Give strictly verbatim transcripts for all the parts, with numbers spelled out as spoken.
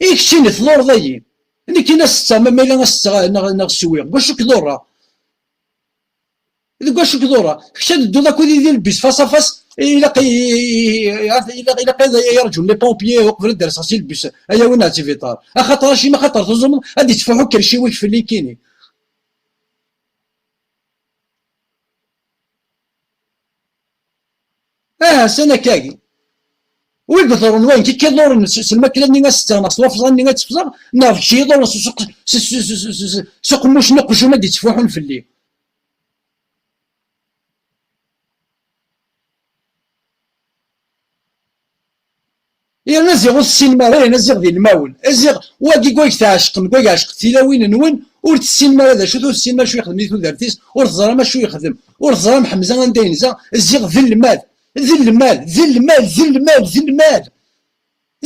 I keččini tḍurreḍ-iyi? Nekkin ass-a, ma, ma yella ass-a neɣ, neɣ swiɣ, deg wacu k-ḍurreɣ? Deg wacu k-ḍurreɣ? Kečč ad tedduḍ akked yid-i lebbi-s face à face, ilaq, i- i- i- ilaq, ilaq ad yerǧun les pompiers uqbel ad d-rseɣ si lebbi-s, ad awin Ativitar. Axaṭer acimi? Axaṭer tuẓumeḍ ad d-ittfuḥu kerciwik fell-i kini. Aha, san akkagi. Wi iḍurren wayen k-iḍurren s, s lmakla-nni ass-a, neɣ s wafẓan-nni ad tefẓeɣ, neɣ d kečč i iḍurren s, s, s uqemmuc n uqjun ad d-ittfuḥun fell-i. Yerna ziɣ ur tessinem ara, yerna ziɣ d ilmawen. Ziɣ wagi, wagi tɛecqem, wagi ɛecqet tilawin-nwen, ur tessinem ara d acu-t, ur tessinem acu yexdem di tudert-is, ur teẓram acu yexdem, ur teẓram Ḥemza anda yenza, ziɣ d lmal, d lmal, d lmal, d lmal, d lmal.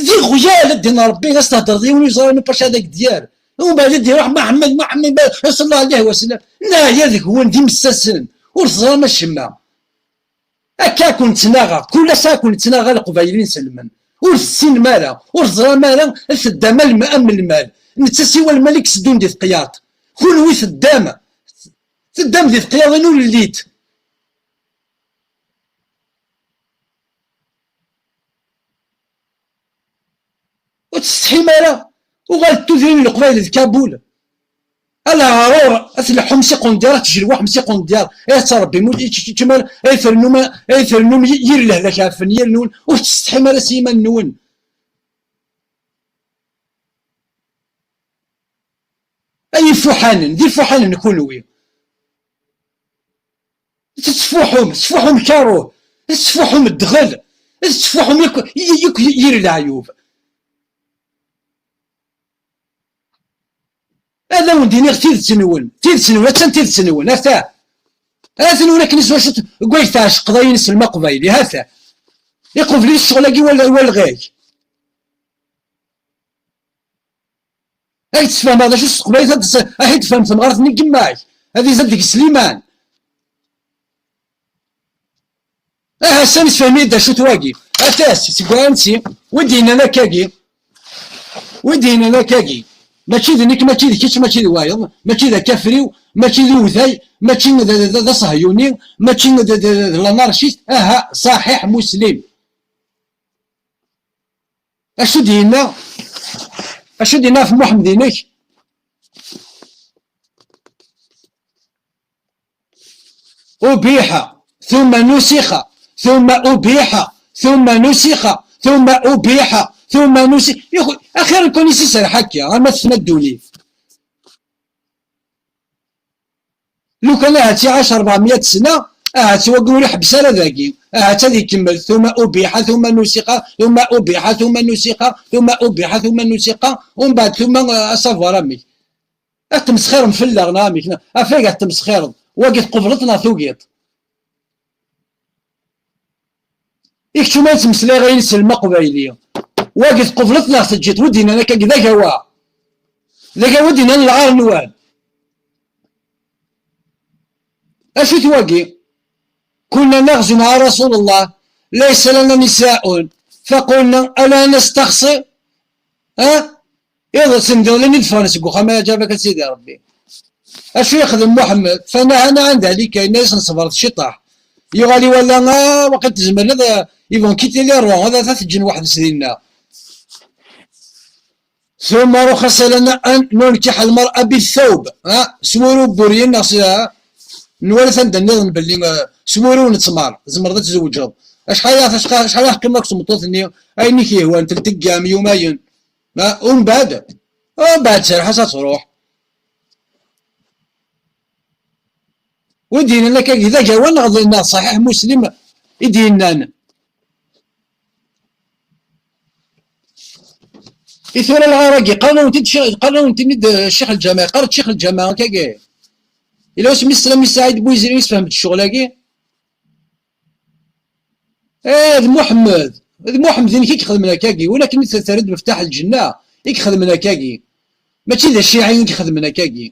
D iɣyal, a ddin Ṛebbi, ad s-thedreḍ i yiwen ur yeẓri Paca deg dyar. Umbeɛd ad d-iruḥ Muḥemmed, Muḥemmed, sallallahu alayhi wa sallam. Neɛya deg-wen d imessasen, ur teẓram acemma. Akka ad ken-ttnaɣeɣ, kul ass ad ken-ttnaɣeɣ a Leqbayel inselmen. Ur tessinem ara, ur teẓram ara, teddam am, am lmal. Netta siwa lmal i iteddun di teqyaḍt. Kunwi teddam, teddam di teqyaḍin ur llit. Ur tsetḥim ara? Uɣalet tudrin n Leqbayel d Kabul. A leɛrur, a tleḥḥum s iqendyar, a tjelwaḥem s iqendyar, ay tettṛebbim ul-, i-, i-, i-, ay ternum, ay ternum y-, yir lehlak ɛeffen yir-nwen, ur tettsetḥim ara s yiman-nwen. Ay ifuḥanen, d ifuḥanen kunwi. Tettfuḥum, tettfuḥum karuh, tettfuḥum ddɣel, tettfuḥum yakk, yakk yir leɛyub. Ad awen-d-iniɣ tidet-nwen, tidet-nwen, attan tidet-nwen, ata. Atan ur akken s wacu t-, deg wayeg tɛecqeḍ ayen s lma aqbayli, ata. Iqubel-it ccɣel-agi wal-, walɣag. Ad k-tfehmeḍ d acu s teqbaylit, ad s-, ad t-tfehmeḍ temɣart-nni n yemma-k, ad izad deg Sliman. Aha, sani sfehmi-d d acu-t wagi. Atas, seg wansi, wi d-yennan akkagi, wi d-yennan akkagi, mačči d nekk, mačči d kečč, mačči d wayeḍ, mačči d akafriw, mačči d uwday, mačči d, d, d, d asehyuni, mačči d, d, d, d lanarcist, aha, ṣaḥiḥ muslim. Acu d-yenna? Acu d-yenna ɣef Muḥemmed-inek? أبيح ثم نسخ ثم أبيح ثم نسخ ثم أبيح ثم نسخ. يا أخي، أخيرا كون يسيسر حكي، غير ما تسمى الدنيا. Lukan ahat iɛac ṛebɛemya sna, ahat wagi ur iḥebbes ara dagi, ahat ad ikemmel, ثم أبيح ثم نسخ ثم أبيح ثم نسخ ثم أبيح ثم نسخ, umbeɛd ثم, ah, asavar amek? Ad tmesxirem fell-aɣ neɣ amek? Ɣef wagi ad tmesxireḍ, wagi tqubleḍ neɣ tugiḍ? I kečč uma yettmeslay ayen s lma aqbayli, wagi tqubleḍ neɣ teǧǧiḍ? Wi d-yennan akkagi d agawa, d agawa i d-yennan lɛar n wal. Acu-t wagi? كنا نغزو مع رسول الله ليس لنا نساء فقلنا ألا نستخسر؟ Ha? Iḍ-, sendiḍelli i d-ffɣen seg uxxam, ay aǧabak a Sidi Ṛebbi. Acu yexdem Muḥemmed? فنهانا عن ذلك, yenna-yasen ṣebret ciṭaḥ. Yuɣal iwala, ah, waqil tezmer ad, ils vont quitter les rangs, ad, ad t-ǧǧen weḥd-s dinna. ثم رخص لنا أن ننكح المرأة بالثوب. Ha? S wuru n wuryen neɣ s, ha? Nwala anda nniḍen belli, ah, s wuru n ttmer tzemreḍ ad tzewǧeḍ. Acḥal, acḥal, acḥal ara teqqimeḍ akked tmeṭṭut-nni, ayen i k-yehwan, telteggam, yumayen. Ha? Umbeɛd, umbeɛd serreḥ-as ad truḥ. Wi d-yennan akkagi d agawa neɣ d, neɣ ṣaḥiḥ Muslim i d-yennan? I tura lɣar-agi, qqaren-awen-t-id ci-, qqaren-awen-ten-id, eh, Ccix Lǧameɛ, yeqqar-d Ccix Lǧameɛ akkagi. Yella wasmi i teslam i Saɛid Buyzri yesfehm-d ccɣel-agi? Eh, d Muḥemmed, d Muḥemmed-inek i ixedmen akkagi, win akken i t-, terriḍ meftaḥ lǧenna, i ixedmen akkagi. Mačči d aciɛi i ixedmen akkagi.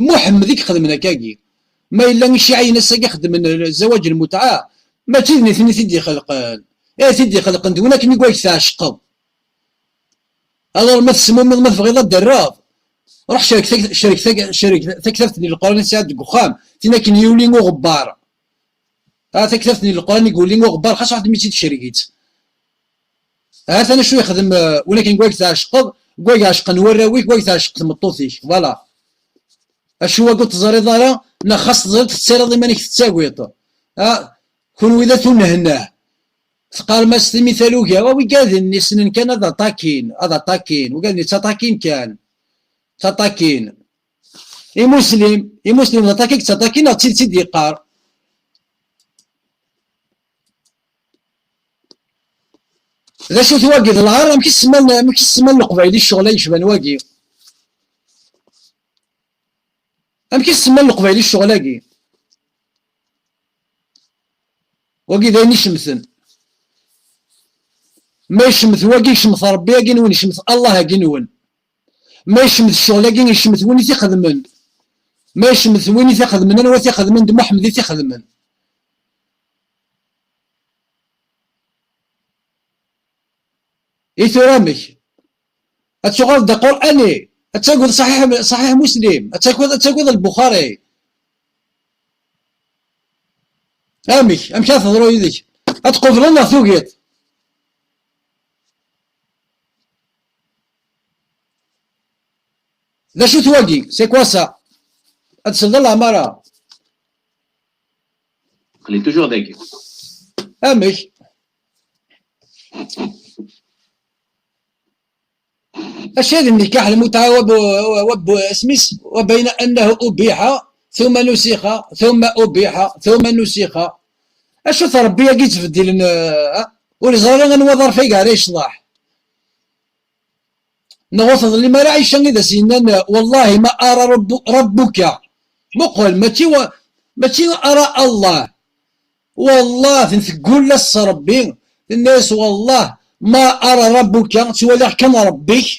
Muḥemmed i ixedmen akkagi. Ma yella iciɛiyen ass-agi xeddmen zawaǧ lmutɛa, mačči d nitni i t-id-ixelqen. Eh, t-id-ixelqen d win akken i wayeg tɛecqeḍ. Alors ma tesmumiḍ, ma tebɣiḍ ad d-terreḍ, ruḥ cerk tak-, cerk tak-, cerk taktabt-nni n Leqran i tesɛiḍ deg uxxam, tin akken yuli uɣebbar. Ah, taktabt-nni n Leqran i yuli uɣebbar, xas waḥed mi tt-id-tcerreg-itt. Ha-t-an acu yexdem, eh, win akken gwag tɛecqeḍ, gwag ɛecqen warraw-ik, gwag tɛecq tmeṭṭut-ik. Voilà. Acu wagi ur teẓriḍ ara, neɣ xas teẓriḍ tettariḍ iman-ik tettagiḍ. Ha, kunwi d at unehnah. Teqqarem-as timi taluga, wa wigaden ssnen kan ad aṭakin, ad aṭakin, wigaden ttaṭakin kan. Ttaṭakin. Imuslim, imuslim d aṭaki yettaṭakin neɣ d tidet i d-yeqqar? D acu-t wagi d lɛar? Amek i s-semman, amek i s-semman Leqbayel i ccɣel-a yecban wagi? Amek i s-semman Leqbayel i ccɣel-agi? Wagi d ayen icemten. Ma icemmet wagi, icemmet Ṛebbi-agi-nwen, icemmet Allah-agi-nwen. Ma icemmet ccɣel-agi, icemmet win i t-ixedmen. Ma icemmet win i t-ixedmen, anwa i t-ixedmen? D Muḥemmed i t-ixedmen. I tura amek? Ad tuɣaleḍ d aqurani? Ad tagiḍ Ṣaḥiḥ, Ṣaḥiḥ Muslim? Ad tagiḍ, ad tagiḍ Lbuxari? Amek? Amek ad teḍru yid-k? Ad tqubleḍ neɣ tugiḍ? D acu-t wagi? C'est quoi ça? Ad tesleḍ a leɛmara. Aql-i toujours dagi. Amek? Acu d nnikaḥ, lmutaɛa wa bu-, wa bu-, isem-is, wa bayna annahu ubiḥa, thumma nusixa, thumma ubiḥa, thumma nusixa. Acu-t Ṛebbi-agi yettbeddilen, eh, ur yeẓri ara anwa ḍerf ay ara yecḍeḥ. Neɣ ur teḍlim ara Ɛica i d as-yennan, "Wallahi ma ara Ṛebbu-, Ṛebbuka." Muqel, mačči wa-, mačči ara Allah. Wallah, teggul-as s Ṛebbi, tenna-yas, "Wallah, ma ara Ṛebbuka, ttwaliɣ kan Ṛebbi-k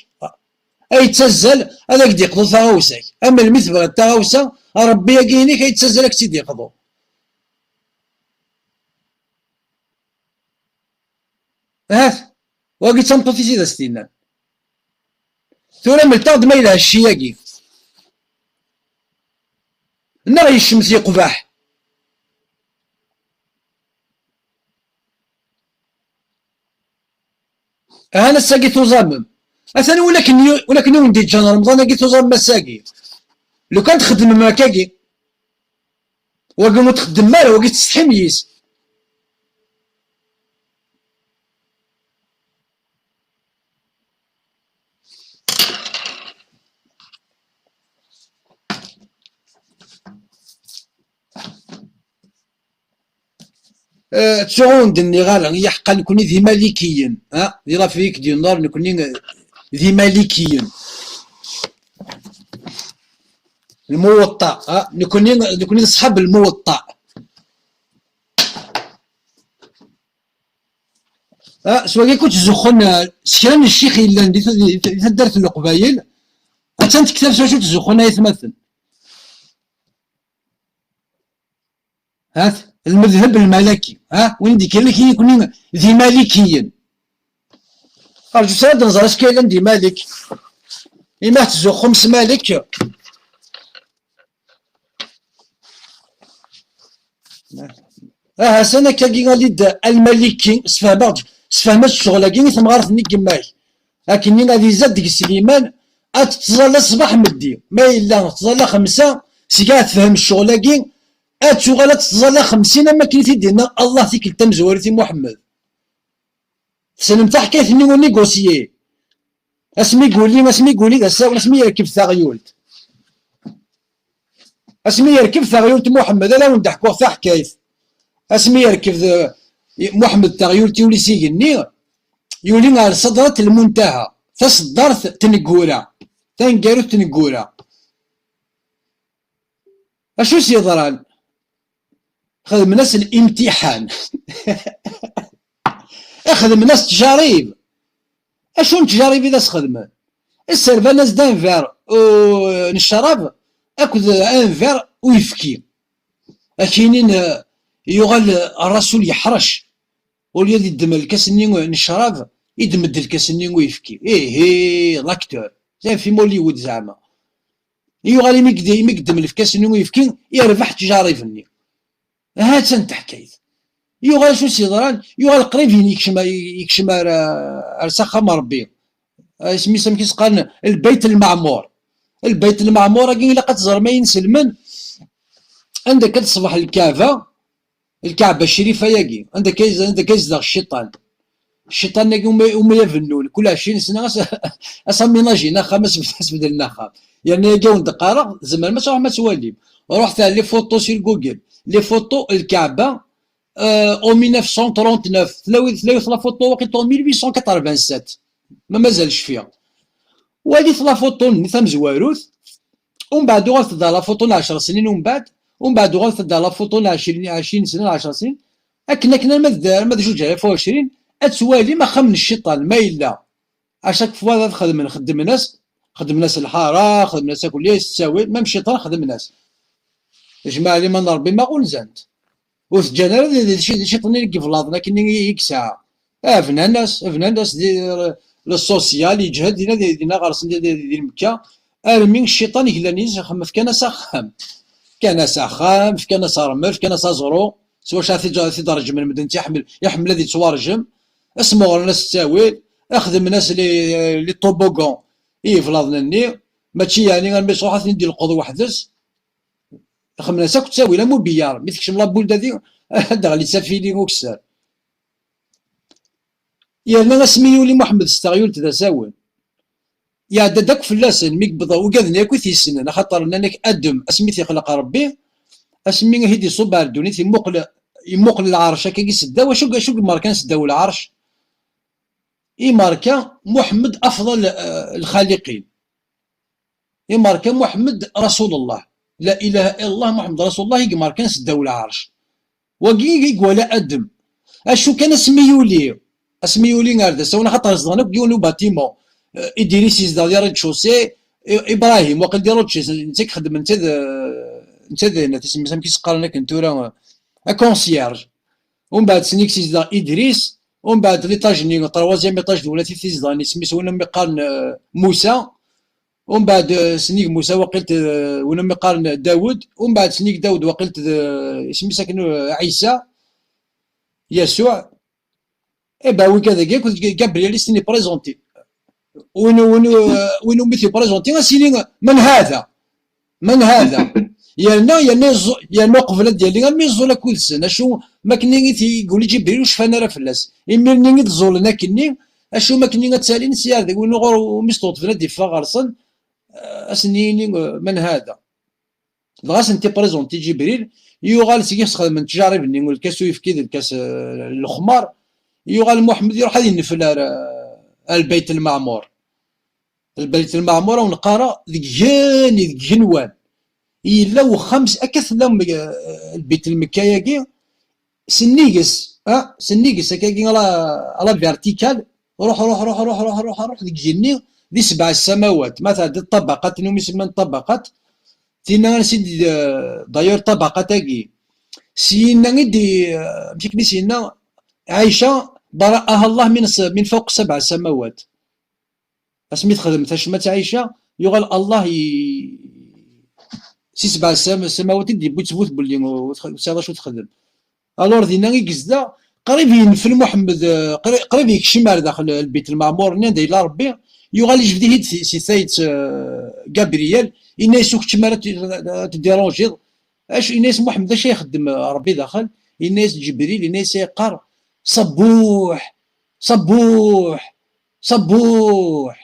ay yettazzal ad ak-d-yeqḍu taɣawsa-k. Am melmi tebɣiḍ taɣawsa, Ṛebbi-agi-inek ay yettazzal ad ak-tt-id-yeqḍu." Ahat, wagi d tameṭṭut-is i d as-t-yennan. Tura mlet-aɣ-d ma yelha cci-agi. Neɣ yecmet yeqbeḥ. Ahan ass-agi tuẓamem. Atan win akken yu-, win akken i wen-d-yeǧǧan Remḍan-agi tuẓamem ass-agi. Lukan txeddmem akkagi. Wagi ur txeddmem ara, wagi tsetḥim yis. Eh, ttuɣ ur d-nniɣ ara, i aḥeqqa nekni d imalikiyen, ha? Di l'Afrique du Nord nekni, eh, d imalikiyen. Lmuweṭṭa, ha? Nekni, nekni d ṣṣḥab lmuweṭṭa. Ah, s wagi akk ttzuxxun, eh, s kra n ccix yellan di ta-, di ta-, di taddart n Leqbayel. Attan tektab s wacu ttzuxxun ay atmaten. Hat, lmedheb lmalaki. Ha? Win d-ikkren akk-, nekkni d imalikiyen. Rǧu s ara d-nẓer acu yellan di Malik. Imi ttzuxxum s Malik. Aha, san akkagi ali-d Almaliki, sfehmeɣ-d, sfehmeɣ-d ccɣel-agi i temɣart-nni n yemma-k. Akkenni ad izad deg-s liman, ad tettẓalla ṣṣbeḥ meddi. Ma yella tettẓalla xemsa, seg ad tefhem ccɣel-agi, ad tuɣal ad tettẓalla xemsin, am wakken i t-id-yenna Allah tikkelt tamezwarut i Muḥemmed. Tessnem taḥkayt-nni n unigusyi? Asmi yuli, asmi yuli d asawen, asmi yerkeb taɣyult. Asmi yerkeb taɣyult Muḥemmed, ad awen-d-ḥkuɣ taḥkayt. Asmi yerkeb, eh, Muḥemmed taɣyult, yuli s igenni, yuli ɣer Ṣedrat Lmuntaha, taṣeddart tneggura, taneggarut tneggura. Acu s-yeḍran? Xedmen-as limtiḥan. Xedmen-as ttjarib. Acu n ttjarib i d as-xedmen? Sserban-as-d un verre u-, n ccrab akked un verre uyefki. Akinin, eh, yuɣal, eh, Rasul yeḥrec. Au lieu d-iddem lkas-nni n ccrab, i d-medden lkas-nni n uyefki. Ihi, l'acteur. Zɛi film Hollywood zeɛma. Yuɣal imi ged-, imi geddem lefkas-nni n uyefki, yerbeḥ ttjarib-nni. Ha-tt-an teḥkayt. Yuɣal acu s-yeḍran, yuɣal qrib yekcem, yekcem ar, ar s axxam n Rebbi. Isem-is amek i s-qqaren? Lbeyt Lmeɛmur. Lbeyt Lmeɛmur-agi ilaq ad teẓrem ay inselmen, anda akka teṣbeḥ Lkaɛba, Lkaɛba Crifa-yagi, anda akka, anda akka yezdeɣ cciṭan. Cciṭan-agi umi, umi abennun, kul ɛecrin sna as-, as-aménagin axxam, as-, asbedlen axxam. Yerna yagi awen-d-qqareɣ, tzemrem ad tṛuḥem ad twalim. Ruḥet ar les photos sur Google. Les photos Lkaɛba, euh, en mille neuf cent trente-neuf. Tlawi, tlawi la photo waqila en mille huit cent quatre-vingt-sept. Ma mazal cfiɣ. Walit la photo-nni tamezwarut, umbeɛd uɣalet-d ar la photo n ɛecṛ snin umbeɛd, umbeɛd uɣalet-d ar la photo n ɛecrin, ɛecrin sna, ɛecṛ snin, akken, akken arma d, arma d zuǧ alaf u ɛecrin, ad twalim axxam n cciṭan, ma yella. À chaque fois ad xedmen, xeddmen-as, xeddmen-as lḥara, xeddmen-as akk les ttawil, même cciṭan xeddmen-as. Jmaɛ liman n Rebbi ma ɣunzan-t. Ur t-ǧǧan ara di, di, di, di ciṭ-nni i yeblaḍen akken i, i yesɛa. Ah, bnan-as, bnan-as di, le social, yeǧhed dinna, di, dinna ɣer-sen di, di, di Mekka, armi cciṭan glan yis, fkan-as axxam. Fkan-as axxam, fkan-as rrmel, fkan-as aẓru, s wacu ara t-id-, t-id-reǧmen medden, iḥemmel, iḥemmel ad yettwarjem. Asmeɣren-as ttawil, xedmen-as les, les toboggans i yeblaḍen-nni, mačči yeɛni armi yesruḥ ad ten-id-yelqeḍ weḥd-s. Xedmen-as akk ttawil, am ubiyar. Mi tekcem la boule dadi, ad d-ɣli d tafili ukessar. Yerna asmi yuli Muḥemmed s teɣyult d asawen, iɛedda-d akk fell-asen, mi yewweḍ, ugaden akk i t-yessnen, axaṭer nnan-ak Adem, asmi t-ixleq Rebbi, asmi i d-iṣubb ar ddunit, imuqel, imuqel lɛerc akka i seddaw, acu, acu i imerkan seddaw lɛerc? Imerka Muḥemmed afḍal, eh, lxaliqin. Imerka Muḥemmed Rasulullah. La ilaha illallah Muḥemmed Rasulullah i imerkan seddaw lɛerc. Wagi i iwala Adem. Acu kan asmi yuli, asmi yuli ar d asawen, axaṭer zedɣen akk deg yiwen ubatimu. Eh, Idris yezdeɣ di rez-de-chaussée, I-, Ibrahim, waqil di rez-de-chaussée, netta i ixeddmen, netta d, netta d, netta d, amek i s-qqaren akken tura, eh, concierge. Umbeɛd snig s-yezdeɣ Idris, umbeɛd l'étage-nni, troisième étage d wlati t-izedɣen, isem-is win umi qqaren, eh, Musa, umbeɛd, eh, snig Musa waqilt, eh, win umi qqaren Dawed, umbeɛd snig Dawed waqilt d, eh, isem-is akken, eh, Ɛisa, Yasuɛ. Eh ben, wigad-agi akk d Gabriel i s-ten-iprezenti. Win, win, win umi t-iprezenti, ad s-yini: "Man hada? Man hada?" Yerna, yerna yeẓẓu-, yerna uqbel ad d-yali, armi yeẓẓul akk-sen. Acu, makken i t-, yuli Ǧibril ur cfan ara fell-as. Imir-nni i d-ẓẓulen akkenni, acu makken ad ttalin s yar deg win uɣur umi sṭuṭfen ad d-iffeɣ ɣer-sen, eh, ad sen-yini, eh, "Man hada?" Dɣa ad sen-t-iprezenti Ǧibril, yuɣal seg-s xedmen ttjarib-nni, lkas uyefki d lkas, eh, n lexmar, yuɣal Muḥemmed iruḥ ad yennefel ar, ar Lbeyt Lmeɛmur. Lbeyt Lmeɛmur, ad wen-qqareɣ, deg igenni, deg igenwan, yella wexxam s-, akka tella m-, eh, Lbeyt Lmekka-yagi, sennig-s, ah, sennig-s, akkagi, à la, à la verticale, ruḥ, ruḥ, ruḥ, deg igenni, di sebɛa ssamawat. Ma tɛeddiḍ ṭṭabaqat, n umi semman ṭṭabaqat, tinna ansi d, d'ailleurs, ṭṭabaqat-agi. Syinna i d, amek akken i s-yenna, Ɛica, برأها الله من س-، من فوق سبع سماوات. Asmi texdem tacmat Ɛica, yuɣal Allah i, si sebɛa sam-, samawat i d-yewwi ttbut belli ur tx-, ur tesɛiḍ acu texdem. Alors dinna i yezdeɣ, qrib yenfel Muḥemmed, eh, qri-, qrib yekcem ar daxel, eh, Lbeyt Lmeɛmur-nni anda yella Rebbi, yuɣal yejbed-it-id si, si tayet, eh, Gabriel, yenna-yas: "Ur keččem ara ad t-, ad t-tdiranjiḍ." Acu, yenna-yas Muḥemmed: "Acu ay ixeddem, eh, Rebbi daxel?" Yenna-yas Ǧibril, yenna-yas, yeqqar: "Ṣabbuḥ, ṣabbuḥ, ṣabbuḥ,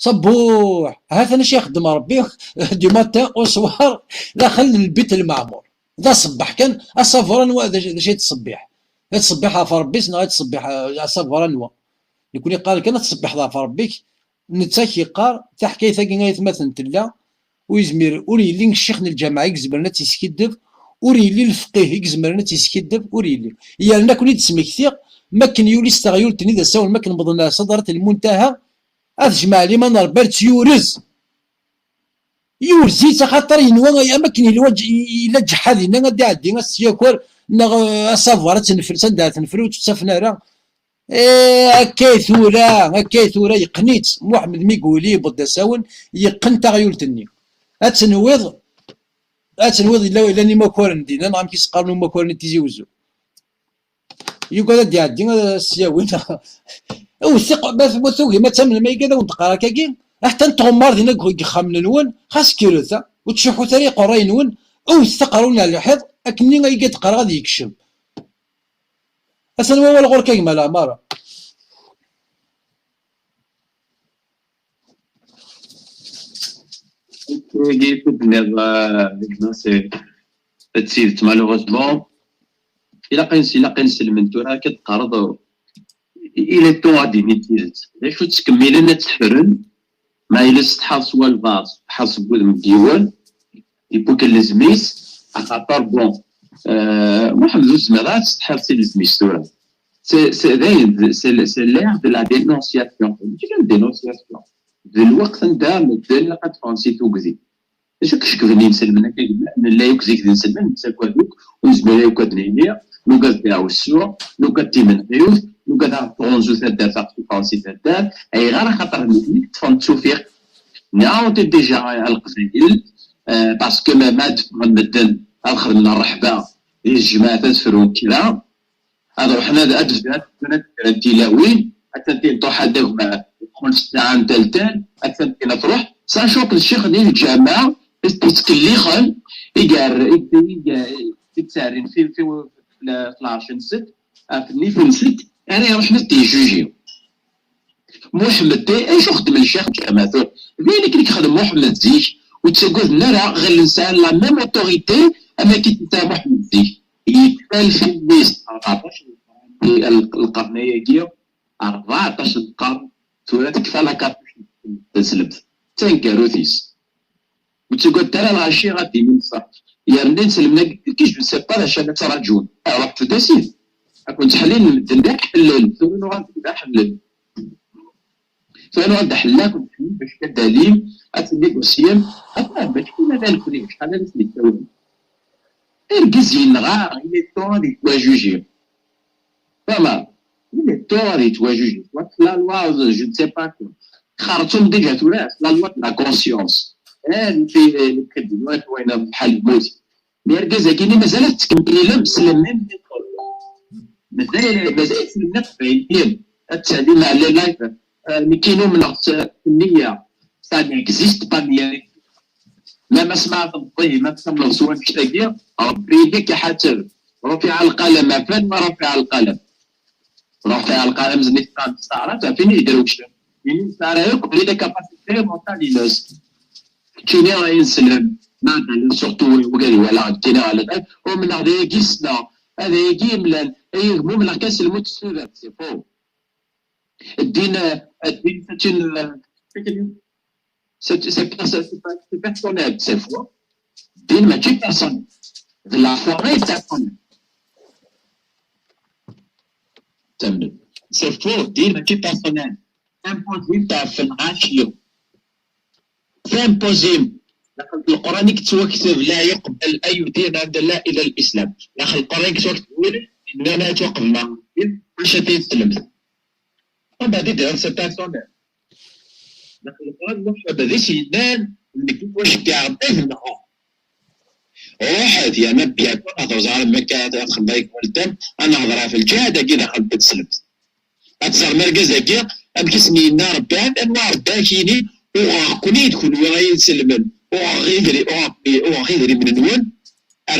ṣabbuḥ." Ha-t-an acu ixeddem Rebbi du matin au soir daxel n Lbeyt Lmeɛmur. D aṣebbeḥ kan, asaber anwa, d acu, d acu i yettṣebbiḥ? Yettṣebbiḥ ɣef Rebbi-s neɣ yettṣebbiḥ, eh, asaber anwa? Nekni qqaren kan ad tṣebbiḥeḍ ɣef Rebbi-k, netta k-yeqqar taḥkayt-agi ay atmaten tella, ur yezmir, ur yelli ccix n lǧameɛ i izemren ad tt-yeskiddeb, ur yelli lefqih i izemren ad tt-yeskiddeb, ur yelli. Yerna ad ken-id-smektiɣ, makken yuli s teɣyult-nni d asawen, makken wwḍen ɣer Sadrat Lmuntaha, ad jemɛen liman n Rebbi ar tt-yurez. Yurez-itt axaṭer yenwa, am akken yella ǧ-, yella ǧeḥḥa dinna, ad d-iɛeddi, ad s-yaker, neɣ, eh, asaber, ad tenfel, s anda ara tenfel, ur tt-ttafen ara. Eh, akka i tura, akka i tura, yeqqen-itt. Muḥemmed mi yuli, yewweḍ d asawen, yeqqen taɣyult-nni. Ad tenwiḍ, ad tenwiḍ yella, llan imakaren dinna, neɣ amek i s-qqaren umakaren n Tizi Wezzu. Yugad ad d-iɛeddi, ad s-yawi. Wet, ma, ma tugim ad tamnem, ma yugad ad wen-d-qqar akkagi, aḥetta n tɣemmar dinna deg yexxamen-nwen, xas kkret, ha? Ur ttcuḥḥut ara i iqerray-nwen, wet aqerru-nni ar lḥiḍ, akkenni ay d-qqareɣ ad yekcem. Atan wawal ɣur-k a gma Leɛmar. Wagi i d-tenniḍ, ah, a gma, c'est d tidet, malheureusement. Ilaq ad ins-, ilaq ad nselmen tura, akka d-teqqareḍ, il est temps ad d-inin tidet. D acu ttkemmilen ad tt-ffren, ma yella tsetḥaḍ s walbaɛḍ, tsetḥaḍ seg wudem n yiwen, yewwi-k lezm-is, axaṭer, bon, euh, Muḥemmed ur tezmireḍ ara ad tsetḥiḍ si lezm-is tura. C'est, c'est, dayen, c'est, c'est l'ère de la dénonciation. Mačči kan dénonciation. D lweqt anda medden ilaq ad ffɣen si tugdi. D acu i icekben inselmen akka? Nella akk zik d inselmen, nettagad akk, ur nezmir akk ad nini, nugad ddeɛwessu, nugad timenɣiwt, nugad ad tɣunzu taddart, ad ɣ-teffɣen si taddart. Ayɣer? Axaṭer nitni ṭṭfen-d tewfiq. Nniɣ-awent-d déjà a Leqbayel, euh, parce que ma, ma ad d-ffɣen medden ad xedmen rreḥba di tejmaɛt, ad frun kra, ad ruḥen ad, ad bdun, ad bdun ad kkren tilawin, ad tent-in-truḥ ad agma yedxel ssaɛa n tal tal, ad tent-in-truḥ, sachant que ccix di lǧameɛ i t-yettkellixen, i gar, i, i, i, i yettɛerrin fi, fi, fi lɛerc-nsen, ɣef nnif-nsen, ara iruḥen ad t-yejjuji. Muḥemmed, acu xeddmen ccix n lǧameɛ tura? D ayen akken i yexdem Muḥemmed zik, ur ttagaden ara, ɣilen sɛan la même autorité am akken i tesɛa Muḥemmed zik. Yekfa lfil-is rbeɛṭac n lqern, lqern-agi, rbeɛṭac n lqern, tura tekfa la cartouche n teslemt. D taneggarut-is. Ur ttagadet ara lɣaci ad d-inin ṣṣeḥ. Yerna inselmen-agi, qui je ne sais pas d acu ara ttraǧun. Ruḥet-d asid. Ad ken-ttḥellin medden d aḥellel. Tura nuɣal d aḥellel. Tura nuɣal d aḥellel, ad ken-ttḥellin bac ad d-talim, ad tennegosiyem. Ata, mačči kan ala nekni, acḥal ara ten-id-tawim. Argaz yenɣa, il est temps ad yettwajuji. Fahmeḍ? Il est temps ad yettwajuji. Soit la loi, je ne sais pas quoi. Xerṣum déjà tura, la loi de la conscience. Eh, fi, fi, fi, bḥal lmut. Mais argaz-agi-nni mazal ad tettkemmilem s le même méthode. Mazal, mazal ad tettkemmilem iqbayliyen. Ad tsalim ɛla live. Eh, nekki numneɣ s, s nniya. Ça n'existe pas, nniya. Ma, ma smaɛt meẓẓi, ma txemmeḍ s wannect-agi, Rebbi yili k-iḥaseb. Rufiɛ lqalem, afan ma rufiɛ lqalem. Rufiɛ lqalem, zmi tesɛa, tesɛa, tafin yedrewcen. Ini tesɛa akk, il est capacité mentale ines. Keččini ay ineslem, ma d surtout wigad iwala, keččini ala, umneɣ d ayagi ssneɣ, ad ayagi imlan, ay gma umneɣ kan s lmut s tudert, c'est faux. Ddin, ddin, c'est une, c'est, c'est, c'est, c'est pas, c'est personnel, c'est faux. Ddin mačči personnel. D la foi ay d personnel. Tamnem. C'est faux, ddin mačči personnel. Impossible ɣef lɣaci. Impossible. Leqran i yettwakteb, لا يقبل أي دين عند الله إلا الإسلام. Leqran i yettwakteb, win yennan ad yettwaqbel ma, maca tin teslemt. Umbeɛd i d-iɣer c'est personnel. Leqran Muḥemmed i s-yennan, nekk i waceggeɛ Rebbi ad nɣeɣ. Ruḥet, yerna bientôt ad ẓer amek ara txedmeḍ ay weltma, ad nehḍer ɣef lǧihaḍ-agi daxel n teslemt. Ad tẓerm argaz-agi, amek i sen-yenna Rebbi, anwa Rebbi akini, uɣeɣ-ken-id kunwi ay inselmen, uɣeɣ idri-, uɣeɣ, uɣeɣ idrimen-nwen,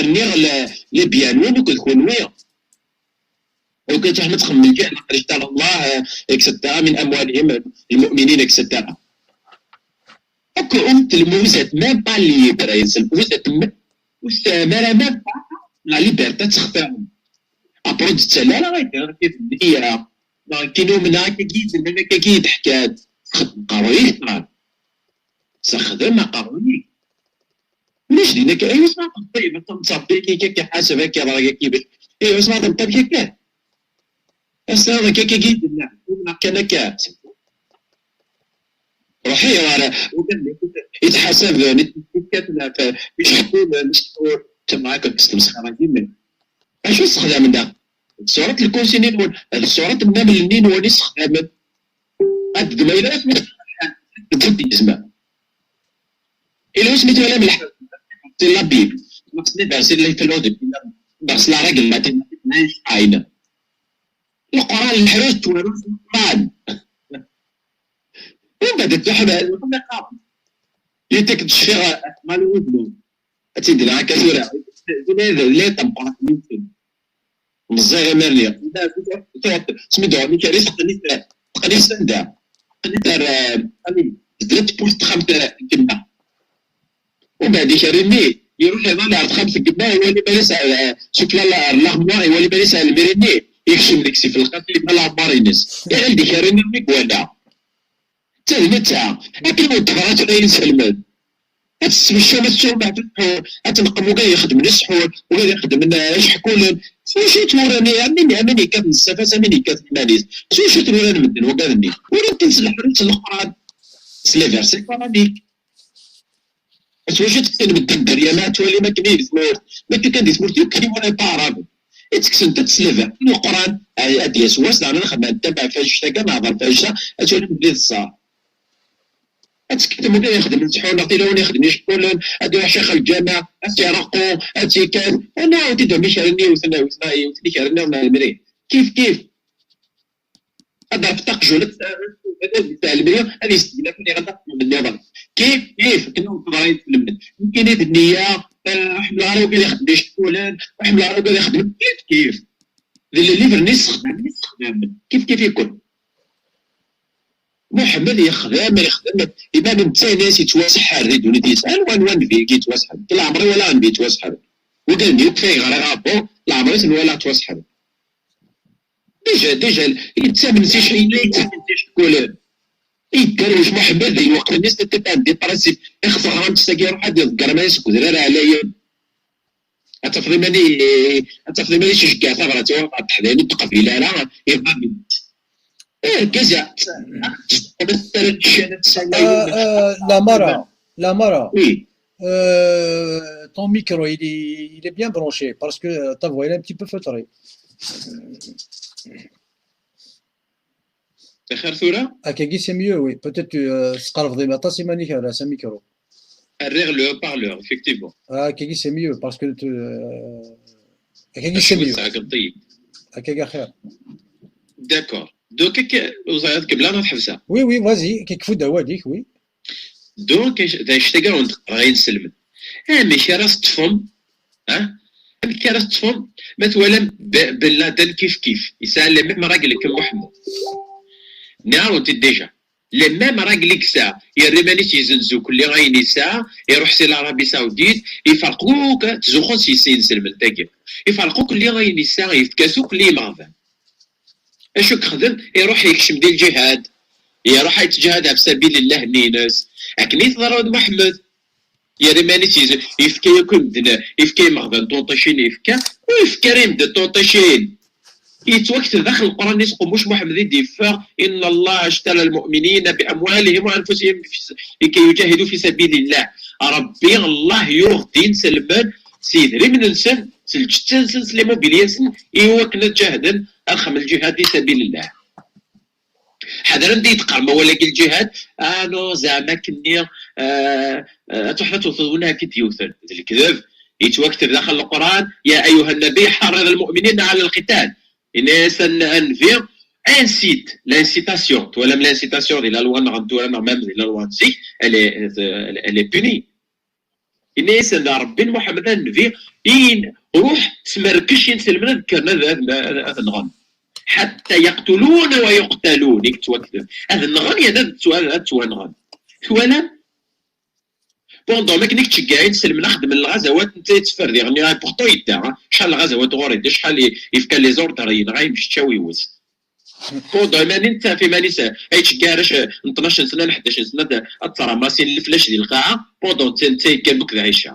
rniɣ le, le bien-nwen akked kunwi. Akken tura ma txemmem kan, لقد اشترى الله, et cetera, من أموالهم المؤمنين, et cetera. Akk ur telmem, vous êtes même pas libre, vous êtes m-, ur tesɛam ara même pas la liberté ad textarem. Après ur d-tettalem ara, ay d-, neɣ akken umneɣ, akkagi i d-nnan, akkagi i d-ḥkan. Xdem aqerruy-ik, ṭṭal. Sexdem aqerruy-ik. Ulac din akka, aywa, asma txeddem, ad tmettṣabbik-ik akka, ḥaseb akka, ḍreg akka, bac, aywa, asma tmeṭṭamek akka. Ass-a, akka, akka, akka, i d-nnan, umneɣ kan akka. Ruḥi ɣer, yettḥasaben, yettekkaten ɣef iceḥḥulen, s tmura, s tmesxira-agi. Acu sexdamen da? Ṣṣurat n lkunsini-nwen, d ṣṣurat n namel-nni-nwen i sexdamen. Ad d-ma yella wasmi tebudizma. Ila wasmi twalam lḥ-, c'est la Bible. Neɣ c'est les versets de la philosophie. Neɣ c'est la règle mathématique d Einstein. Leqran leḥrus ttwarun s Leqran. Anda d-tuḥma lxelqa. Yetak-d ccix Malu Udlu. Ad tt-id-naɣ akka tura. Ula d lay ṭebqeɣ. Meẓẓiɣ imirni. Smi d-uɣen ikerri teqqen-it, teqqen-it sanda? Teqqen-it ar, eh, ani, tedla tewwurt texxamt n gma. Umbeɛd ikerri-nni, iruḥ iḍal ar texxamt n gma, iwali iman-is ar, eh, sufella ar l'armoire, iwali iman-is ar lmiri-nni, ikcem deg-s ifelqat, imal aɛmar-ines. Iɣil d ikerri-nni mi iwala. D netta. Akken ur d-teɣra tura inselmen. Ad tesmecčam, ad tesɛum, ad tneqqem uga ixedmen ssḥur, uga ixedmen, eh, iceḥkulen. S wacu i ttwuran, amin, amin yekkat n ssafas, amin yekkat iman-is. S wacu i ttwuran medden wagaden-nni? Uran-ten s leḥrus n Leqran, s les versets coraniques. S wacu i ttqin medden dderya ma ad twalim akken i di tmurt? Ma akka kan di tmurt yakk i wala taɛraben. I ttekksen-t-id s lebeɛt n Leqran, ay, ad d-yas wass, daɣen ad xedmen tabaɛt ɣef annect-agi, nehḍer ɣef annect-a, ad twalim belli d ṣṣeḥ. Ad tekkatem ula yexdem ssḥur, neɣ tilawin yexdem iceqqulen, ad iruḥ ccix lǧameɛ, ad tt-ireqqu, ad tt-ikkat, ad naɛawed-d amek ara yiwet, yiwet, yiwet ikerri-nniḍen ar lemri. Kif kif. Ad d-rfeḍ taqjun, ad tɛelmi, ad yesseglaf nniɣ ad taqjun nniḍen. Kif kif, akken ur teḍra yeslemmed. Nekkini d nniya, eh, ḥemmleɣ ara wigad ixedmen iceqqulen, ḥemmleɣ ara wigad ixedmen kif kif. D lelliver-nni ssexdamen, ssexdamen. Kif kif ikun. Muḥemmed yexdem, yexdem, iban netta yenna-as yettwaseḥḥer di ddunit-is. Anwa, anwa nnbi i yettwaseḥḥer? Leɛmer i walaɣ nnbi yettwaseḥḥer. Wigad-nni akk ay ɣriɣ abbu, leɛmer i ten-walaɣ ttwaseḥḥren. Déjà, déjà, yettamen s ic-, yella yettamen s iceqqulen. Yedderwec Muḥemmed di lweqt-nni, c'était un des principes. Ixef ɣran-tt tagi, iruḥ ad iḍegger aman-is seg udrar ɛlayen. Ad tafeḍ iman-i-, ad tafeḍ iman-is iceggeɛ tabrat-iw ɣer teḥdayin ur d-teqbil ara, iɣaben-tt. Eh, argaz, ara d-ccan ad tessawal. Euh, euh, la Mara, la Mara. Oui. Euh, ton micro, il est, il est bien branché parce que, euh, ta voix, elle est un petit peu feutrée. Axir tura? Akkagi, c'est mieux, oui. Peut-être, euh, tesqerbeḍ aṭas iman-ik ar s amicro. Rriɣ le haut-parleur, effectivement. Ah, akkagi, c'est mieux parce que tu, euh, akkagi, c'est mieux. Akkagi, axir. D'accord. Donc, akka, ur ẓriɣ ad kemmleɣ neɣ ad ḥebseɣ. Oui, oui, vas-y, kekfu-d awal-ik, oui. Donc, d anect-agi ur d-qqareɣ i inselmen. Amek ara teṭṭfem, ah? Amek ara teṭṭfem ma twalam B-, Ben Laden kif kif, yesɛa les mêmes règles que Mohamed. Nniɣ-awen-t-id déjà. Les mêmes règles i yesɛa. Yerra iman-is yezzenz ukelli ayen yesɛa, iruḥ si l'Arabie Saoudite, iferq akk, ttzuxxun s yes-, inselmen tagi. Iferq ukelli ayen yesɛa, yefka-t ukelli i imeɣban. Acu i yexdem? Iruḥ yekcem di lǧihad. Iruḥ yettǧihad ɣef sabilillah-nni-ines. Akken i teḍra d Muḥemmed. Yerra iman-is yez-, yefka yakk i medden, yefka i imeɣban tunṭicin, yefka, ur yefka ara i medden tunṭicin. Yettwakteb daxel Leqran-is, Qemmuc Muḥemmed i d-yeffeɣ, إن الله اشترى المؤمنين بأموالهم وأنفسهم في س-، لكي يجاهدوا في سبيل الله. Ṛebbi, Allah yuɣ-d inselmen s yidrimen-nsen, s lǧetta-nsen, s l'immobilier-nsen, i wakken ad ǧahden, ad xedmen lǧihad fi sabilillah. Ḥader anda i d-qqarem awal-agi lǧihad, ah non, zeɛma akkenni, ah, ah, ad truḥeḍ ad tewteḍ win ara k-id-yewten. D lekdeb. Yettwakteb daxel Leqran, يا أيها النبي حرض المؤمنين على القتال. Yenna-yas a n-, a nnbi, incite, l'incitation. Twalam l'incitation di la loi-nneɣ n tura neɣ même di la loi n zik, elle est, elle est punie. Yenna-yasen Ṛebbi n Muḥemmed a nnbi, in-, ruḥ smerkec inselmen ad kkren ad, ad, ad, ad nɣen. حتى يقتلون ويقتلون, i yettwakteb. Ad nɣen yerna ad ttwa-, ad ttwanɣen. Twalam? Pendant akken i yettceggiɛ inselmen ad xedmen lɣazawat, netta yetteffer diɣen, pourtant yedda, hein. Acḥal lɣazawat ɣur-i, acḥal i, yefka les ordres, yenɣa imceččaw iwet. Pendant iman-in, netta ɣef iman-is, ay yettceggiɛ arrac n tnac sna, n ḥdac sna, ad, ad ttṛamasin leflac di lqaɛa, pendant netta, netta yeggan akk d Ɛica.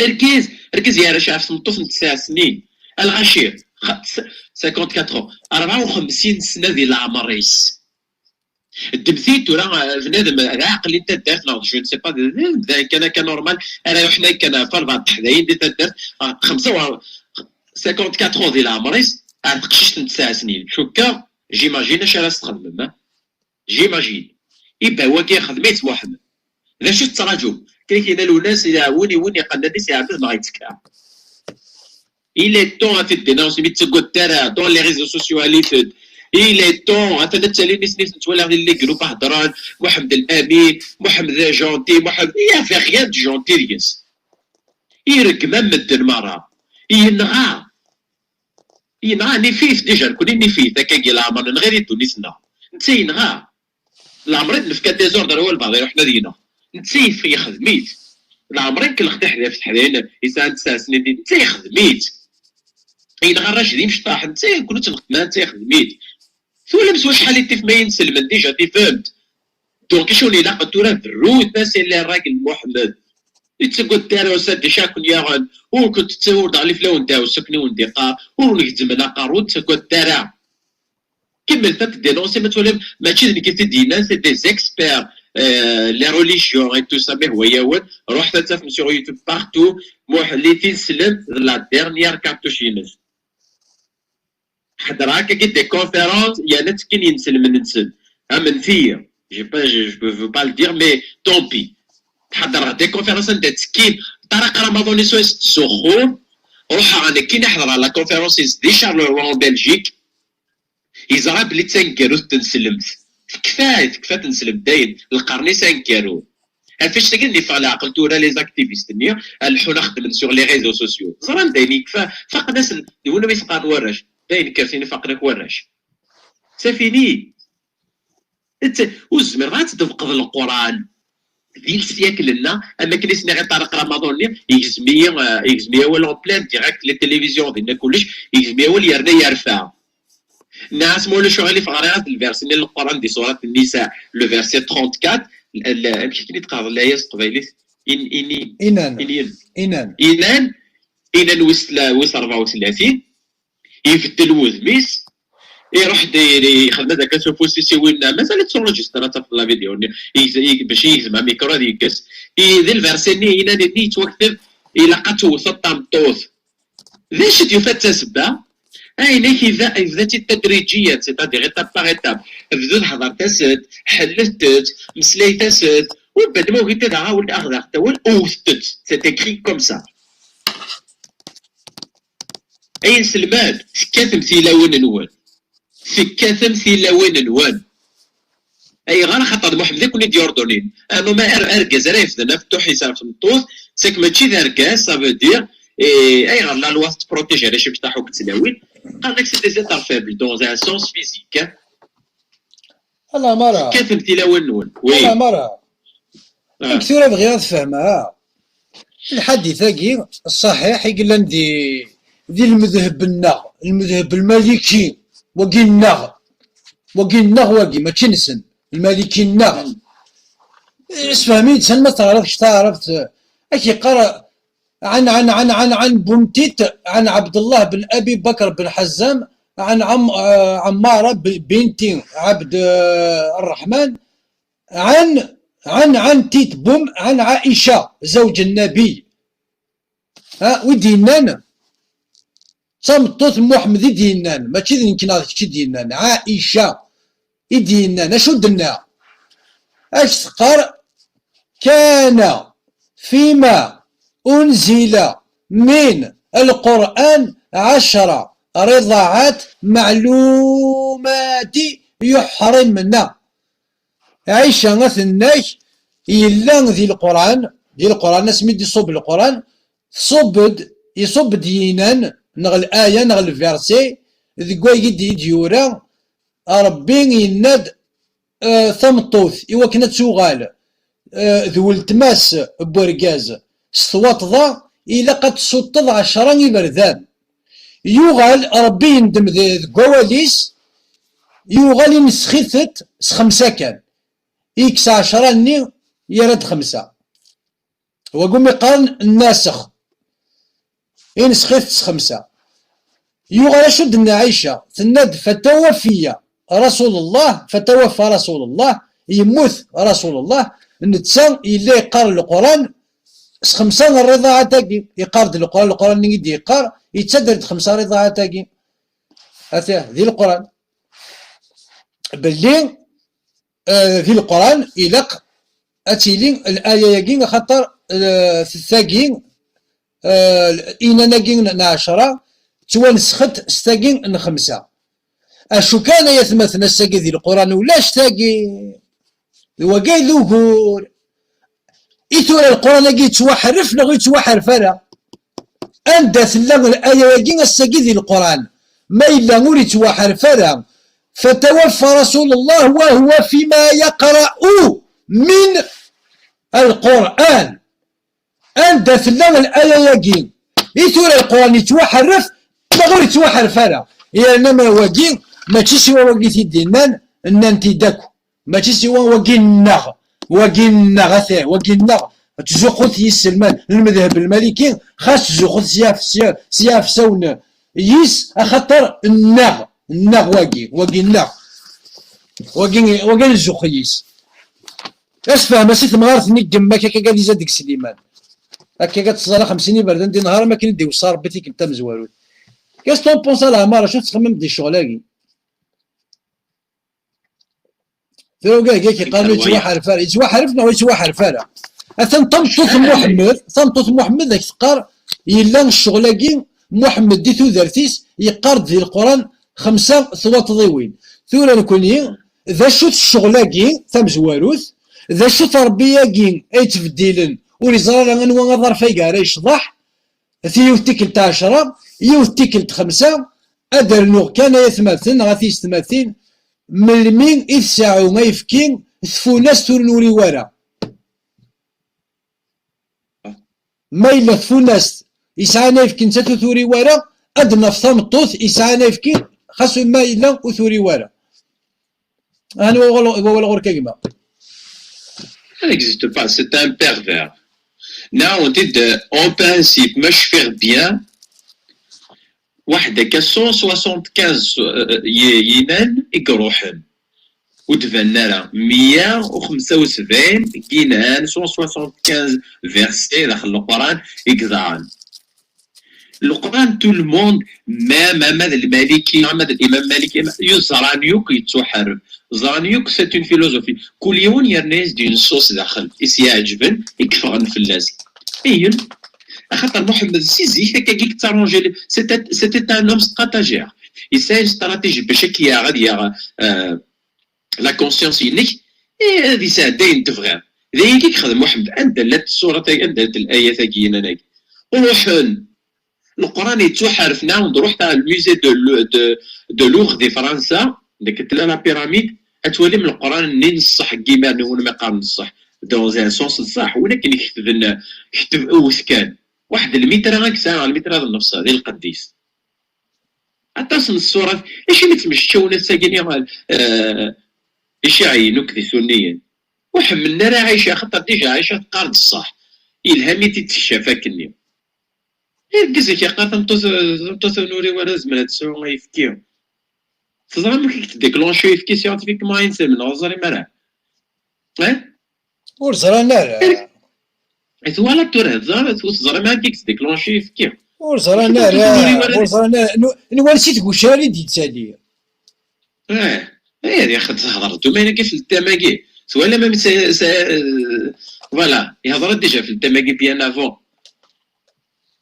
Argaz, argaz yeɛrec ɣef tmeṭṭut n tesɛa snin. Lɣaci, xa-, s-, cinquante-quatre ans, rebɛa u xemsin sna di leɛmer-is. Ddmet-iyi tura, eh, bnadem, d aɛeqli n taddart, neɣ je ne sais pas, d, d, d amdan kan akka normal, ara iruḥen akken ɣef rebɛa n teḥdayin di taddart, ɣef xemsa u, cinquante-quatre ans di leɛmer-is, ar teqcict n tesɛa snin. Cukkeɣ, j'imagine acu ara s-txedmem, ah? J'imagine. Iban wagi ixdem-itt Muḥemmed. D acu tettṛaǧum? Kra kina Lwennas, win, win iqennan-is iɛbed neɣ yettekka. Il est temps ad t-id-dénoncer, mi tettaggadet ara, dans les réseaux sociaux, alit-d. Il est temps, atan ad talin isem-is nettwalaɣ di les groupes heddren, Muḥemmed Lamin, Muḥemmed d gentil, Muḥemmed, il y avait rien de gentil deg-s. Ireggem am medden merra. Yenɣa. Yenɣa, nif-it, déjà, nekni nif-it, akkagi leɛmer nenɣa di ddunit-nneɣ. Netta yenɣa. Leɛmer i d-nefka désordre i walbeɛḍ iruḥen ad yenɣ. Netta yef-, yexdem-it. Leɛmer i nkellex tiḥdaft teḥdayin, yesɛan tesɛa snin, netta yexdem-it. Yenɣa Racid imecṭaḥ, netta, nekni ur tt-nqeddem ara, netta yexdem-it. Twalam s wacḥal i tif ma inselmen déjà tifemt. Donc, acu ilaq tura berrut-as i les règles n Muḥemmed. Ur ttaggadet ara, usa-d icaken yaɣen. Ur kent-ttawiɣ ur d-ɣlif lawen ddaɛwessu akken i wen-d-iqqar, ur wen-gezzmen aqerru, ur ttaggadet ara. Kemmlet ad t-dénoncer, ma twalam, mačči d nekk i t-id-yennan, c'est des experts, euh, les religions et tout ça, mi hwa yawen, ruḥet ad tafem sur YouTube partout, Muḥ-, les tineslemt d la dernière cartouche-ines. Ḥedreɣ akkagi des conférences, yerna ttekkin yinselmen-nsen. Amenet-iyi. Je, pas, je, je veux pas le dire, mais tant pis. Ḥedreɣ des conférences anda ttekkin. Ṭariq Ramadan iswa yettzuxxu. Ruḥeɣ nekkini ḥedreɣ la conférence-is di Charleroi en Belgique. Yeẓra belli d taneggarut n tneslemt. Tekfa, tekfa tneslemt dayen. Lqern-is aneggaru. Ɣef wannect-agi i d-yeffeɣ leɛqel tura les activistes-nni, ad leḥḥun ad xeddmen sur les réseaux sociaux. Ẓran dayen yekfa, faqen-asen, d win umi s-qqaren warrac. Dayen kkaten i faqen akk warrac. C'est fini. Ur tezmireḍ ad tdebqeḍ Leqran. Di lesyakl-nneɣ, am akken i s-nniɣ i Ṭariq Ramadan-nni, yegzem-iyi, eh, yegzem-iyi awal en plein direct, les télévisions, dinna kullec, yegzem-iyi awal yerna yerfa. Nniɣ-as ma ulac aɣilif ɣriɣ-as-d lversi-nni n Leqran di surat Nnisa, le verset trente-quatre, l-, l-, amek akken i d-qqareḍ laya s teqbaylit? In-, ini-, Inan. Inin. Inan. Inan, inan wis tla-, wis rebɛa u tlatin, ibeddel wudem-is, iruḥ-d i-, i-, ixdem-d akka s ufus-is i winna, mazal ad tt-enregister ad tafeḍ la vidéo-nni, igz-, ig-, bac yegzem amikru ad yekkes. I, di lversi-nni, inan-nni yettwakteb, ilaq ad tewteḍ tameṭṭut. D acu d-yufa d tasebba? Ayen-ik yebda, yebda-tt-id tadriǧiyan, c'est-à-dire étape par étape. Bdu d-hedret-as-d, ḥellet-tt, meslayet-as-d, u bad ma ugint ad aɣ-, aɣ-d-aɣ-d awal, wwtet-tt, c'est écrit comme ça. Ay inselmen, tekkatem tilawin-nwen. Tekkatem tilawin-nwen. Ayɣer? Axaṭer d Muḥemmed i ken-id-yurdunin. Anu ma ar-, argaz ara yefden afettuḥ-is ɣef tmeṭṭut, c'est que mačči d argaz, ça veut dire, eh, ayɣer la loi tettprotège arrac imecṭaḥ akked tlawin? Qqaren-ak c'est des êtres faibles dans un sens physique, hein. Ala mara. Tekkatem tilawin-nwen. Oui. Ala mara. Ah. Nekk tura bɣiɣ ad fehmeɣ, ah, lḥadit-agi ṣṣaḥiḥ i yellan di, di lmedheb-nneɣ, lmedheb lmaliki, wagi nneɣ, wagi nneɣ, wagi, mačči nsen, lmaliki nneɣ. Sfehmi-d, san ma teɣriḍ kečč taɛrabt, ad k-yeqqar عن، عن، عن، عن، عن بنتيت، عن عبد الله بن أبي بكر بن حزام، عن عم-، آه، عمارة ب-، بنت عبد، آه، الرحمن، عن، عن، عن تيت بوم، عن عائشة زوج النبي. ها، ويدي نانا. D tameṭṭut n Muḥemmed i d-yennan, mačči d nekk neɣ d kečč i d-yennan, Ɛica i d-yennan. Acu d-tenna? Ad k-teqqar: كان فيما أنزل من القرآن عشر رضعات معلومات يحرمن. Ɛica, ad ten-nag, yella di Leqran, di Leqran, asmi d-iṣubb Leqran, tṣubb-d, iṣubb-d yinan, neɣ laya, neɣ lversi, deg wayeg i d-, i d-yura, Ṛebbi yenna-d, eh, tameṭṭut, i wakken ad tuɣal, eh, d weltma-s n wergaz, s twaṭḍa, ilaq ad tessuṭṭeḍ ɛecra iberdan. Yuɣal Ṛebbi yendem de-, deg wawal-is, yuɣal inesxi-tent s xemsa kan. Ikkes ɛecra-nni, yerra-d xemsa. Wagi umi qqaren nnasex. Inesxi-t s xemsa. Yuɣal acu d-tenna Ɛica? Tenna-d: فتوفي رسول الله، فتوفى رسول الله، yemmut رسول الله, netta yella yeqqar Leqran, s xemsa n rriḍaɛat-agi. Yeqqar-d Leqran, Leqran-nni i d-yeqqar, yettader-d xemsa rriḍaɛat-agi. Ata, di Leqran. Belli, eh, di Leqran, ilaq ad tili laya-agi, axaṭer, eh, tagi, eh, inan-agi n ɛecra, ttwanesxent s tagi n xemsa. Acu kan, ay atmaten, ass-agi di Leqran ulac tagi. D wagi ay d ugur. I tura Leqran-agi yettwaḥerref neɣ ur yettwaḥerref ara? Anda tella laya-agi ass-agi di Leqran? Ma yella ur yettwaḥerref ara, فتوفى رسول الله وهو فيما يقرأ من القرآن. Anda tella laya-agi? I tura Leqran yettwaḥerref neɣ ur yettwaḥerref ara? Yerna ma wagi, mačči siwa wagi t-id-innan, nnan-t-id akk. Mačči siwa wagi nneɣ, wagi nneɣ, ata, wagi nneɣ. Ttzuxxut s yiselman n lmedheb lmaliki, xas ttzuxxut s yaf-, s ya-, s yiɛefsawen yis, axaṭer nneɣ, nneɣ wagi, wagi nneɣ. Wagi, wagi nzuxx yis. Asefhem-as i temɣart-nni n yemma-k, akka ad izad deg Sliman. Akka ad teẓra xemsin iberdan di nnhar, am akken i d-iweṣṣa Rebbi tikkelt tamezwarut. Qu'est-ce que t'en penses a leɛmer, acu tettxemmim di ccɣel-agi? Tura ugaga yeqqaren ur yettwaḥerref ara. Yettwaḥerref neɣ ur yettwaḥerref ara? Atan tameṭṭut n Muḥemmed, tameṭṭut n Muḥemmed ak teqqar yella ccɣel-agi, Muḥemmed di tudert-is yeqqar-d di Leqran xemsa twaṭḍiwin. Tura nekni, d acu-t ccɣel-agi tamezwarut? D acu-t Rebbi-agi ay yettbeddilen, ur yeẓri ara anwa aḍaref ay ara yecḍeḥ? Ti yiwet tikkelt ɛecra, yiwet tikkelt xemsa, ad d-rnuɣ kan ay atmaten neɣ a tiyessetmatin, melmi i tseɛɛu ayefki tfunast ur nuriw ara? Ma yella tfunast yesɛan ayefki nettat ur turiw ara, ad d-naf tameṭṭut yesɛan ayefki xas ma yella ur turiw ara. Anu wawal, wawal ɣur-k a gma. Ça n'existe pas, c'est un pervers. Nniɣ-awent-id, en principe, ma cfiɣ bien, waḥed akka cent soixante-quinze, euh, y-, yinan i iruḥen. Ur d-banen ara. Meyya u xemsa u sebɛin n yinan, cent soixante-quinze versets daxel Leqran i iḍaɛen. Leqran, tout le monde, même ama d Lmaliki, ama d Limam Maliki, ama, ẓran yakk yettwaḥerref. Ẓran yakk c'est une philosophie. Kul yiwen yerna-as-d une sauce daxel i s-iɛeǧben, i yeffɣen fell-as. Ihi, axaṭer Muḥemmed si zik akka i yettaranji, c'était, c'était un homme stratagère. Yesɛa une stratégie bac ad k-yaɣ, ad yaɣ, euh, la conscience-inek, eh, ad yesɛeddi ayen tebɣiḍ. D ayagi i yexdem Muḥemmed. Anda llant ṣṣurat-agi, anda llant layat-agi, yinan-agi? Ruḥen. Leqran yettwaḥerref, nɛawed nruḥ ɣer le musée de, de, de Louvre di Fransa, deg tella la pyramide, ad twalim Leqran-nni n ṣṣeḥ n yiman-nwen, ma qqaren n ṣṣeḥ, dans un sens n ṣṣeḥ, walakin ketben, ketb-, wet kan. Waḥed lmitra i yesɛa, lmitra d nnefṣ, di lqedd-is. Aṭas n ṣṣurat, acimi ttmecčawen ass-agi, eh, Iciɛiyen akk d Isunniyen? Ur ḥemmlen ara Ɛica, axaṭer déjà Ɛica teqqar-d ṣṣeḥ. Yelha mi tt-id-teccaf akkenni. Argaz-ik yeqqar tameṭṭut, tameṭṭut ur nuriw ara tezmer ad tesɛu ayefki. Teẓram amek i yettdéclenché uyefki scientifiquement, ay inselmen, ur teẓrim ara? Eh? Ur ẓran ara. Twalaḍ tura, teẓra, ur teẓrim ara amek i yettdéclenché uyefki. Ur ẓran ara, ur ẓran ara. N-, n wansi tgucrar i d-yettali? Eh, eh, ya xed, tehḍer-d umayna-agi f le thème-agi. Twalam amek sa, sa, euh, voilà, yehḍer-d déjà f le thème-agi bien avant.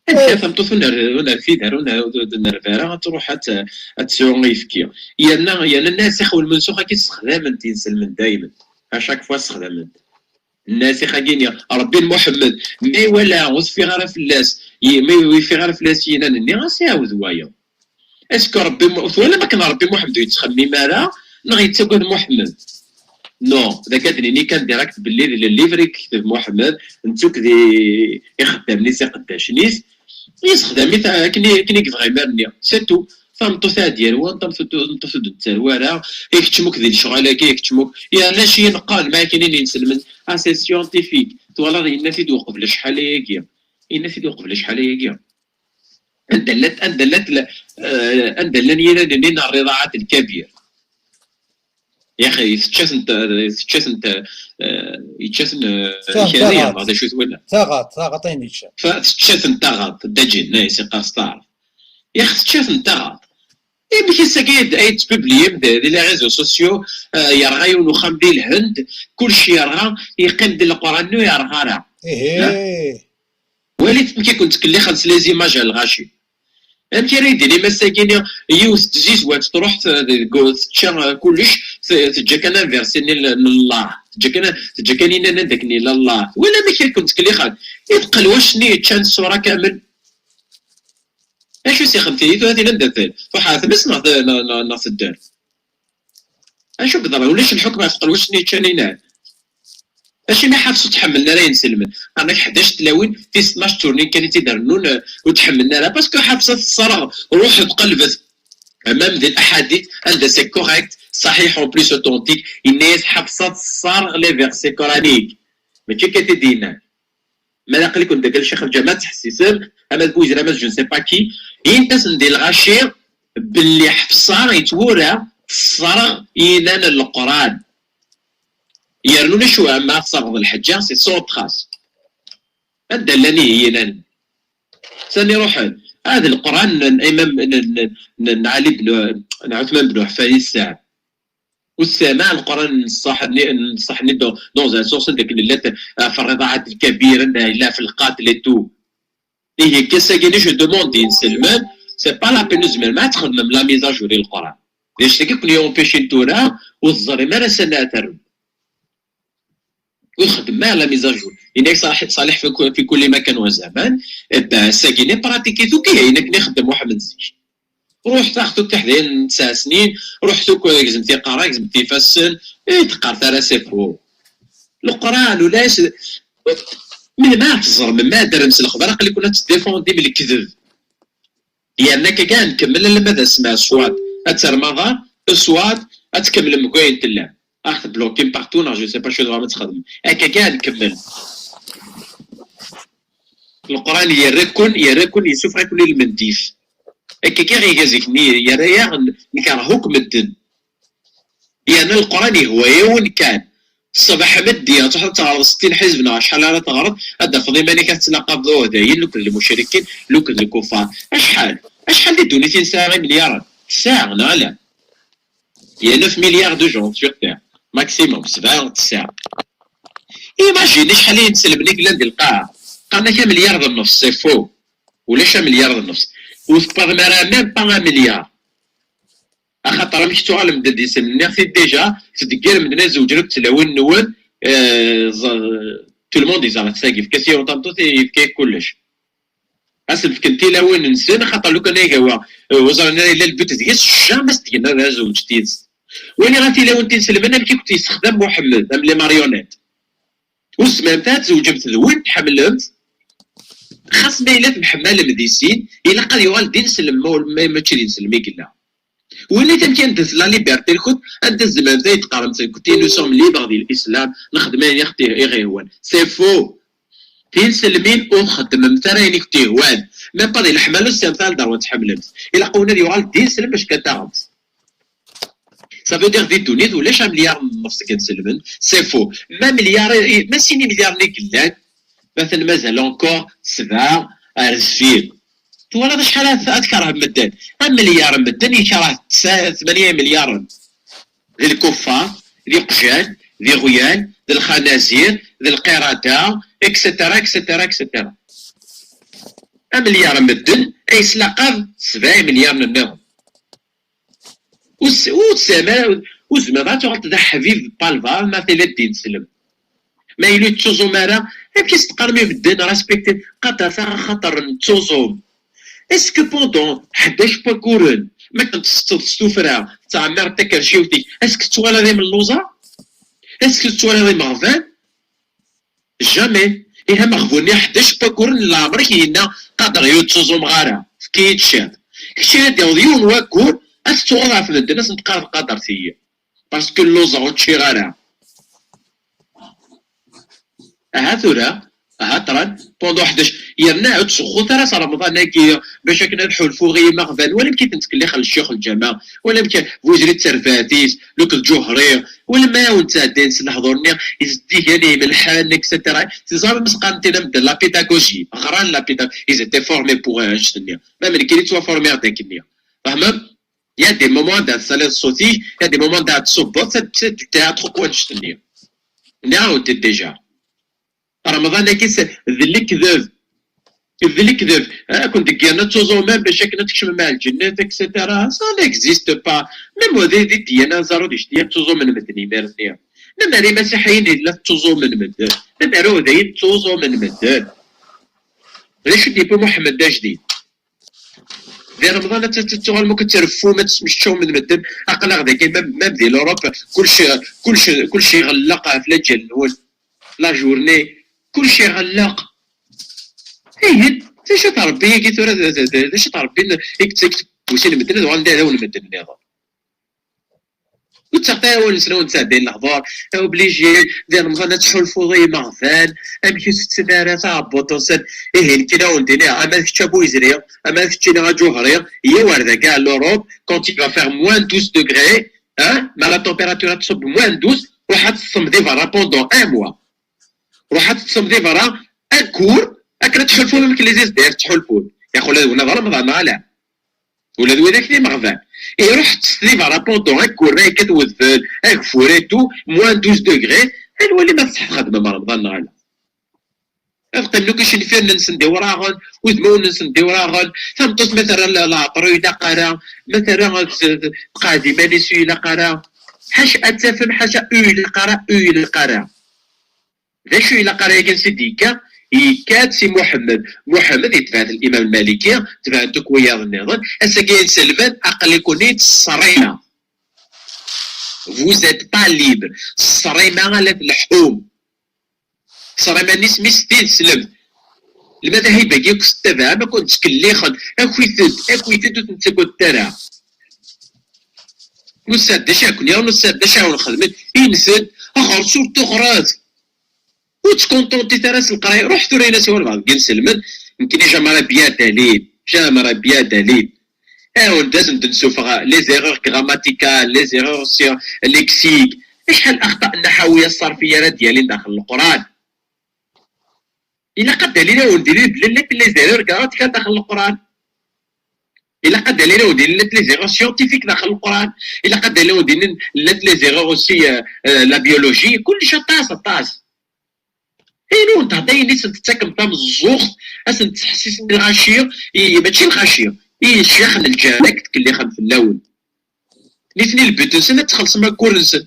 Amek tameṭṭut ur ner-, ur nerfid ara, ur ner-, ur nerba ara, ad truḥ ad t-, ad tesɛu ayefki. Yerna, yerna Nasix u Lmansux-agi ssexdamen-t yinselmen daymen. À chaque fois ssexdamen-t. Nasix-agi-nni, Rebbi n Muḥemmed, ma iwala ur teffiɣ ara fell-as, i-, ma ur yeffiɣ ara fell-as yinan-nni, ad s-iɛawed wayeḍ. Est-ce que Rebbi Mu-, twalam akken Rebbi Muḥemmed ur yettxemmim ara, neɣ yettagad Muḥemmed? Non, d akka ad d-nini kan direct belli d le livre i yekteb Muḥemmed, netta akk d i-, ixeddamen-is, iqeddacen-is, yessexdam-it akken i, akken i yebɣa imir-nni, c'est tout. Tameṭṭut ad d-yerwel, tameṭṭut, tameṭṭut ur d-tettarew ara, i keččem akk di lecɣal-agi, i keččem akk, yerna ci neqqar, ma akken i n-, inselmen, ah, c'est scientifique, twalaḍ, yenna-t-id uqbel acḥal ayagi, yenna-t-id uqbel acḥal ayagi. Anda llant, anda llant, eh, anda llan yinan-nni n rriḍaɛat lkabir? Yaxi, tečča-tent, tečča-tent, eh, Yečča-ten, eh, taɣaṭ, yerna taɣaṭ. Yerna d acu twala? Taɣaṭ, taɣaṭ ayen yečča. Tečča-ten taɣaṭ, d aǧennay, si qqar s taɛrabt. Yax tečča-ten taɣaṭ. Amek ass-agi ay, ay tettpubliyem di, di les réseaux sociaux, eh, yerɣa yiwen uxxam di Lhend, kullec yerɣa, yeqqim-d Leqran-nni ur yerɣa ara. Ihi. Walit amek i ken-ttkellixen s les images a lɣaci. Amek ara yi-d-tinim ass-agi-nni, yiwet n tzizwat truḥ t-, deg, tečča kullec, t-, teǧǧa kan aversi-nni n Allah, teǧǧa kan, teǧǧa kan inanan d akken yella Allah. Twala amek i ken-ttkellixen? I tqelwac-nni yeččan ṣṣura kamel? Acu s-ixen tidi tura tin anda t-, truḥ ar tmes neɣ t-, neɣ, neɣ, neɣ tedder? Acu yeḍran? Ulac lḥukm ɣef tqelwac-nni yeččan inan. Acimi ḥafes ur tḥemmlen ara inselmen? Qqaren-ak ḥdac tlawin, tis tnac d turnin kan i tt-id-rennun, eh, ur tḥemmlen ara. Parce que ḥafes ad tesserɣ, ruḥ tqelbet. Même di lḥadit, anda c'est correct, صحيح, en plus authentique, yenna-yas ḥafes ad tesserɣ les versets coraniques. Mačči akka i t-id-yenna. Ma d aql-iken deg Ccix Lǧameɛ ttḥessisem, ama d Buzir, ama d je ne sais pas qui, init-asen di lɣaci belli Ḥefṣa yettwura tesserɣ inan n Leqran. Yernu acu ma tesserɣeḍ lḥeǧǧa, c'est sans trace. Anda llan ihi yinan? Sani ruḥen? Ah, d Leqran n imam n, n, n, n Ali ben, n Ɛuthman ben Ɛeffan i tesɛam. Ur tesɛim ara Leqran n ṣṣeḥ-nni, n ṣṣeḥ-nni dans, dans un sens, anda akken llant, euh, ɣef rriḍaɛat lkabir, anda yella ɣef lqatl et tout. Ihi, ass-agi-nni, je demande i inselmen, c'est pas la peine, ur tzemrem ara ad txedmem la mise à jour i Leqran. D acu-agi i ken-yumpicin tura, ur teẓrim ara sani ara terrem. Ur txeddmem ara la mise à jour. Yenna-k Ṣaliḥ, Ṣaliḥ fi ku-, fi kulli makan wa zaman, eh ben, ass-agi-nni pratique-it akk, ihi ayen akken ixeddem Muḥemmed zik. Ruḥet aɣ-t-id tiḥdayin n tesɛa snin, ruḥet akk, gezmet iqerra, gezmet ifassen, eh, teqqaret ara c'est faux. Leqran ulac, melmi ara teẓrem, ma ad terrem s lexbar, aql-iken ad teddéfendim lekdeb. Yerna akka kan nkemmel alamma d asma, soit ad terrem aḍar, soit ad tkemmlem deg wayen tellam. Ad aɣ-teblokim partout, neɣ je sais pas acu tebɣam ad txedmem. Akka kan nkemmel. Leqran yerra-ken, yerra-ken, yessufeɣ-iken i lmendif. Akka kan iga zik-nni, yerra-yaɣ n-, nkerh akk medden. Yerna Leqran yehwa-yawen kan. Ṣṣbeḥ meddi, ad truḥeḍ ad teɣreḍ settin ḥizb neɣ acḥal ara teɣreḍ, ad d-tafeḍ iman-ik ad tettlaqabeḍ uɛdayen, lukan d lmucrikin, lukan d lkuffar. Acḥal? Acḥal di ddunit i nesɛa imelyaren? Tesɛa, neɣ ala? Il y a neuf milliards de gens sur Terre, maximum, sebɛa, tesɛa. Imagine acḥal n yinselmen i yellan di lqaɛa. Qqaren-ak amelyar d nnefs, c'est faux. Ulac amelyar d nnefs. Ur tewwiḍem ara même pas un milliard. Axaṭer amek tuɣalem-d d inselmen? Nniɣ-t-id déjà, tdeggirem-d ad zewǧen akk tlawin-nwen, euh, ẓ-, tout le monde yeẓra-t, tagi, yefka-t yiwen tameṭṭut, yefka-yak kullec. Ad sen-fken tilawin-nsen, axaṭer lukan ay gawa, euh, ur ẓrin ara yella lbut deg-s, jamais s-d-gen ara zewǧ yid-s. Wali ɣer tilawin tinselmen, amek i kent-yessexdam Muḥemmed, am les marionnettes. Ur tezmiremt ara ad tzewǧemt d win tḥemmlemt, xas ma yella temḥemmalem di sin, ilaq ad yuɣal d ineslem, ma ur, ma mačči d ineslem i yella. Win i tamkan d la liberté-nkent, anda tzemremt ad d-teqqaremt nekkenti nous sommes libres di l'islam, nexdem ayen i ɣ-t-, i ɣ-ihwan. C'est faux. Tinselmin ur txeddmemt ara ayen i kent-ihwan. Même pas di leḥmala ur tesɛimt ara lderwa ad tḥemmlemt. Ilaq-awen ad yuɣal d ineslem bac kan taɣemt. Ça veut dire di ddunit ulac amelyar n nnefs deg inselmen, c'est faux. Ma amelyar, ma sin imelyaren i yellan, ma ten mazal encore sebɛa ar deffir. Twalaḍ acḥal ad, ad tkerhem medden? Amelyar n medden yekreh tesɛa, tmanya imelyaren. D lkuffar, d iqjan, d iɣyal, d lxanazir, d lqirada, et cetera, et cetera, et cetera. Amelyar n medden ay yeslaqab sebɛa imelyaren nniḍen. Ur s-, ur tesɛim ara, ur tezmireḍ ad tuɣaleḍ d aḥbib n Palvar ma tella d ineslem. Ma yella ur tettuẓum ara, amek i s-teqqarem i medden respecté, qader taɣ-, axaṭer nettuẓum? Est-ce que pendant ḥdac n wagguren, ma kent-tsetteḍ s tuffra, tettɛemmireḍ takerciwt-ik, est-ce que tettwaliḍ imelluẓa? Est-ce que tettwaliḍ imeɣban? Jamais. Ihi ameɣbun-nni ḥdac n wagguren n leɛmer-ik yenna, qader ur ttuẓumeɣ ara, efk-iyi-d ciṭ. Kečč ad d-yaweḍ yiwen waggur, ad tettuɣaḍ ɣef medden, ad sen-teqqareḍ qadret-iyi. Parce que lluẓeɣ ur ččiɣ ara. Aha tura, Aha, tran, pendant ḥdac, yerna ur ttzuxxut ara s Remḍan-agi bac akken ad ḥulfuɣ i yimeɣban, wala amek i ten-ttkellixen lecyax n lǧameɛ, wala amek Buzri d terbaɛt-is, nekk d Ǧuhri, wala ma awen-ttɛeddayen s lehdur-nni, izeddigen, imelḥan, et cetera. Teẓram s qqaren-t-in medden la pédagogie, ɣran la pédagogie, ils étaient formés pour annect-nni. Ma nekkini ttwaformiɣ-d akkenni. Fehmem? Il y a des moments anda tesɛiḍ ṣṣut-ik, il y a des moments anda ad tṣubbeḍ, ad, ad, ad txuqq wannect-nni. Nniɣ-awen-t-id déjà. Remḍan-agi s-, d lekdeb. D lekdeb. Ad ken-d-ggiren ad tuẓumem bac akken ad tkecmem ar lǧennet, et cetera. Ça n'existe pas. Même di, di ddiyana, ẓer ur d-icti ad ttuẓumen medden imir-nni. Même ar imasiḥiyen yella tettuẓumen medden. Même ar udayen tettuẓumen medden. D acu d-yewwi Muḥemmed d ajdid? Di Remḍan ad t-, ad tuɣalem akk ad treffum, ad tesmeččawem d medden. Aql-aɣ dagi, même, même di l'Europe, kullec, kullec, kullec iɣelleq ɣef laǧal-nwen. La journée, kullec iɣelleq. Ihi, d acu-t Ṛebbi-agi tura, d, d, d, d acu-t Ṛebbi i yettak tebbusin n medden, ad uɣalen d iɛdawen n medden nniḍen? Ur ttaɣet ara awal-nsen, awen-ttɛeddayen lehdur, obligé, di Remḍan ad tḥulfuḍ i yimeɣban, amek ur tetten ara taɛebbuḍt-nsen. Ihi, nekkini ad wen-d-iniɣ, ama d kečč a Bu Yezri, ama d keččini a Ǧuhri, yyaw ar dagi à l'Europe, quand il va faire moins douze degrés, hein, ma la température ad tṣubb moins douze, ruḥ ad teṭṭsem di berra pendant un mois. Ruḥ ad teṭṭsem di berra, aggur, akken ad tḥulfum amek les Izzayriyen ttḥulfun. Yaxi ula d winna d Remḍan, neɣ ala? Ula d widak d imeɣban. Iruḥ ṭṭes di berra pendant aggur, ma yekkat wedfel, ageffur et tout, moins douze degrés, ad nwali ma teṣṣeḥ txedmem Remḍan neɣ ala. Ad qqimen akk icenfiren-nsen d iwraɣen, udmawen-nsen d iwraɣen, tameṭṭut ma terra le-, leɛṭer ur ilaq ara, ma terra ad t-, tqeɛɛed iman-is ur ilaq ara. Ḥaca ad tafem, ḥaca ur ilaq ara, ur ilaq ara. D acu ilaq ara yakan s i d-yekka? Yekka-d si Muḥemmed. Muḥemmed yetbeɛ-t Limam Lmaliki, tebɛen-t akk wiyaḍ nniḍen. Ass-agi ay inselmen, aql-iken-id ṣṣrima. Vous êtes pas libre. Ṣṣrima ala tleḥḥum. Ṣṣrima-nni isem-is tineslemt. Lmadahib-agi akk tettabaɛem, akk ttkelliɣen, akk-iten-d, akk-iten-d, ur ten-ttagadet ara. Nusa-d d acu akk-nniɣen, nusa-d d acu awen-xedmen, insen, aɣers ur tuɣret. Ur ttkunṭunṭit ara s leqraya. Ruḥ tura in-as i walbeɛḍ n yinselmen, nekkini j'aimerais bien dalil, j'aimerais bien dalil. Awen-d ad sen-d-nessufeɣ les erreurs grammaticales, les erreurs sur lexique. Acḥal axṭa nnaḥawiya ṣṣarfiya ara d-yalin daxel n Leqran? Ilaq ad d-alin awen-d-inin belli llant les erreurs grammaticales daxel n Leqran. Ilaq ad d-alin awen-d-inin llant les erreurs scientifiques daxel n Leqran. Ilaq ad d-alin awen-d-inin llant les erreurs aussi, euh, euh, la biologie. Kullec aṭas, aṭas. Ayen ur nehḍa, ayen i sen-tettakem tameẓẓuɣt, ad sen-tettḥessisem i lɣaci, i, mačči lɣaci, i ccyax n lǧarak ttkellixen fell-awen. Nitni le but-nsen ad txellṣem aggur-nsen.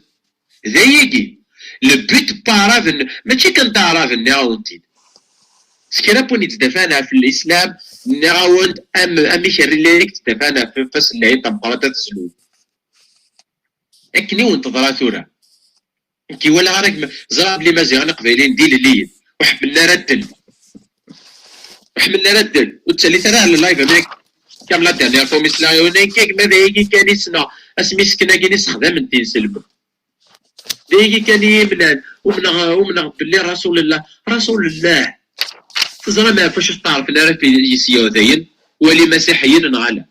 D ayagi. Le but n waɛraben, mačči kan d aɛraben, nniɣ-awen-t-id. S kra n win yettdafan ɣef lislam, nniɣ-awen-d am, amek rrilan i yettdafan ɣef ifassen n lɛid tameqqrant ad tezlul. Akken i wen-teḍra tura. Nekk i walaɣ ara gma-, ẓriɣ belli Imaziɣen Iqbayliyen d ilelliyen. Ur ḥemmlen ara ddel. Ur ḥemmlen ara ddel. Ur ttalit ara ɣer live am nekk. Comme la dernière fois mi sliɣ yiwen, nekk agma d ayagi kan i ssneɣ. Asmi sken-agi i sexdamen tinselmen. D ayagi kan i yi-mlan. Umneɣ, umneɣ belli Rasulullah. Rasulullah. Teẓram ɣef wacu steɛṛfen ara fi-, yes-i Yudayen? Wala Imasiḥiyen neɣ ala?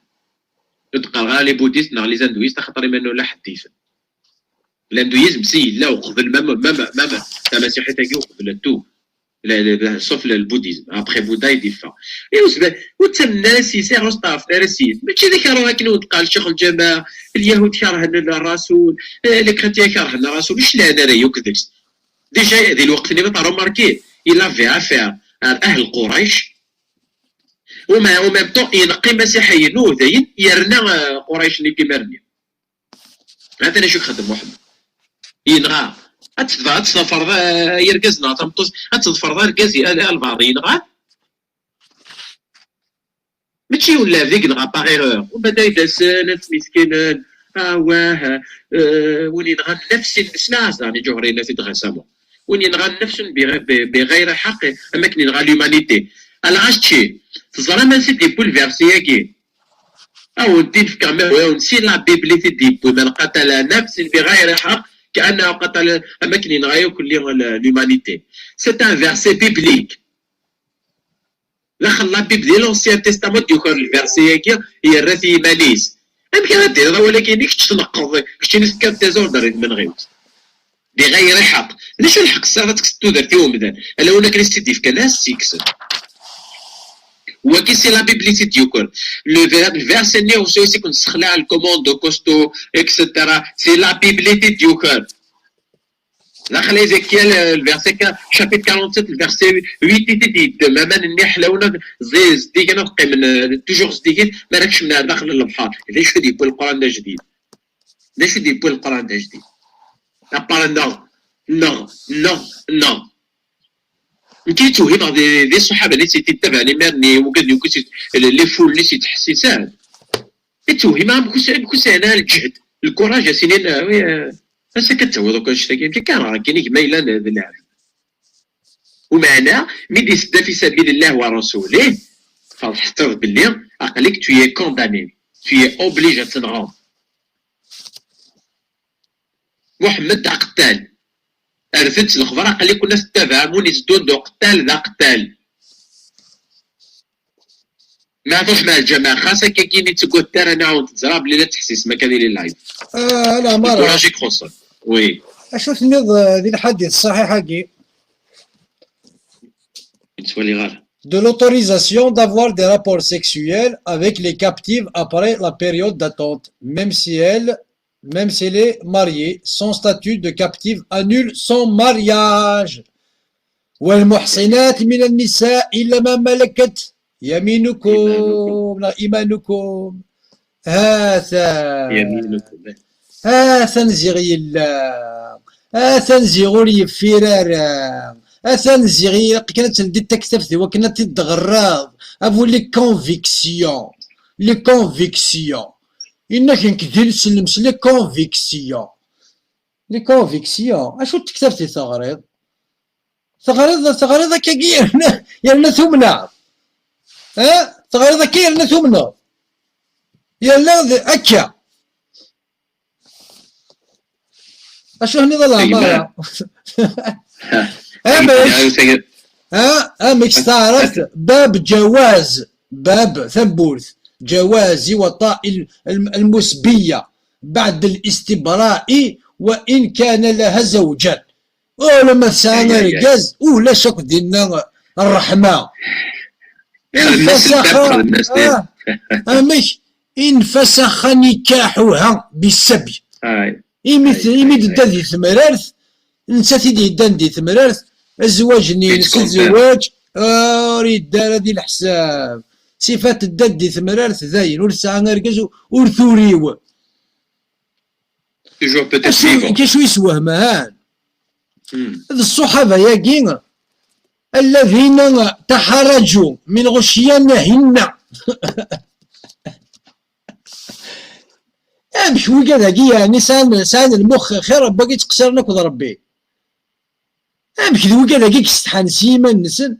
Ur d-qqareɣ ara les bouddhistes neɣ les hindouistes, axaṭer iman ur la ḥedditen. L'hindouisme, si, yella uqbel, même, même, même tamasiḥit-agi uqbel tout. La, la, la, sauf le, le bouddhisme. Après Bouddha, il défunt. Et ur sba-, ur ttamnen ara s yes, ur steɛṛfen ara s yes. Mačči d akaruh akken i wen-d-qqar Ccix Lǧameɛ, Lyahud kerhen Rasul, eh, les chrétiens kerhen Rasul, ur clan ara yakk deg-s. Déjà, di lweqt-nni, ma tṛumarki, il avait affaire ar ahl Qurayc, u ma-, en même temps, ineqq imasiḥiyen n Udayen, yerna, eh, Qurayc-nni n yimir-nni. Atan acu ixeddem Muḥemmed. Yenɣa. Ad tefḍ-, ad tḍefreḍ, eh, irgazen neɣ tameṭṭut, ad tḍefreḍ argaz i-, a-, albaɛḍ yenɣa. Mačči yiwen leɛbed i yenɣa par erreur. Umbeɛd ay d-asen, ad ttmiskinen. Awah, eh, win yenɣan nnefs-nnes, la, ɛni Ǧuhri yenna-t-id récemment. Win yenɣan nnefs bi, bi, bi ɣayri ḥaq, am akken yenɣa l'humanité. Alors, acu, teẓram ansi d-yewwi le verset-agi? Ad wen-t-in-fkeɣ, ma hwa, si la Bible i t-id-yewwi, من قتل نفسا بغير حق كأنما قتل, am akken yenɣa akk l'humanité. C'est un verset biblique. Daxel la Bible di l'Ancien Testament d-yuker le verset-agi, yerra-t i yiman-is. Amek ara d-tiniḍ awal-agi-nni, kečč tneqqeḍ, keččini tekkaḍ désordre i tmenɣiwt? Di ɣayri ḥeqq. D acu lḥeqq tesɛiḍ ad tekkseḍ tudert i umdan? Ala win akken i s-tt-id-yefkan, ad s-tt-yekksen. Wagi c'est la Bible i t-id-yuker. Le ver-, le verset-nni ur s-, ur s-iken ssexlaɛ le commando costaud, et cetera. C'est la Bible i t-id-yuker. Daxel Ézéchiel, euh, le verset qua-, chapitre quarante-sept, le verset huit, i t-id-yeddem, aman-nni ḥlawen ad ẓi-, zdigen ad qqimen, euh, toujours zdigit, mi ara kecmen ar daxel n lebḥer. D acu i d-yewwi Leqran d ajdid? D acu i d-yewwi Leqran d ajdid? Apara neɣ, neɣ, neɣ, neɣ. Nekk i ttwehhimeɣ di, di ṣṣaḥaba-nni i tt-id-ttabaɛen imir-nni, wigad yakk i tt-, les foules-nni i tt-yettḥessisen. I ttwehhimeɣ amek ur s-, amek ur sɛin ara lǧehd, lkuraj, a s-inin, ah, oui, ah, ass akka ad tawiḍ akk annect-agi, amek akka ara akken i gma yellan d lɛebd. Umeɛna, mi d-isedda fi sabilillah wa rasulih, ferḥeḍ belli aql-ik tu es condamné, tu es obligé ad tenɣeḍ. Muḥemmed d aqettal. Rret-d s lexber, aql-iken ad tettabaɛem win iteddun d uqettal d aqettal. Ma tṛuḥem ar lǧameɛ, xas akka-agi mi ttaggadet ara nɛawed, teẓra belli la tettḥessisem akka di les live. Ah, ala, mara. Lkuraj i ixuṣṣen. Oui. Acu tenniḍ, eh, di lḥadit ṣṣaḥiḥ-agi? Ur ttwaliɣ ara. De l'autorisation d'avoir des rapports sexuels avec les captives après la période d'attente, même si elle, même si elle est mariée, son statut de captive annule son mariage. والمحصنات من النساء إلا ما ملكت يمينكم، neɣ إيمانكم. Hatan. Yaminukum. Hatan ziɣ yella. Hatan ziɣ ur yeffir ara. Hatan ziɣ ilaq kan ad teldiḍ taktabt i wakken ad t-id-tɣerreḍ. A bu les convictions. Les convictions. Inna-k nekk d ilsellem s les convictions. Les convictions. Acu n tektabt i teɣriḍ? Teɣriḍ, teɣriḍ akkagi yerna, yerna tumneḍ. Ha? Teɣriḍ akka yerna tumneḍ. Yerna d-, akka. Acu hniḍ a leɛmara? Amek? Ha? Amek s taɛrabt? Bab ǧawaz. Bab tawwurt. ǧواز وطأ ال-، الم-، المسبية بعد الاستبراء وإن كان لها زوجان. Ula ma tesɛa argaz, ulac akk dinna ṛṛeḥma. Infasakha, ah, amek? Infasakha nikaḥuha bissaby. Imi t-, imi d-tedda di temrart, nettat i d-yeddan di temrart, azwaj-nni-ines, zzwaǧ, ur yedda ara di leḥsab. Sifa tedda-d di temrart, dayen, ur tesɛa argaz, ur turiw. Toujours peut-être vivant. Acu, acu yeswehman? D ṣṣuḥaba-agi, الذين تحرجوا من غشيانهن. Amek wigad-agi, yeɛni, sɛan, sɛan lmux xir n wagi yettqeṣṣiren akked Rebbi? Amek d wigad-agi i yessetḥan s yiman-nsen?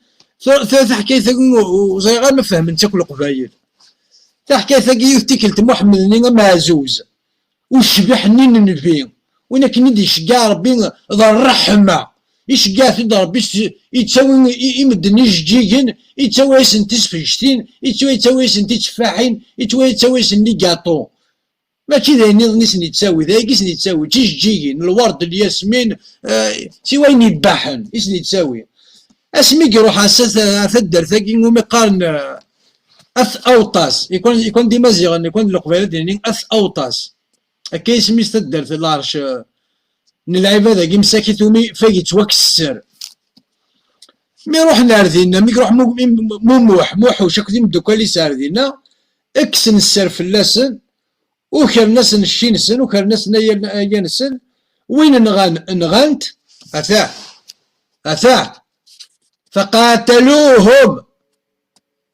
Ta-, ta-, taḥkayt-agi ur, ur ẓriɣ ara ma fehmen-tt akk Leqbayel. Taḥkayt-agi yiwet tikkelt Muḥemmed-nni ameɛzuz, ucbiḥ-nni n Nnbi, win akken i d-iceggeɛ Rebbi d ṛṛeḥma, iceggeɛ-ten-id Rebbi s-, yettawi i, i medden ijeǧǧigen, yettawi-asen tisfejtin, yettawi, yettawi-asen titteffaḥin, yettawi, yettawi-asen ligaṭu. Mačči d ayen nniḍen i sen-yettawi, d ayagi i sen-yettawi, d tijeǧǧigin, lwerd, lyasmin, eh, siwa ayen yebbaḥen i sen-yettawi. Asmi i iruḥ ass-a ta-, taddart-agi umi qqaren, eh, At Awṭas, ikwan, ikwan d Imaziɣen, ikwan d Leqbayel ad d-nini At Awṭas. Akka isem-is taddart, lɛerc, eh, n lɛibad-agi, msakit umi fag yettwakkes sser. Mi ruḥen ar dinna, mi iruḥ Mu-, mi-, Mumuḥ, Muḥuc akked imeddukal-is ar dinna, kksen sser fell-asen, ukren-asen cci-nsen, ukren-asen aya-, aya-nsen, win nɣan, nɣan-t, atah, atah, faqataluhum,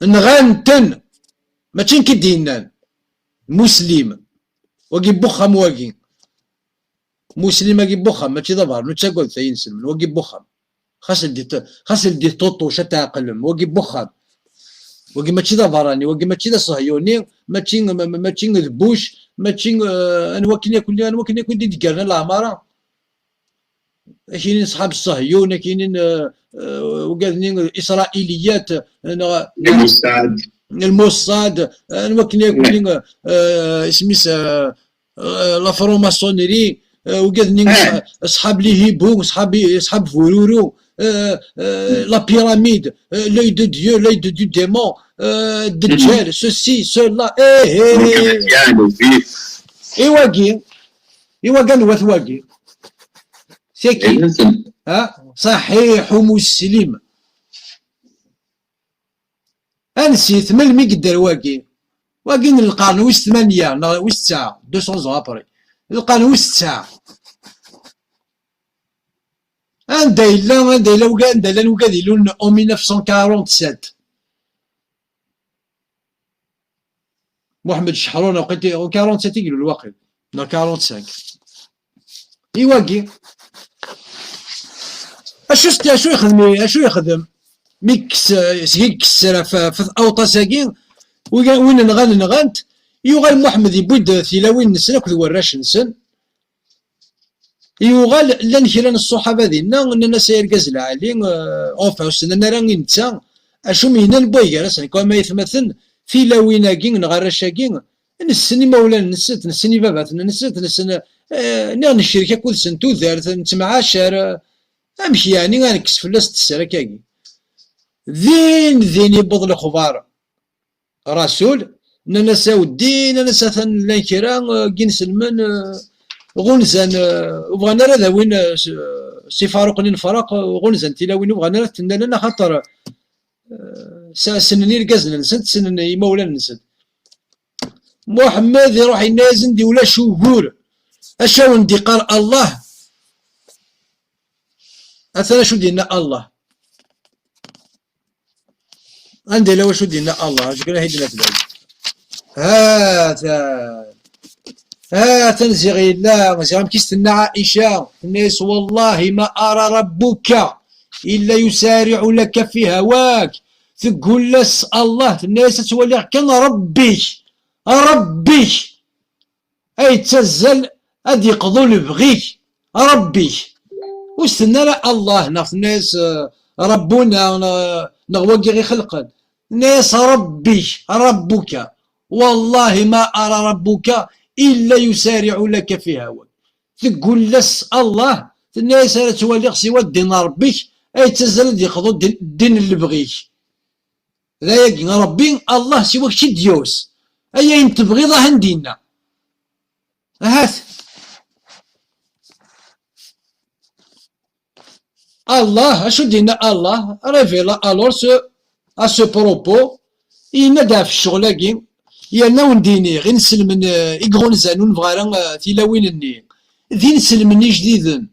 nɣan-ten, mačči nekk i d-yennan, Muslim, wagi n wexxam wagi. Muslim-agi n wexxam, mačči d abeṛṛani, ur ttagadet ay inselmen, wagi n wexxam. Xas ldi, xas ldi ṭuṭuc, ad tɛeqlem, wagi n wexxam. Wagi mačči d abeṛṛani, wagi mačči d aṣehyuni, mačči, ma-, ma-, mačči d Bush, mačči, eh, anwa akken yakk, anwa akken yakk i d-igerren leɛmara. Akinin ṣḥab Ṣahyun, akinin, eh, eh, ugaden-nni Israiliyat, eh, neɣ, neɣ Lmussad. Lmussad, eh, anwa akken yakk-nni, eh, isem-is, eh, eh, la franc-maçonnerie, eh, ugaden-nni, eh, ṣḥab Lihibu, ṣḥab, ṣḥab Bururu, eh, eh, la pyramide, eh, l'œil de Dieu, l'œil de, du démon, eh, Dejjal, ceci, cela, eh, eh. I wagi, i wagan wat wagi. Saki. Ha? Ṣaḥiḥ u muslim. Ansi-t, melmi i yedder wagi? Wagi n lqern wis tmanya neɣ wis tesɛa, deux cents ans après. Lqern wis tesɛa. Anda yella, anda yella uga-, anda llan wigad ilun en mille neuf cent quarante-sept? Muḥemmed Ceḥrun, waqil, en quarante-sept i ilul waqil, neɣ quarante-cinq. I wagi, acu s-, acu yexdem, acu yexdem? Mi yekkes, seg i yekkes sra f, f awṭas-agi, wi-, win nɣan, nɣan-t, yuɣal Muḥemmed yewwi-d tilawin-nsen akked warrac-nsen. Yuɣal, llan kra n ṣṣuḥaba dinna, nnan-as ay argaz lɛali, eh, enfin, ur s-nnan ara i netta, acu mi nnan wway gar-asen, comme aytmaten, tilawin-agi neɣ arrac-agi, nessen imawlan-nsent, nessen ibabaten-nsent, nessen, eh, niɣ necrek akked-sen tudert, nettemɛacar, eh, amek yeɛni ad nekkes fell-as ttesser akkagi? Din din yewweḍ lexbar Rasul, nnan-as a weddi, nnan-as atan llan kra, eh, n yinselmen, eh, ɣunzan, eh, ur bɣan ara ad awin, eh, s, s ifaruqen i nefraq, eh, ɣunzan tilawin, ur bɣan ara ad ten-nnalen, axaṭer, eh, sa-, ssnen irgazen-nsent, ssnen imawlan-nsent. Muḥemmed iruḥ yenna-yasen-d ulac ugur, acu awen-d-iqqar Allah? Atan acu d-yenna Allah. Anda yella wacu d-yenna Allah? Acu kan ad d-naf dayi. Hatan. Hatan ziɣ yella, ziɣ amek i s-tenna Ɛica. Tenna-yas: "Wallahi ma ara rabbuka illa yusari'u laka fi hawak." Teggul-as Allah, tenna-yas: "Ad twaliɣ kan Rebbi-k, Rebbi-k." Ay yettazzal ad yeqḍu lebɣi-k, Rebbi-k. Ur s-tenna ara Allah, neɣ tenna-yas, eh, Rabbuna, neɣ, neɣ wagi i xelqen. Tenna-yas Rebbi-k, Rabbuka. Wallahi ma ara Rabbuka illa yusari'u laka fi hawak. Teggul-as Allah, tenna-yas ara ttwaliɣ siwa ddin n Rebbi-k, ay yettazzal ad yeqḍu ddin, ddin n lebɣi-k. D ayagi, Ṛebbi, Allah, siwa kečč i d-yus. Ay ayen tebɣiḍ, ahan dinna. Ahat. Allah, acu d-yenna Allah? Révéla alors ce, à ce propos, yenna-d ɣef ccɣel-agi, yerna wen-d-iniɣ, inselmen, eh, i iɣunzan, ur nebɣa ara, eh, tilawin-nni. D inselmen ijdiden.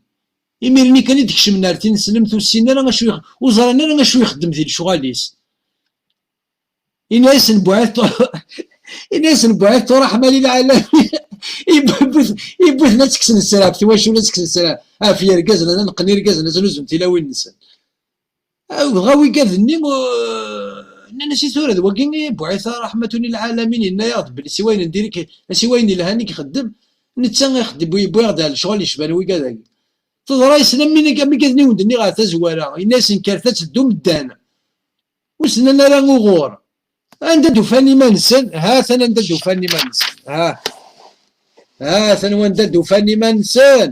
Imir-nni kan i d-kecmen ar tineslemt, ur ssinen ara acu ix-, ur ẓran ara acu ixeddem di lecɣal-is. Ini-asen buɛitu, ini-asen buɛitu rahma lil alamin. Iwwi-ten, iwwi-ten ad tekksen sser ɣef twacult, ad tekksen sser ɣef yergazen, ad neqqen irgazen, ad znuzun tilawin-nsen. Dɣa wigad-nni, uh, nnan-as i tura d wagi i buɛita rahmatun lil alamin, yenna-yaɣ-d belli siwa ayen n diri-, siwa ayen yelhan i ixeddem, netta ixeddem, yewwi-, yewwi-yaɣ-d ar lecɣal yecban wigad-agi. Teḍra-yasen am win-, am wigad-nni wen-d-nniɣ ɣer tazwara, yenna-yasen: "Kkret ad teddum, ddan." Ur s-nnan ara uɣur. Anda d-ufan iman-nsen? Ha-t-an anda d-ufan iman-nsen. Ha. Ha-t-an wanda d-ufan iman-nsen.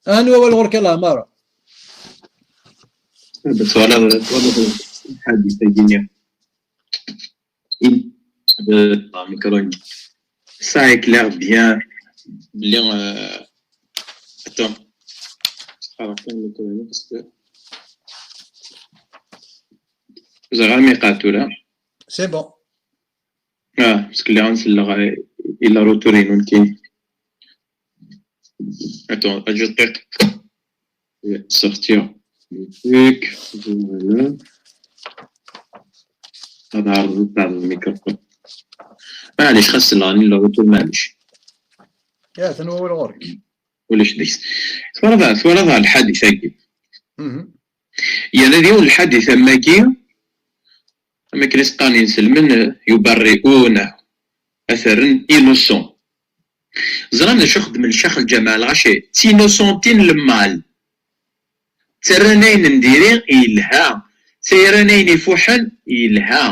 Anwa awal ɣur-k a Laɛmar? Twalaḍ, twalaḍ lḥadit-agi-nni? Il, euh, micro. Ça éclaire bien. Belli, euh, attends. Xaṛ kan micro parce que ẓriɣ armi iqeɛɛed tura. C'est bon. Ah, parce que lliɣ nselleɣ, euh, ila retour-inu nekkini. Attends, ajouter. Sortir. Voilà. Ad ɛerḍeɣ ad ɛerḍeɣ lmikrufun. Maɛlic, xas lɣani lɣutul, maɛlic. Ya, atan wawal ɣur-k. Ulac deg-s. Twalaḍ, twalaḍ lḥadit-agi? Mhm. Yerna d yiwen lḥadit am wagi, am akken i s-qqaren inselmen, yuberri'una. ad t-rren innocent. Ẓran d acu xeddmen ccix Lǧameɛ Lɣaci? D tinnocentin n lmal. Ttarran ayen n diri yelha, ttarran ayen ifuḥen yelha.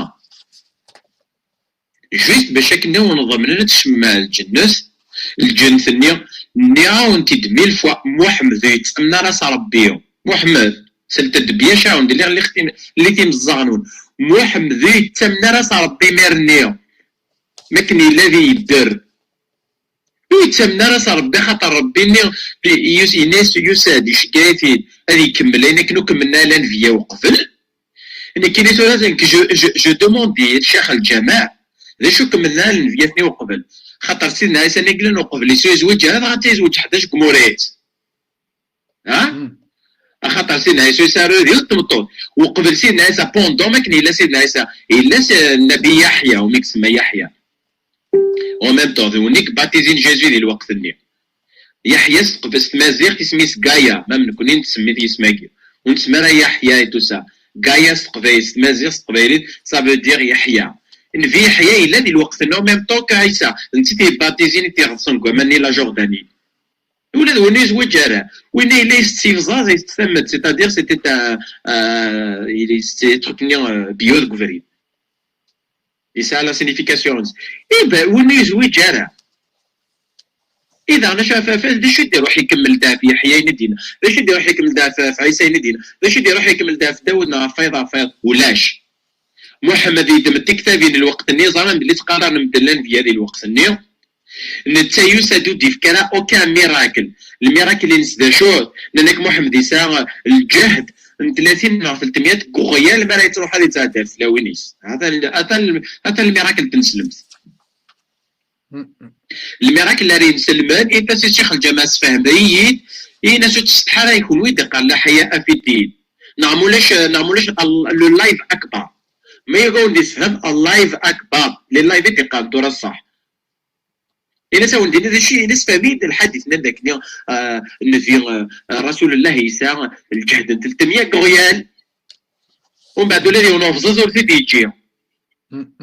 Juste bac akken ad wen-ḍemnen ad tecmem lǧennet, lǧennet-nni, nniɣ-awen-t-id mille fois, Muḥemmed ur yettamen ara s Ṛebbi. Muḥemmed, sel tedbiya caɛun, d lliɣ lliɣ tim-, lliɣ timeẓẓaɣ-nwen. Muḥemmed ur yettamen ara s Ṛebbi imir-nni. Makken yella di yedder. Ur yettamen ara s Ṛebbi, axaṭer Ṛebbi-nni yus-, yenna-yas, yusa-d, iceggeɛ-it-id ad ikemmel ayen akken ur kemmlen ara lanbiya uqbel. Nekkini tura, nekk, je, je, je demande-iyi-d, Ccix Lǧameɛ, d acu kemmlen ara lenbiya-nni uqbel? Xaṭer Sidna Ɛisa-nni i yellan uqbel-is ur yezwiǧ ara, dɣa ad yezweǧ ḥdac deg umur-is. Ha? Axaṭer Sidna Ɛisa yesɛa ula d yiwet n tmeṭṭut. Uqbel Sidna Ɛisa, pendant makken yella Sidna Ɛisa, yella s-, Nnabi Yaḥya, umi isemma Yaḥya. En même temps, d win i yebaptizin Jésus di lweqt-nni. Yaḥya s teqb-, s tmaziɣt isem-is Gaya, ma nekkni nettsemmi-t yisem-agi. Ur nsemmi ara Yaḥya et tout ça. Gaya s teqbaylit, s tmaziɣt, s teqbaylit, ça veut dire Yaḥya. Nnbi Yaḥya yella di lweqt-nni, en même temps que Ɛisa. D netta i t-yebaptizin i t-iɣeṭsen deg waman-nni la Jordanie. Ula d win ur yezwiǧ ara, win yella isett ibẓaẓ, isett tamet, c'est-à-dire c'était un, euh, il est, c'est truc-nni, euh, bio deg ubrid. Yesɛa la signification-nnes. Eh ben, win ur yezwiǧ ara. I daɣen acu ɣef, ɣef, d acu i d-iruḥ ikemmel-d ɣef Yeḥya ayen i d-yenna? D acu i d-iruḥ ikemmel-d ɣef, ɣef Ɛisa ayen i d-yenna? D acu i d-iruḥ ikemmel-d ɣef Dawed neɣ ɣef wayeḍ, ɣef wayeḍ? Ulac. Muḥemmed yeddem tiktabin lweqt-nni, ẓran belli ttqararen medden lanbiya di lweqt-nni. Netta yusa-d ur d-ifka ara aucun miracle. Lmiracle-ines d acu? Nnan-ak Muḥemmed yesɛa lǧehd n tlatin neɣ telt mya n iɣyal mi ara yettruḥ ad yettɛeddi ar tlawin-is. Ata l-, ata l-, ata lmiracle n tneslemt. Lmiracle ara yenselmen, yenna-as i ccix lǧameɛ, sfehmet-iyi-d, yenna-as ur ttsetḥa ara i kunwi d-iqqar la ḥaya afiddin. Neɣ mulac, neɣ mulac al-, le live akbar. Ma yella ur d-yessefhem, live akbar. Le live i d-iqqaren tura ṣṣeḥ. Ini-as awen-d-ini d acu, ini-as fehmi-d lḥadit-nni d akken, ah, nnbi, ah, Rasulullah yesɛa lǧehd n telt mya n iɣyal. Umbeɛd ula d yiwen ubẓiẓ ur t-id-yeǧǧi.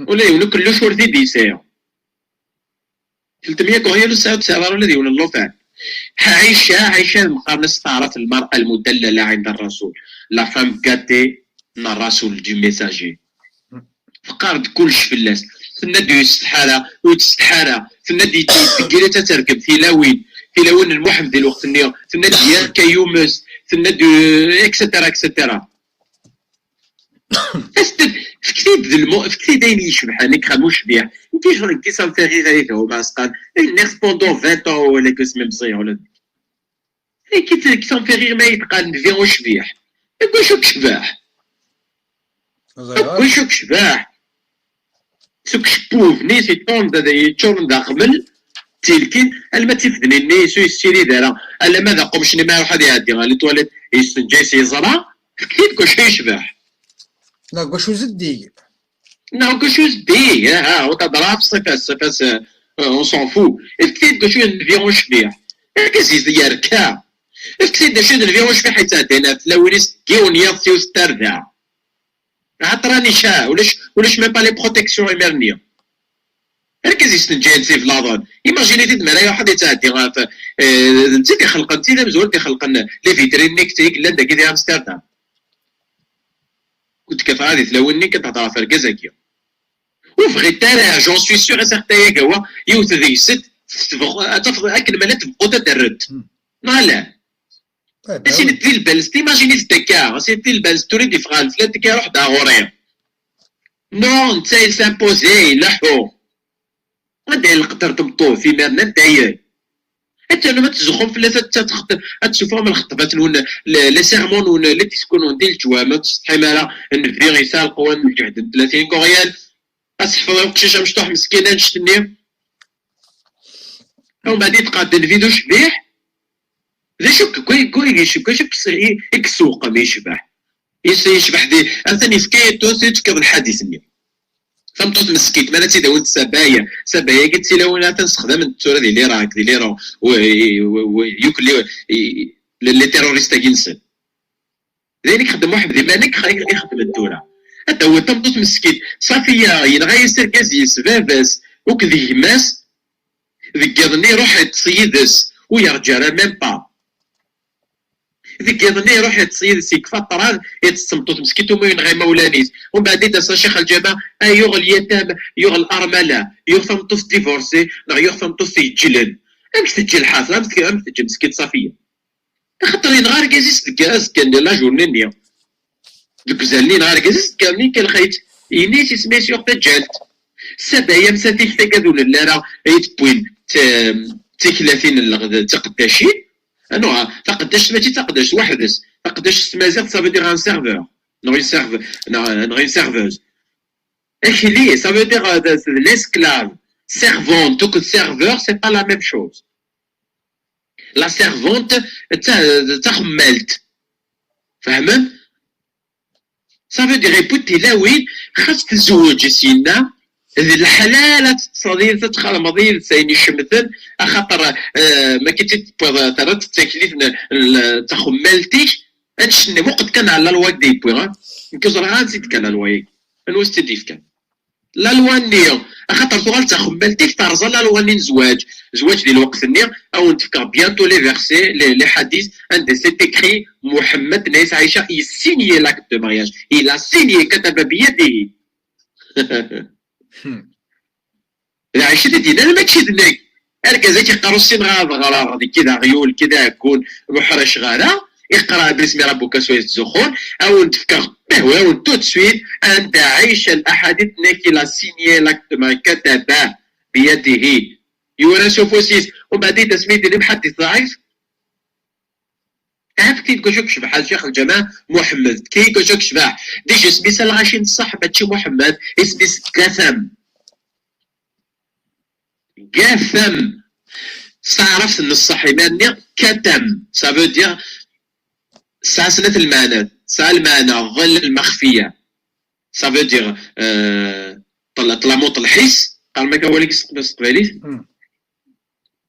Ula d yiwen ukelluc ur t-id-yesɛi. Telt mya n iɣyal ur tesɛiḍ, ur tesɛiḍ ara ula d yiwen n llufan. Ɛica, Ɛica meqqaren-as taɛrabt المرأة المدللة عند الرسول. La femme gâtée n الرسول du messager. Teqqar-d kullec fell-as. Tenna-d ur yessetḥa ara, ur yettsetḥa ara. Tenna-d yettbeggir-itt ad tergem tilawin, tilawin n Muḥemmed di lweqt-nni. Tenna-d yerka yumes. Tenna-d, euh, et cetera, et cetera. As-d, fket-id d lmu-, fket-id ayen yecbeḥ, nekk xam ucbiḥ. Nekk, je, nekk, ça me fait rire, ay, Ɛumar Asqan. Ay, nniɣ pendant vingt ans, wala, que c'est même ça, wala. Ay, qui te, qui ça me fait rire, ma yetqal nnbi ucbiḥ. Deg wacu k-cbeḥ? Deg wacu k-cbeḥ? Seg ucebbub-nni, yeččuren d, yeččuren d aɣmel, d tilkin, alma d tifednin-nni, ur yessirid ara. Alama d aqemmuc-nni ma iruḥ ad iɛeddi ɣer letwalit, yessenǧay s yeẓra, fket-id deg wacu yecbeḥ. Neɣ deg wacu zeddig? Neɣ deg wacu zeddig, aha, وتضرب صفة، صفة، euh, on s'en fout. Fket-id deg wacu nnbi ucbiḥ. Argaz-is yerka. Fket-id d acu nnbi ucbiḥ yettɛeddayen ɣef tlawin-is deg yiwen yiḍ s yiwet tarda. Ɛaṭer anica, ulac, ulac même pas les protections imir-nni. Argaz yestenǧayen s iblaḍen. Imagine-it-id mi ara iruḥ ad yettɛeddi ɣef, eh, d netta i t-ixelqen, d netta d amezwaru i d-ixelqen les vitrines-nni i yellan dagi di Amsterdam. Ur d-kkateɣ ara di tlawin-nni, kan tehder ɣef urgaz-agi. Ur bɣint ara, j'en suis sûr et certain, yagawa, yiwet deg-sent, tebɣu, ad tafeḍ akken ma la tebɣu ad d-rrent. Neɣ ala? Asin d lbals, imagine-it akka, asin d lbals, tura i d-yeffeɣ ɣer leflat, akka iruḥ-d ɣur-i. Non, netta il s'impose, ileḥḥu. Anda i leqder tmeṭṭut, imir-nni anda i? Ad ternum ad tzuxxum fell-as, ad, ad, ad, ad tessufɣem lxeṭbat-nwen, le, les sermons-nwen, les discours-nwen di leǧwam, ur tsetḥim ara, nnbi yesɛa lqewwa n lǧehd n tlatin n iɣyal, ad tseḥfeḍ i uqcic amecṭuḥ meskin annect-nni. Umbeɛd yetqadden vid ucbiḥ. D acu k-, k-, k-, k-, k-, k-, i, i yessewqem yecbeḥ? Yes-, yecbeḥ di, atan yefka-yi-d tura, tura tekkiḍ lḥadit-nni. Tameṭṭut meskint, mi ara tt-id-awint Sabaya, Sabaya-agi d tilawin atan sexdament tura di l'Irak, di l'Iran, u, u, u, yakk li, i, les, les terroristes-agi-nsen. D ayen i ixeddem Muḥemmed Iman, i ixeddmen tura. Ad d-tawiḍ tameṭṭut meskint, ṣafi, yenɣa-yas argaz-is, baba-s, akked gma-s, deg yiḍ-nni iruḥ iṭṭes yid-s, ur yerǧa ara même pas. Deg yiḍ-nni iruḥ iṭṭes yid-s, yekfa ṭṭrad, iṭṭes d tmeṭṭut meskint, uma yenɣa imawlan-is. Umbeɛd i d-as Ccix Lǧama, ay yuɣ lyatam, yuɣ larmala, yuɣ tameṭṭut divorcée, neɣ yuɣ tameṭṭut yeǧǧlen. Amek teǧǧel lḥaṣel, amek te-, amek teǧǧel meskint Ṣafiya? Axaṭer yenɣa argaz-is deg azekka-nni, la journée-nni. Deg uzal-nni yenɣa argaz-is, deg yiḍ-nni kan lxayt, yenna-yas isem-is yuɣ taǧǧalt. Saba yamsa tikta-agi ur nelli ara ay d-wwin t-, d tiklatin n lɣed-, d taqeddacin. Anwa? Taqeddact mačči d taqeddact weḥd-s. Taqeddact s tmaziɣt, ça veut dire un serveur. Neɣ une serve-, neɣ, neɣ une serveuse. Akli, ça veut dire, euh, de, de l'esclave. Servante akked serveur, c'est pas la même chose. La servante, d ta-, d taxemmalt. Fehmen? Ça veut dire, yewwi-d tilawin, xas tezweǧ syenna, d leḥlal ad teṭṭseḍ yid-s, ad txedmeḍ yid-s ayen icemten, axaṭer, eh, ma akka tt-id-tewwiḍ, terriḍ-tt d taklit n, n, n taxemmalt-ik, ad tcenni, muqel kan ɛla lwa i d-yewwi, ha? Nekk ur ẓriɣ ansi d-tekka la loi-agi. Anwa i s-tt-id-yefkan? La loi-nni, axaṭer tuɣal d taxemmalt-ik, terẓa la loi-nni n zzwaǧ. Zzwaǧ di lweqt-nni, ad wen-d-fkeɣ bientôt les versets, les, les hadiths, anda c'est écrit Mohamed, Naïs Aïcha, il signait l'acte de mariage. Il a signé, كتب بيده. D Ɛica i d-yennan, mačči d nekk. Argaz-agi yeqqar ur ssineɣ ad ɣreɣ, d kid aɣyul, kid aɛeggun, ur ḥriceɣ ara. Iqra bismi rabbika s wayes ttzuxxun, a wen-d-fkeɣ, mehwi, a wen tout de suite, anda Ɛica, lahadith-nni, il a signé l'acte, ma kataba biyadihi. Yura s ufus-is, umbeɛd i d-asmi d-inim ḥaddit ḍɛif. Ɛefk-t-id deg wacu k-cbeḥ a Ccix Lǧameɛ Muḥemmed, efk-t-id deg wacu k-cbeḥ. Déjà isem-is a lɣaci n ṣṣeḥ, mačči Muḥemmed, isem-is Gatham. Gatham. S taɛrabt n ṣṣeḥ, imir-nni Katam, ça veut dire, tesɛa snat lmeɛnat. Tesɛa lmeɛna ḍil lmexfiya, ça veut dire, euh, ṭla-, ṭlamu ṭelḥis, qqaren akka wawal-agi s teqbaylit.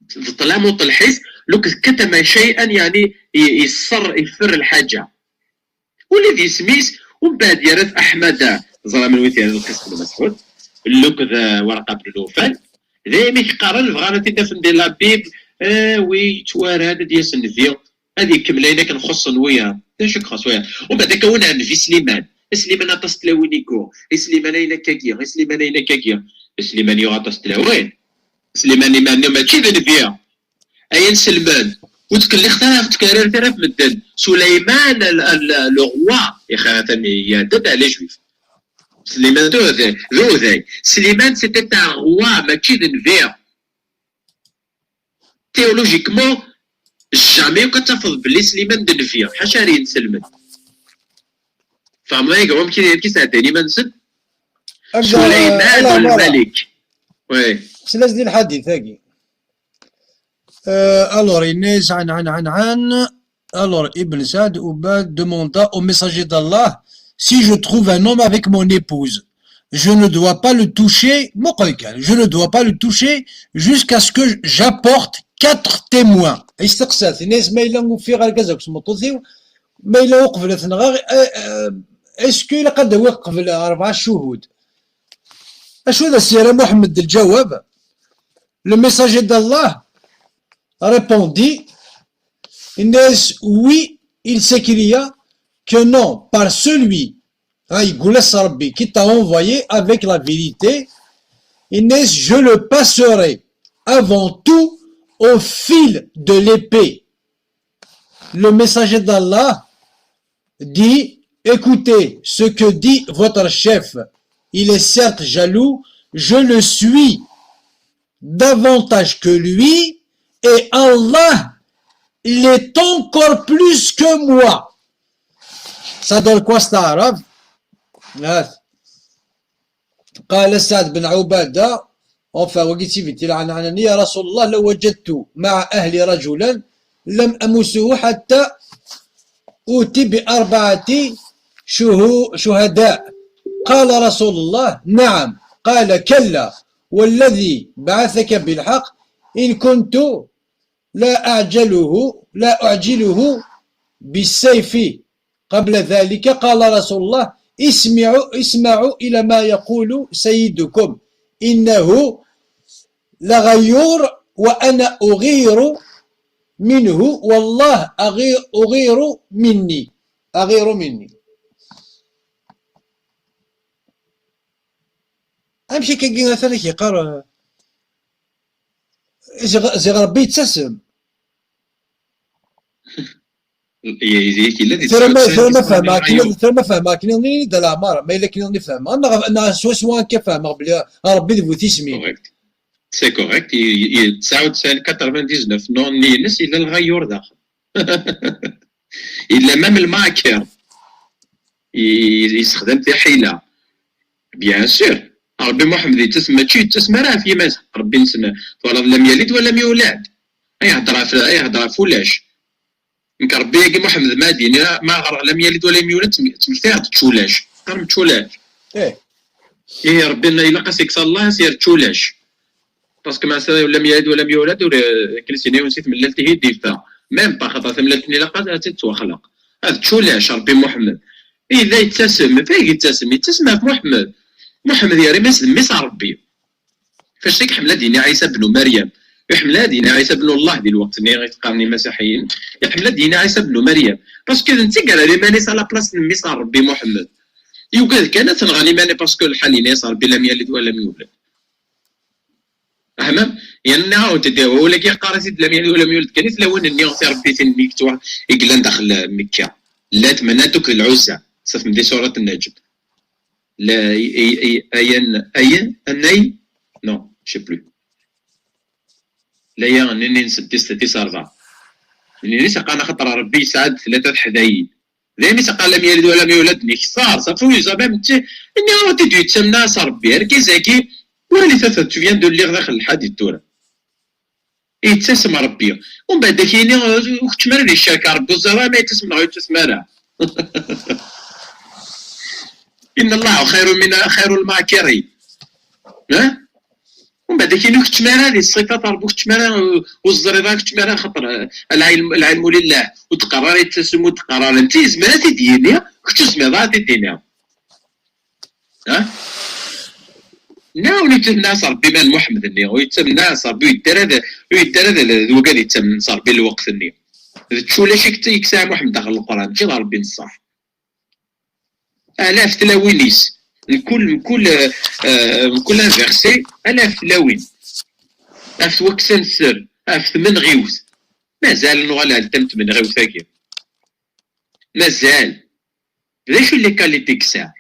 D ṭlamu ṭelḥis, luk katama shay'an, yeɛni i-, iṣṣer, ifer lḥaǧa. Ula d isem-is, umbeɛd yerra-t Aḥmada, teẓram anwa i t-yerran lqis n Masɛud, luk d, uh, Warqa bnu Nufal, daymi k-qqaren, bɣan ad t-id-afen di la Bible, ah, wi yettwarad ad d-yas nnbi, ad ikemmel ayen akken xuṣṣen wiyaḍ. D acu i ixuṣṣ wiyaḍ? Umbeɛd akka win ar nnbi Sliman. Sliman aṭas n tlawin i yuɣ. Sliman ayen akkagi, Sliman ayen akkagi. Sliman yuɣ aṭas n tlawin. Sliman iman-nni mačči d nnbi. Ay anselmen, ur ttkellixet ara ɣef tkerrirt ara ɣef medden. Suleyman, al-, al-, le roi, ixir atan yadda-d ɛla juif. Sliman d uday, d uday. Sliman, c'était un roi, mačči d nnbi. Théologiquement, jamais akk ad tafeḍ belli Sliman d nnbi, ḥaca ar yenselmen. Tfehmeḍ ay amek i, amek i sɛeddayen iman-nsen? Suleyman Lmalik. Oui. Slas di lḥadit-agi. Euh, alors, Inès, an, an, an, an. Alors, Ibn Saad Ubad demanda au messager d'Allah: si je trouve un homme avec mon épouse, je ne dois pas le toucher, muqel kan, je ne dois pas le toucher jusqu'à ce que j'apporte quatre témoins. Isteqsa-t, yenna-yas, ma yella ufiɣ argaz akked tmeṭṭut-iw, ma yella uqbel ad t-nɣeɣ, euh, euh, est-ce que ilaq ad awiɣ qbel rebɛa ccuhud? Acu d as-yerra Muḥemmed d lǧawab? Le messager d'Allah répondit, il dit, oui, il s'écria que non, par celui, hein, il dit, Rebbi, qui t'a envoyé avec la vérité, il dit, je le passerai avant tout au fil de l'épée. Le messager d'Allah dit, écoutez ce que dit votre chef. Il est certes jaloux, je le suis davantage que lui, et Allah, il est encore plus que moi. Ça donne quoi, ça, Arabe? قال سعد بن عبادة، enfin, wagi d tidet, يا رسول الله، لو وجدت مع أهلي رجلا لم أمسه حتى أوتي بأربعة شهو-، شهداء. قال رسول الله: نعم. قال: كلا، والذي بعثك بالحق، إن كنت لا أعجله، لا أعجله بالسيف. قبل ذلك قال رسول الله: اسمعوا، اسمعوا إلى ما يقول سيدكم، إنه لغيور وأنا أغير منه والله أغير، أغير مني، أغير مني. Amek akka atan ak-yeqqar, ziɣ, ziɣ Ṛebbi yettasem. Tura ma, tura ma fehmeɣ akken, tura ma fehmeɣ akken i d leɛmer, ma yella akken i fehmeɣ, neɣ, neɣ swaswa akka fehmeɣ belli Ṛebbi d bu tismin. Correct. C'est correct. I, i, tesɛa u tesɛin, quatre-vingt-dix-neuf, non, nni-ines, yella lɣayur daxel. Yella même lmakir. I, yessexdam tiḥila. Bien sûr. Ṛebbi Muḥemmed yettasem, mačči yettasem ara ɣef yiman-is. Ṛebbi-nsen, twalaḍ, lam yalid wa lam yulad. Ay hder ɣef, ay hder ɣef ulac. Nekk Ṛebbi-agi Muḥemmed Madini, ma ɣer lam yalid wa lam yulad, tm-, tmektiɣ-d čulac. Qqarem čulac. Eh. Ihi Ṛebbi-nneɣ ilaq ad s-ikkes Allah, ad s-yerr čulac. Parce que ma lam yalid wa lam yulad, ur, akken i s-yenna yiwen si tmellalt ihi d-yeffeɣ. Même pas, xaṭer tamellalt-nni ilaq ad, ad tettwaxleq. Ad čulac, Ṛebbi Muḥemmed. Yella yettasem, fayeg yettasem, yettasem ɣef Muḥemmed. Muḥemmed yerra iman-is d mmi-s n Ṛebbi. Fac i iḥemmel ad yini Ɛisa bnu Meryem? Iḥemmel ad yini Ɛisa bnu Allah di lweqt-nni i t-qqaren imasiḥiyen. Iḥemmel ad yini Ɛisa bnu Meryem. Parce que d netta i yerra iman-is à la place n mmi-s n Ṛebbi Muḥemmed. Yugad kan ad t-nɣen iman-is parce que lḥal yenna-yas Ṛebbi lam yalid wa lam yulad. Fehmem? Yerna ur d-, wulagi yeqqar-it-id lam yalid wa lam yulad kan i tlawin-nni tiṛebbitin-nni i yettwa-, i yellan daxel Mekka. Llat, Menat akked Lɛuzza. Tafem di surat Nnajm. La, i, i, i, ayen, ayen, anay, non, je sais plus. Laya, nnin-ines tis, tis ṛebɛa. Nnin-ines qqaren axaṭer Ṛebbi yesɛa-d tlata teḥdayin. D ayen i s-qqaren lam yalid wa lam yulad, nekter, safi ur yeẓra ma netta, nniɣ-awen-t-id yettamna s Ṛebbi, argaz-agi, walit, ata, tu viens de lire daxel lḥadit tura. Yettasem Ṛebbi. Umbeɛd ad k-yini, ur keččem ara di ccerka, Ṛebbi ur ẓriɣ ara ma yettasem neɣ ur yettasem ara. Inna Allaha xayrun min, xayrul makirin. Ha? Umbeɛd ad k-yini ur keččem ara di ṣṣifat n Ṛebbi, ur keččem ara, ur teẓriḍ ara, keččem ara, xaṭer, eh, lɛilm, lɛilmu lillah, ur d-qqar ara yettasem, ur d-qqar ara. Netta yezmer ad t-id-yini, kečč ur tezmireḍ ara ad t-id-tiniḍ. Ha? Nniɣ-awen ur yettamna s Ṛebbi ma d Muḥemmed-nni, ur yettamna s Ṛebbi, ur yeddi ara d, ur yeddi ara d, d wigad yettamnen s Ṛebbi lweqt-nni. D čulac i yesɛa Muḥemmed daxel Leqran, mačči d Ṛebbi n ṣṣeḥ. Ala ɣef tlawin-is, mkul, mkul, eh, mkul un verset, ala ɣef tlawin. Ɣef tweksa n sser, ɣef tmenɣiwt. Mazal nuɣal ar tam tmenɣiwt-agi. Mazal. D acu n les qualités i yesɛa?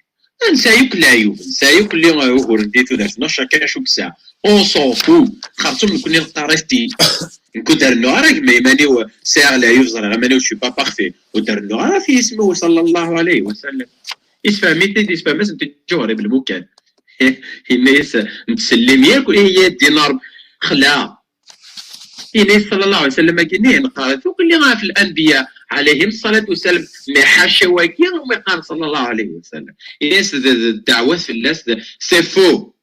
Nesɛa yakk leɛyub, nesɛa yakk li, uh, uguren di tudert-nneɣ, chacun acu yesɛa. On s'en fout. Xerṣum nekni neqqar-as-t-id. Nekk ur d-rennuɣ ara gma iman-iw, sɛiɣ leɛyub, ẓriɣ iman-iw, je suis pas parfait. Ur d-rennuɣ ara ɣef yisem-iw, sallallahu alayhi wa sallam. Isfhem-it-id, isfhem-as-id Ǧuhri belmukan. Yenna-yas, nettsellim yakk, ihi ad d-inin Ṛebbi, xleɛ. Ini sallallahu alayhi wa sallam, agi-nni neqqar-it akk-nni ɣef l'anbiya alayhim ṣṣalatu wassalam, mais ḥaca wagi umi qqaren sallallahu alayhi wa sallam. Ini-as d, d ddeɛwat fell-as, d, c'est faux.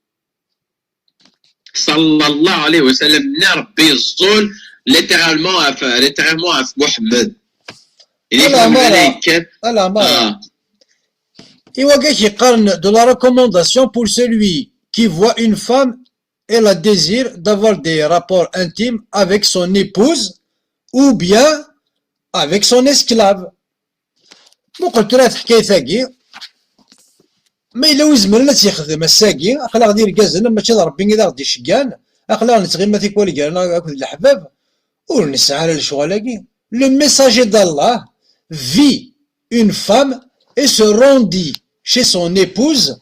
Sallallahu alayhi wa sallam, nna Ṛebbi yeẓẓul littéralement ɣef, littéralement ɣef Muḥemmed. Ini Ala Muḥemmed mara, ala yekkat. Ala mara. Ah. I wagi k-yeqqaren de la recommandation pour celui qui voit une femme et la désire d'avoir des rapports intimes avec son épouse ou bien avec son esclave. Muqel tura teḥkayt-agi, ma yella wi izemren ad tt-yexdem ass-agi, aql-aɣ d irgazen, mačči d Ṛebbi i d aɣ-d-iceggan, aql-aɣ nettɣima tikwal gar-aneɣ akked leḥbab, ur nesɛi ara lecɣal-agi. Le messager d'Allah vit une femme et se rendit chez son épouse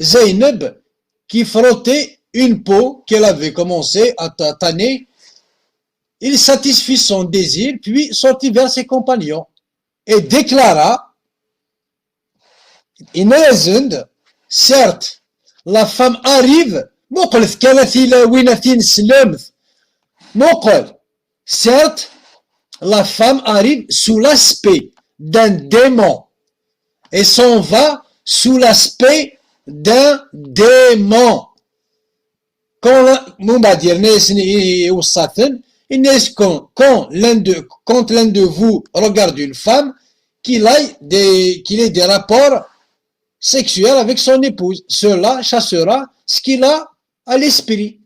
Zaynab qui frottait une peau qu'elle avait commencé à ta-, tanner. Il satisfit son désir, puis sortit vers ses compagnons et déclara, yenna-yasen-d, certes, la femme arrive, muqlet kan a tilawin, a tineslemt, muqel, certes, la femme arrive sous l'aspect d'un démon et s'en va sous l'aspect d'un démon. Quand, mumbeɛd yerna-yasen i, i, iweṣṣa-ten, yenna-yas quand, quand l'un de, quand l'un de vous regarde une femme, qu'il aille des, qu'il ait des rapports sexuels avec son épouse. Cela chassera ce qu'il a à l'esprit.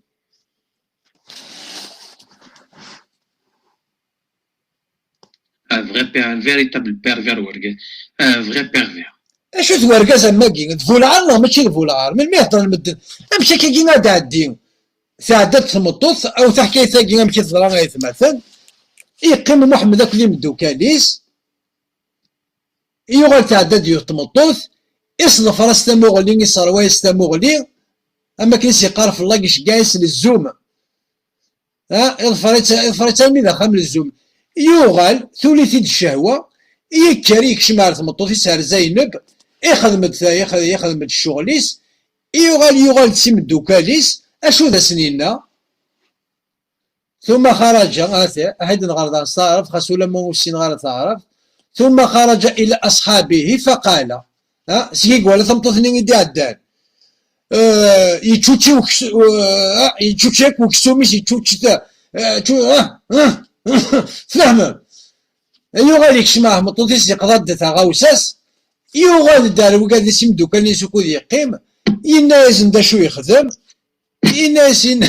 Un vrai per-, un véritable pervers, wergaz. Un vrai pervers. Acu d wergaz am wagi? D bu lɛar neɣ mačči d bu lɛar? Melmi heddren medden? Amek akkagi ad d-ɛeddi? Tɛedda-d tmeṭṭut, aw taḥkayt-agi amek i teḍra ay atmaten, yeqqim Muḥemmed akked imeddukal-is, yuɣal tɛedda-d yiwet tmeṭṭut, iseḍfer-as tamuɣli, iserwa-yas tamuɣli, am wakken i s-yeqqar fellag, iceggeɛ-as lezum. Ha, iḍfer-itt, iḍfer-itt armi d axxam lezum. Yuɣal, tuli-t-id ccehwa, yekker yekcem ar tmeṭṭut-is, ar Zayneb, ixdem-d ta-, ixdem-d ccɣel-is, yuɣal, yuɣal-d s imeddukal-is, acu d asen-yenna? ثم خرج, ah, ahayd nɣer daɣen s taɛrabt, xas ulamma ur ssineɣ ara taɛrabt. ثم خرج إلى أصحابه فقال. Ha, seg i iwala tameṭṭut-nni i d-iɛeddan. Eh, yeččučči ukes-, eh, yeččučči akk uksum-is, yeččučči ta-, eh, ču-, ah, ah, ah, tfehmem? Yuɣal yekcem ar tmeṭṭut-is, yeqḍa-d taɣawsa-s, yuɣal-d ar wigad-is imeddukal-is ukud yeqqim, yenna-yasen d acu yexdem, yenna-yasen,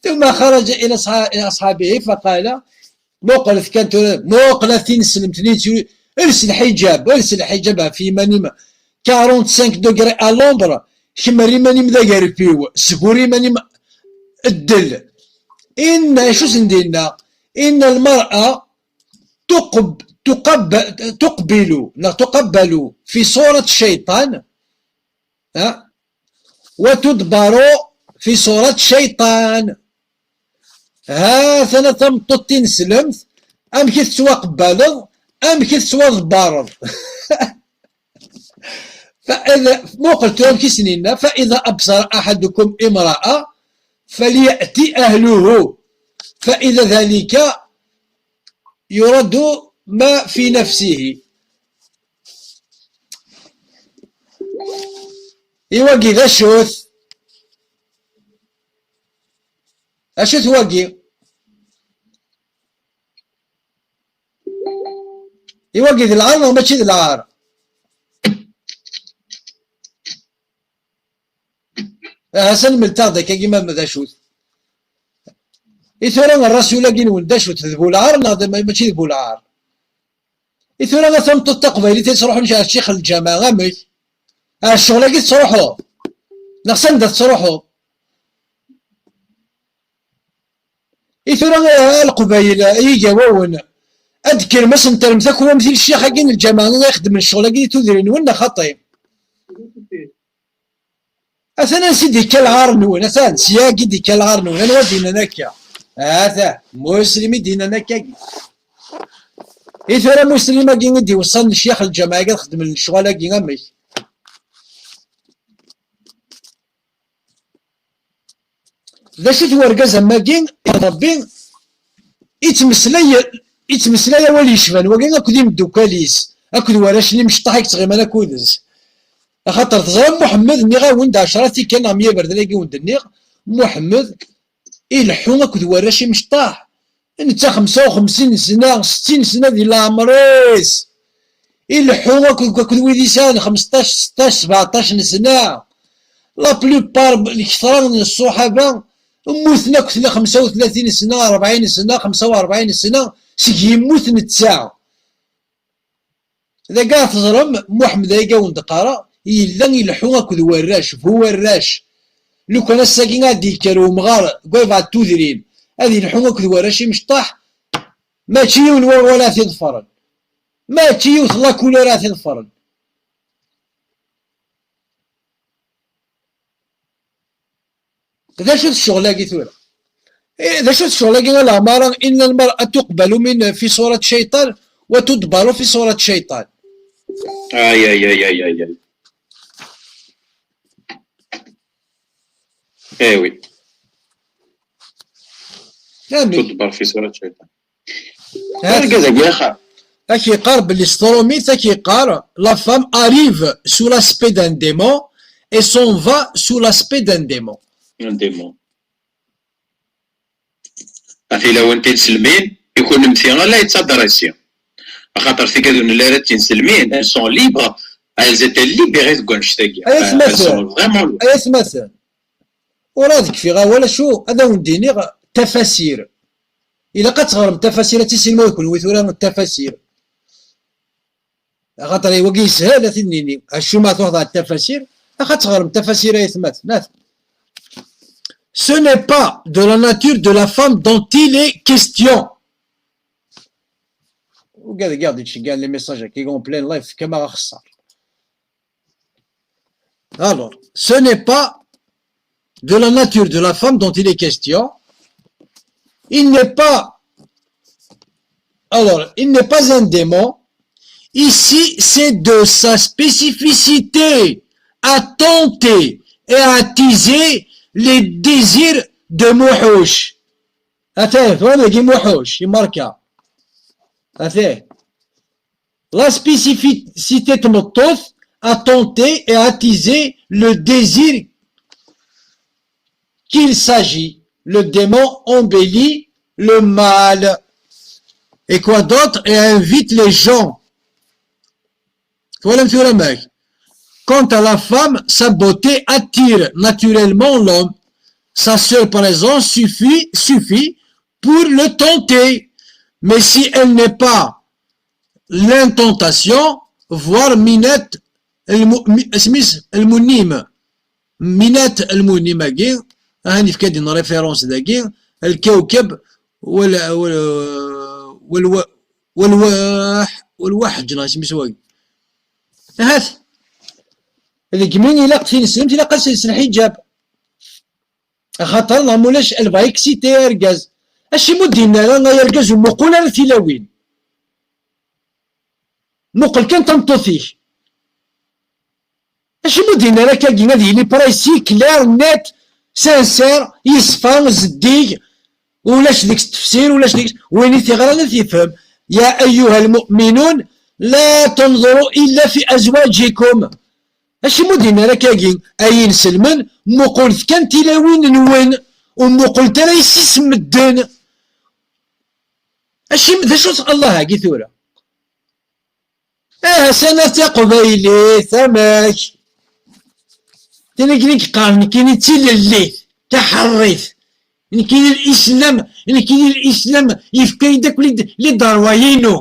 ثم خرج إلى أصحا-، إلى أصحابه فقال, muqlet kan tura, muqel a tineslemt-nni, els lḥiǧab, els lḥiǧab ɣef yiman-im, quarante-cinq degrés à l'ombre, kemm err iman-im d agerfiw, sgur iman-im ddel. Inna, acu sen-d-inna? Inna lmar'a tuqb-, tuqab-, tuqbilu, neɣ tuqabbalu fi surat cayṭan, ha? Wa tudbaru fi surat cayṭan. Ha-t-ana tameṭṭut tineslemt, amek i tettwaqebbaleḍ, amek i tettwaḍebbareḍ. Fa-, muqel tura amek i sen-yenna, فإذا أبصر أحدكم امرأة فليأت أهله، فإذا ذلك يرد ما في نفسه. I wagi d acu-t? Acu-t wagi? I wagi d lɛar neɣ mačči d lɛar? Aha, sanmelt-aɣ-d akkagi ma d acu-t. I tura rrasul-agi-nwen d acu-t, d bu lɛar neɣ d, ma-, mačči d bu lɛar? I tura a tameṭṭut taqbaylit i tettruḥun ar ccix n lǧameɛ, amek? Ar ccɣel-agi tettruḥuḍ? Neɣ s anda tettruḥuḍ? I tura a Leqbayel, ay igawawen, ad d-kkrem ad sen-terrem takuwamt i ccix-agi n lǧameɛ i ixeddmen ccɣel-agi di tudrin-nwen, neɣ xaṭi? Atan ansi d-ikka lɛar-nwen, atan syagi d-ikka lɛar-nwen, anwa d-yennan akka? Ata, Muslim i d-yennan akkagi. I tura Muslim-agi i d-iweṣṣan lecyax n lǧameɛ-agi ad xedmen lecɣal-agi, amek? D acu-t wergaz am wagi, Rebbi, ittmeslay, ittmeslay awal yecban wagi akked imeddukal-is, akked warrac-nni imecṭaḥ i yettɣiman akked-s. Axaṭer teẓram Muḥemmed, nniɣ-awen-d ɛecra tikkal neɣ mya iberdan-agi wen-d-nniɣ, Muḥemmed ileḥḥu akked warrac imecṭaḥ. Netta xemsa u xemsin sna, settin sna di leɛmer-is. Ileḥḥu akked, akked wid yesɛan xmesṭac, seṭṭac, sebɛeṭṭac n sna. La plupart, lketṛa n ṣṣuḥaba, mmuten akk tla xemsa u tlatin sna, rebɛin sna, xemsa u rebɛin sna, seg yemmut netta. Dagi ara teẓrem, Muḥemmed, ayagi awen-d-qqareɣ, yella ileḥḥu akked warrac, bu warrac. Lukan ass-agi ad d-yekker umɣar deg waybaɛ n tudrin, ad ileḥḥu akked warrac imecṭaḥ, mačči yiwen wawal ara t-iḍefren. Mačči yiwet la couleur ara t-iḍefren. D acu-t ccɣel-agi tura? Eh, d acu-t ccɣel-agi a leɛmara, إن المرأة تقبل من في صورة شيطان وتدبر في صورة شيطان. Ay, ay, ay, ay, ay, ay. Eh oui. Amek? تدبر في صورة شيطان. Ha-t-, argaz-agi axa. Ad k-yeqqar belli s trumit, ad k-yeqqar, la femme arrive sous l'aspect d'un démon et s'en va sous l'aspect d'un démon. Un démon. A tilawin tinselmin, i kunemti la yettadrisi. Axaṭer tigad ur nelli ara d tinselmin, elles sont libres, elles étaient libérées deg wannect-agi. Ay atmaten. Elles sont vraiment libres. Ay atmaten. Ur ad kfiɣ awal, acu ad awen-d-iniɣ tafasir. Ilaq ad teɣrem tafasir, ad tisinem ula d kenwi tura tafasir. Axaṭer i wagi yeshel, ad t-id-nini. Acuma truḥeḍ ɣer tafasir, ax ad teɣrem tafasir ay atmaten. At. Ce n'est pas de la nature de la femme dont il est question. Ugad, ugad, yettceggiɛen les messages-agi en plein live, fkan-aɣ axeṣṣar. Alors, ce n'est pas de la nature de la femme dont il est question. Il n'est pas, alors, il n'est pas un démon. Ici, c'est de sa spécificité à tenter et à attiser les désirs de Mouhouch. Attends, voilà, il dit Mouhouch, il marque. Attends. La spécificité de Mouhouch a tenté et attisé le désir qu'il s'agit. Le démon embellit le mal. Et quoi d'autre? Et invite les gens. Voilà, monsieur le mec. Quant à la femme, sa beauté attire naturellement l'homme. Sa seule présence suffit, suffit pour le tenter. Mais si elle n'est pas l'intentation, voir Minette, le Minette, le Minette, agi, ahan yefka-d une référence dagi, الكوكب wal, wal, wal, wal, walwaḥ, walwaḥ, ǧǧen isem-is wagi. Ahat, deg mi ilaq tineslemt, ilaq ad s-yelsen lḥiǧab. Axaṭer neɣ mulac, elle va exciter argaz. Acimi ur d-yenni ara ay argaz ur muqul ara tilawin? Muqel kan tameṭṭut-ik. Acimi ur d-yenni ara akkagi, ad yili précis, clair, net, sincère, yeṣfa, zeddig, ulac deg-s tefsir, ulac deg-s, win i t-iɣran ad t-yefhem. يا أيها المؤمنون لا تنظروا إلا في أزواجكم. Acimi ur d-yenni ara akkagi, ay inselmen, muqulet kan tilawin-nwen, ur muqulet ara yessi-s n medden. Acimi, d acu-t Allah-agi tura? Ah, sanat taqbaylit, amek? Tin akken i yeqqaren nekkini d tilellit, taḥerrit. Nekkini lislam, nekkini lislam yefka-yi-d akk lid-, liderwa-inu.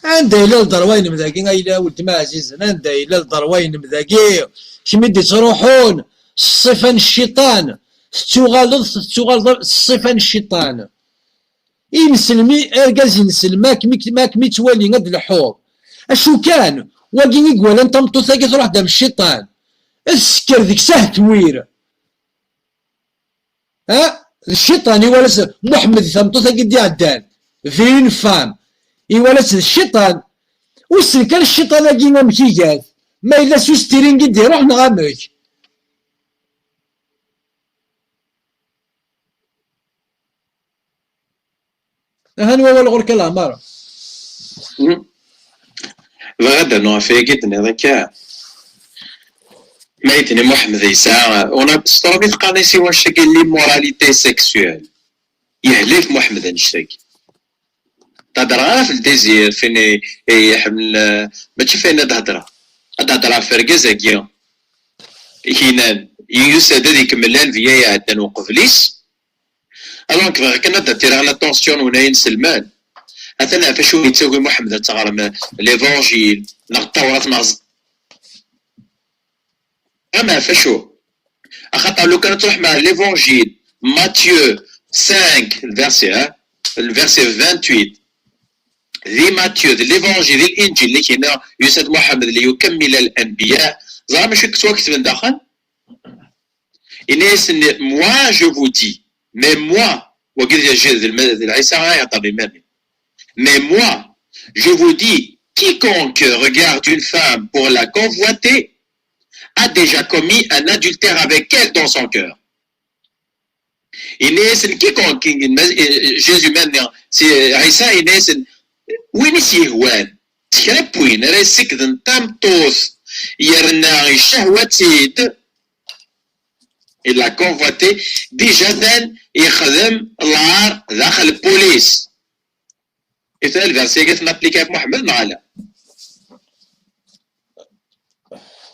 Anda yella lderwa-inem dagi, a yella weltma ɛzizen? Anda yella lderwa-inem dagi? Kemm i d-ittruḥun s ṣṣifa n cciṭan, tettuɣaleḍ, tettuɣaleḍ s ṣṣifa n cciṭan. Imselmi, argaz inselmi, ma kem-, ma kem-ittwali ad d-leḥḥuḍ. Acu kan, wagi i iwalan tameṭṭut-agi truḥ-d am cciṭan. Ad tesker deg-s ahetwir. Ha? D cciṭan iwala-tt Muḥemmed, tameṭṭut-agi d-iɛeddan. Une femme. Iwala-tt d cciṭan. Wissen kan cciṭan-agi amek iga-t. Ma yella s ustring i d-iruḥ neɣ amek? Ahan wawal ɣur-k a Leɛmara. Bɣiɣ ad d-rnuɣ ɣef wayagi i d-tenniḍ akka. Ma i d-tenniḍ Muḥemmed yesɛa, on a, s tṛumit qqaren-as i wannect-agi l'immoralité sexuelle. Yehlek Muḥemmed annect-agi. Ur d-heddreɣ ara ɣef le désir, f ayen i, i iḥemmel, eh, mačči f ayen ad d-heddreɣ. Ad d-heddreɣ ɣef urgaz-agi. I k-yennan, yusa-d ad ikemmel anebya iɛeddan uqbel-is, Alors nekk bɣiɣ kan ad d-attireɣ l'attention-nwen ay inselmen. Atan ɣef acu yettagi Muḥemmed ad teɣrem l'Évangile neɣ Tawrat neɣ ẓ-, am ɣef acu? Axaṭer lukan ad truḥem ɣer l'Évangile, Matthieu cinq, le verset, hein, le verset vingt-huit. Di Matthieu, di l'Évangile, di l'Injil, i k-yenna yusa-d Muḥemmed ليكمل الأنبياء. Ẓram acu i yettwaketben daxel? Yenna-yasen, moi je vous dis, mais moi, wagi d, d, d Lɛisa ara ihedṛen iman-im. Mais moi, je vous dis, quiconque regarde une femme pour la convoiter a déjà commis un adultère avec elle dans son cœur. Yenna-yasen, quiconque, Jésus, ma, si Ɛisa yenna-yasen, win i s-yehwan, s kra n win ara yessekden tameṭṭut yerna icehwa-tt-id, il a convoité, déjà atan yexdem lɛar daxel n wul-is. Atan lversi-agi ad t-napplika ɣef Muḥemmed neɣ ala?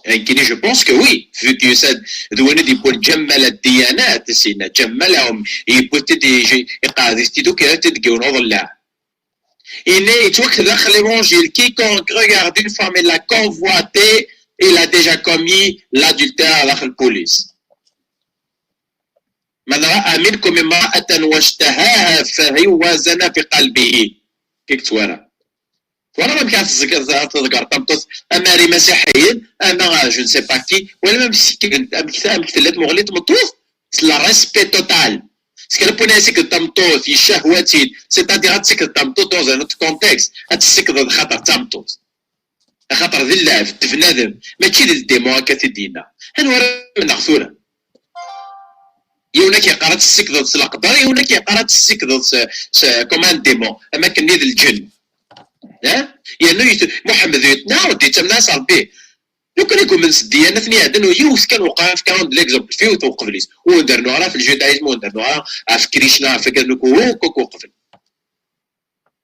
Nekkini, je pense que oui, vu que yusa-d d win i d-yewwin Ǧammal ad-diyanat, sina Ǧammal ahum yewwi-t-id, yeqɛed-it-id akk, yerra-t-id deg yiwen uḍellaɛ. Yenna yettwaket daxel l'évangile, quiconque regarde une femme et la convoite, il a déjà commis l'adultère daxel Paulus. من رأى منكم امرأة واشتهاها فهو زنى بقلبه. Kik twara. Twalaḍ amek ara tẓeg-, ara tḍegger tameṭṭut, ama ar imasiḥiyen, ama, euh, je ne sais pas qui, wala amek sikren, amek, amek tella tmuɣli n tmeṭṭut, c'est le respect total. Parce que la puna sikret tameṭṭut, yecahwa-tt-id, c'est-à-dire ad tsikret tameṭṭut dans un autre contexte, ad tt-tsikreḍ xaṭer d tameṭṭut. Axaṭer d llɛeb, d bnadem, mačči d ldémon akka t-id-yenna. Anwa ara menneɣ tura? Yiwen ad k-yeqqar ad tessikdeḍ s leqder, yiwen ad k-yeqqar ad tessikdeḍ s, s, comme un démon, am akken-nni d lǧenn. Ha? Yernu yet-, Muḥemmed yettnaɣ, ur d-yettamen ara s Ṛebbi. Lukan i yumen s ddyanat-nni iɛeddan, u yiwet kan uqan, fkan-d l'exemple, f yiwet uqbel-is. Ur ndernu ara f ljudaïsme, ur ndernu ara ɣef Krishna, ɣef akka, nuku, akk, akk uqbel.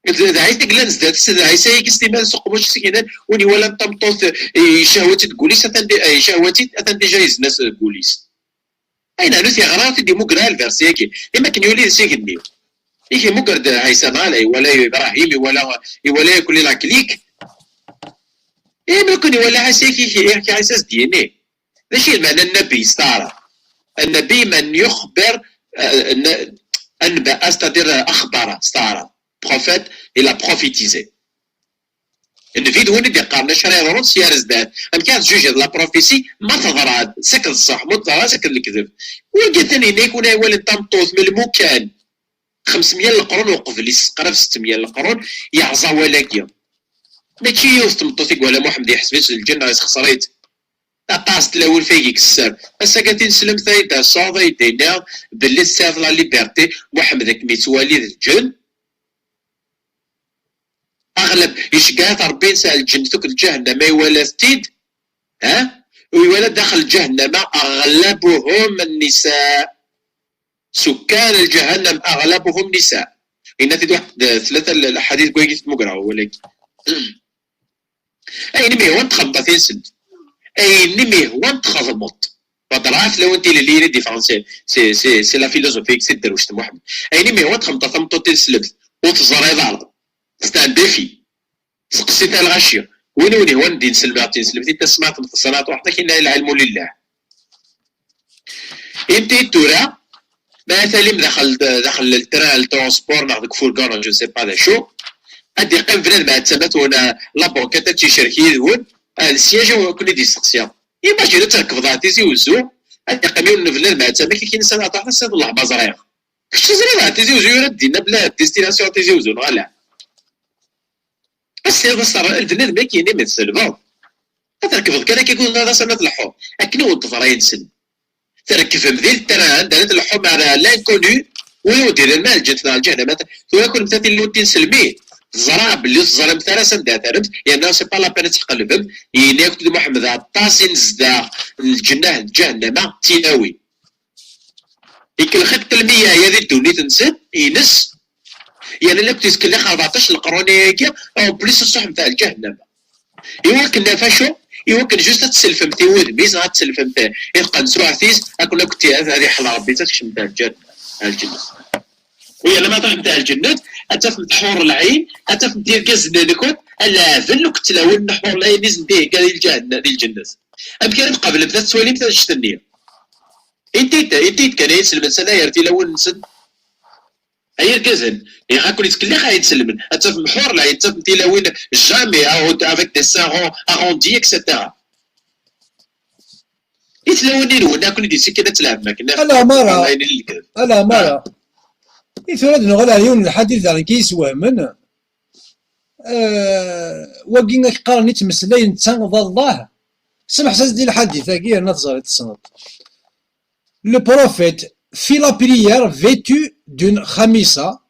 D, d Ɛisa i yellan zdat-s, d Ɛisa i yesliman s uqemmuc s yinan, win iwalan tameṭṭut, eh, icehwa-tt-id deg wul-is, atan di-, eh, icehwa-tt-id, atan déjà yezna-s deg wul-is. Ayen ɛnu t-yeɣra, t-id-imuger ar lbersi-agi, imi akken yuli d s igenni. Yak imuger-d Ɛisa, neɣ ala, iwala Ibrahim, iwala, iwala yakk la clique. Imi akken iwala Ɛisa, yak, yak, yak Ɛisa s-d-yini. D acu i lmeɛna n Nnabi s taɛrabt? Nnabi man yuxbir, eh, n-, anba, c'est-à-dire, eh, axbara s taɛrabt. Prophète, il a prophétisé. Nnbi d win i d-iqqaren acu ara yeḍrun sya ar zdat. Amek ara tjujiḍ la prophétie ma teḍra-d, sakeḍ ṣṣeḥ, ma ur teḍra, sakeḍ lekdeb. Wagi atan yenna-yak win ay iwalan tameṭṭut, melmukan. Xemsemya n leqrun uqbel-is, qrib settemya n leqrun, yerẓa awal-agi. Mačči yiwet tmeṭṭut i iwala Muḥemmed, yeḥseb-itt d lǧenn, yessexṣer-itt. Aṭas n tlawin fay-ik sser. Ass-agi tineslemt ay d-asaḍ, ay d-iniɣ belli tesɛiḍ la liberté, Muḥemmed ad kem-yettwali d lǧenn. Aɣlab, iceggeɛ-it Ṛebbi nesɛa lǧennet akked lǧahennama, iwala-t-id, ha? U iwala daxel lǧahennama, أغلبهم النساء. سكان الجهنم أغلبهم نساء. Yenna-t-id waḥed, tlata l-, lḥadit n wayagi tmugra, wala-k. Ayen imi ihwan txedmeḍ a tinselmt. Ayen imi ihwan txedmeḍ. Wadra tlawin tilelliyin i d-iffɣen si, si, si, si la philosophie, si tderwect n Muḥemmed. Ayen imi ihwan txedmeḍ a tameṭṭut tineslemt, ur teẓriḍ ara. C'est un défi. Seqsit a lɣaci. Win ur ihwan d-inselm neɣ tineslemt, i tasmaɛt n tṣanaɛt waḥda, inna العلم لله. Inti tura, ma talim daxel, daxel ltran, ltransport, neɣ deg furgon, je ne sais pas d acu, ad d-iqqim bnadem ɛettamat wen, la banquette ad tt-icerk yid-wen, ah, le siège ad ken-id-isteqsi. Imagine ad trekbeḍ ɣer Tizi Uzzu, ad d-iqqim yiwen n bnadem ɛettamak, ad k-in-, sanaɛt waḥda, siḍ lehma ẓriɣ. Kečč teẓriḍ ɣer Tizi Uzzu, yura-d dinna bla destination Tizi Uzzu, neɣ ala? Ad s-tiniḍ, a s-terr-, d bnadem-agi-nni mi tselbeḍ. Ad trekbeḍ kan akka, kud ad as-, ad tleḥḥuḍ. Akken i wen-teḍra yid-sen. Trekbem di ltran, anda ara tleḥḥum ar l'inconnu, win ur d-iran ma lǧennet neɣ lǧahennama. Tura kunemti a tilawin tinselmin, teẓra belli ur teẓrimt ara s anda ara terremt, yerna c'est pas la peine ad tqelbemt. Yenna-yakent-id Muḥemmed aṭas i nezdeɣ n lǧenna d lǧahennama d tilawin. Ikellex-it lmi yeɛya di ddunit-nsen, ines, yerna la k-yettkellix rbeɛṭac n leqrun-agi, en plus ṣṣuḥemt ar lǧahennama. Iwakken ɣef acu? Iwakken juste ad tselfemt i wudem-is, neɣ ad tselfemt i tqensuɛt-is, akken akk ad, ad iḥel Rebbi, ad tkecmemt ar lǧan-, ar lǧennet. U yerna ma truḥemt ar lǧennet, ad tafemt ḥur lɛin, ad tafemt irgazen-nkent, a leɛben akk tlawin n ḥur lɛin i sen-d-ihegga di lǧahennam, di lǧennet. Amek ara tqablemt ad tettwalimt annect-nni? Inti-d, inti-d kan ay inselmen sanayer tilawin-nsen. Ay irgazen, iɣ akk-, ur yettkellix ay inselmen. Ad tafem ḥur lɛin, ad tafem tilawin jamais arrond-, avec des seins ron-, arrondis, et cetera. I tlawin-nwen akk i d-yettikin ad tleɛbem akken. Ala mara. Ayen i lekdeb. Ala mara. I tura ad nuɣal ar yiwen n lḥadit daɣen i yeswehmen. Eh, wagi i k-qqaren ittmeslayen netta d Allah. Semḥet-as di lḥadit-agi yerna teẓriḍ tessneḍ. Le prophète fit la prière vêtu d'une khamisa.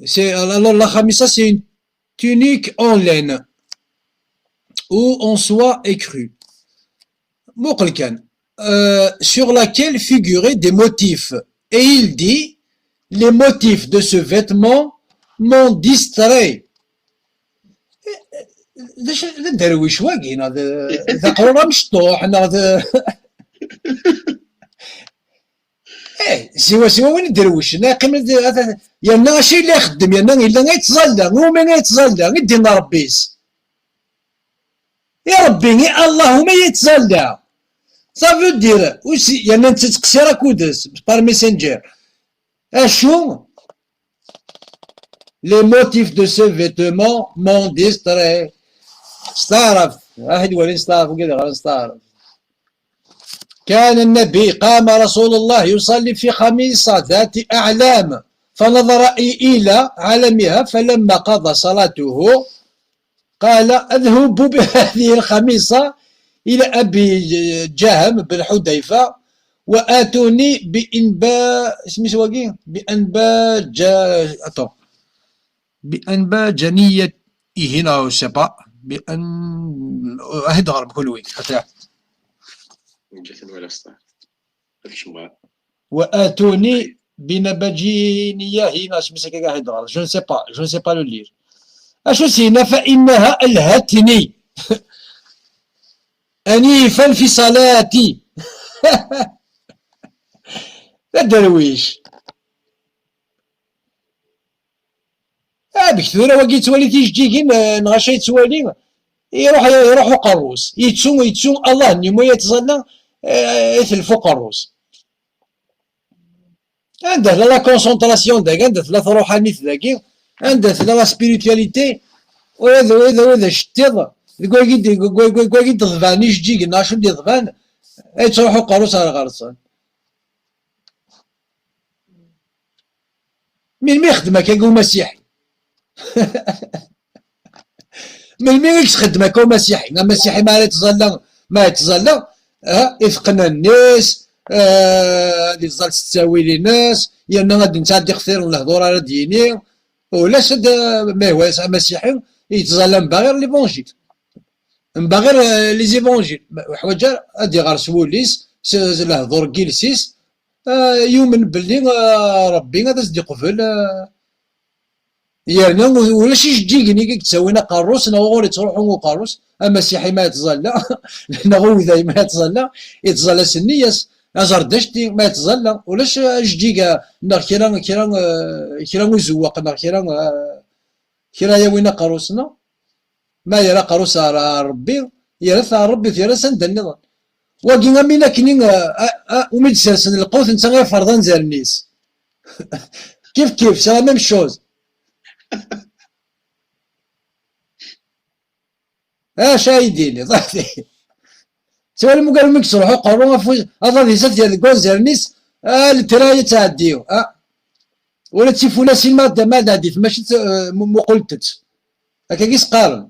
C'est, alors la khamisa, c'est une tunique en laine ou en soie écrue. Muqel kan, euh, sur laquelle figuraient des motifs. Et il dit, les motifs de ce vêtement m'ont distrait. D acu, d aderwic wagi, neɣ d, d aqrur amecṭuḥ, neɣ d, eh, siwa, siwa win iderwicen, yeqqim-d, yerna acu yella ixeddem, yerna yella yettẓalla, iwumi yettẓalla, i d-yenna Rebbi-s. I Rebbi, i Allah, umi yettẓalla. Ça veut dire, aussi, yerna nettqessir akud-s, par messenger. Acu? Les motifs de ce vêtement m'ont distrait. Steɛref. Aḥid wali steɛref, wigi d ɣer steɛref. كان النبي، قام رسول الله يصلي في خميصة ذات أعلام، فنظر إلى علمها، فلما قضى صلاته قال: "اذهبوا بهذه الخميصة إلى أبي جهم بن حذيفة وآتوني بأنبا-، اسمي سواقي؟ بأنبا جا-، attends. بأنبا جنيته، non, je sais pas. بأن-، أهد غرب كلوي. حتى. جاتني ولا صح. هذاك شنو؟ وآتوني بنبجينيهما، سميتها كيكا هيدغار. Je ne sais pas, je ne sais pas le lire. أشو سينا؟ فإنها ألهتني أنيفا في صلاتي. الدرويش. Amek tura wagi yettwali tijeǧǧigin, eh, neɣ acu yettwali? Iruḥ, iruḥ uqerru-s. Yettu, yettu Allah-nni ma yettẓalla, eh, itelf uqerru-s. Anda tella la concentration dagi, anda tella truḥanit dagi, anda tella la spiritualité, ula d, ula d, ula d aceṭṭiḍ, deg wagi d, deg wagi, deg wagi d-ḍban ijeǧǧigen, neɣ acu d-iḍban, yettruḥ uqerru-s ar ɣer-sen. Melmi ixeddem akka umasiḥi? Melmi i yesxeddem akka umasiḥi? Amasiḥi ma ara yettẓalla, ma yettẓalla, ah, i teqqen allen-is, ah, ad iẓẓal s ttawil-ines, yerna ad d-nesɛeddi xtir n lehdur ara d-yini, ulac ad, ma yehwa amasiḥi, yettẓalla mbaɣir l'évangile. Mbaɣir, eh, les évangiles. Ma yeḥwaǧ ara ad iɣer s wul-is, s, s lehdur n yiles-is, ah, yumen belli, ah, Rebbi ad as-d-iqbel, ah, yerna u-, ulac ijeǧǧigen i yettawin aqerru-s, neɣ uɣur yettruḥu uqerru-s, amasiḥi ma yettẓalla, neɣ uday ma yettẓalla, yettẓalla s nniya-s, aẓerdacti ma yettẓalla, ulac ajeǧǧig-a, neɣ kra, kra, eh, kra uzewweq, neɣ kra, eh, kra yawin aqerru-s, neɣ ma yerra aqerru-s ar, ar Rebbi, yerra-t ar Rebbi, yerra-t anda nniḍen. Wagi am win akken i, a, a, a, umi d-sersen lqut, netta iferḍ anzaren-is. Kif kif, c'est la même chose. Acu ay d-iniḍ? Ttwalim ugar mi yesruḥ uqerru ɣef wis-, aḍad-is ad t-yerr deg wanzaren-is, ah, litra yettɛeddi. Ah. Ula d tifulasin ma d, ma d ɛeddi-t, mačči d, eh, mu-, muqlet-tt. Akka i s-qqaren.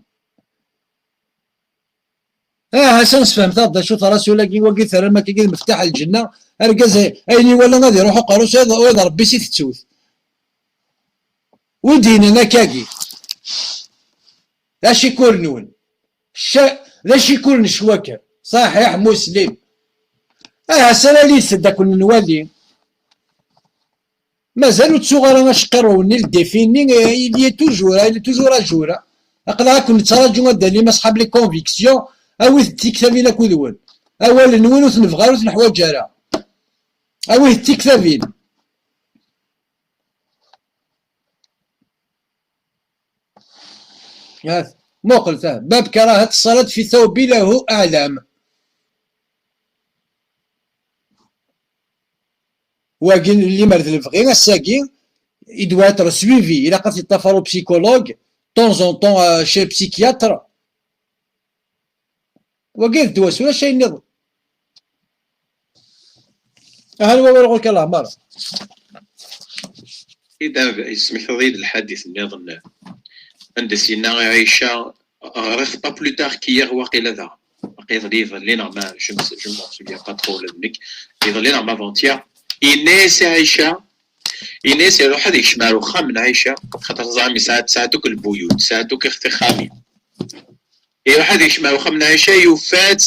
Ah, Ḥasan, sfehmet-aɣ-d d acu-t rasul-agi, wagi terram akkagi d meftaḥ lǧenna, argaz ay-, ayen iwala ad iruḥ uqerru-s, ur d Rebbi-s i tettut. Wi d-yennan akkagi? D acikul-nwen. Ca-, d acikul n ccwaker. Ṣaḥiḥ, Muslim. Aha, s ara yis-d ad ken-nwali. Mazal ur ttuɣ ara aceqqirrew-nni, le défi-nni, eh, il y est toujours, il est toujours à jour. Aql-aɣ ad ken-nettraǧu ad d-talim asḥab les convictions, awit-d tiktabin akked-wen. Awal-nwen ur t-nebɣi ara, ur t-neḥwaǧ ara. Awit-d tiktabin. Ha-t, muqel ta, باب كراهة الصلاة في ثوب له أعلام. Wagi, limer d lebɣi, ass-agi, il doit être suivi. Ilaq ad t-yeṭṭafar u psychologue, de temps en temps, euh, chez le psychiatre. Wagi d ddwa-s, ulac ayen nniḍen. Aha, wawal ɣur-k a Laɛmar. Ida yesmektaḍ-iyi-d lḥadit nniḍen, anda s-yenna i Ɛica, ɣriɣ pas plus tard qu'hier, waqila daɣen. Waqila iḍelli, iḍelli neɣ ma, je me, je me souviens pas trop ula d nekk. Iḍelli neɣ ma avant-hier. Yenna-yas i Ɛica, yenna-yas iruḥ ad yekcem ar uxxam n Ɛica, xaṭer teẓram yesɛa, tesɛa-d akk lbuyut, tesɛa-d akk tixxamin. Iruḥ ad yekcem ar uxxam n Ɛica, yufa-tt,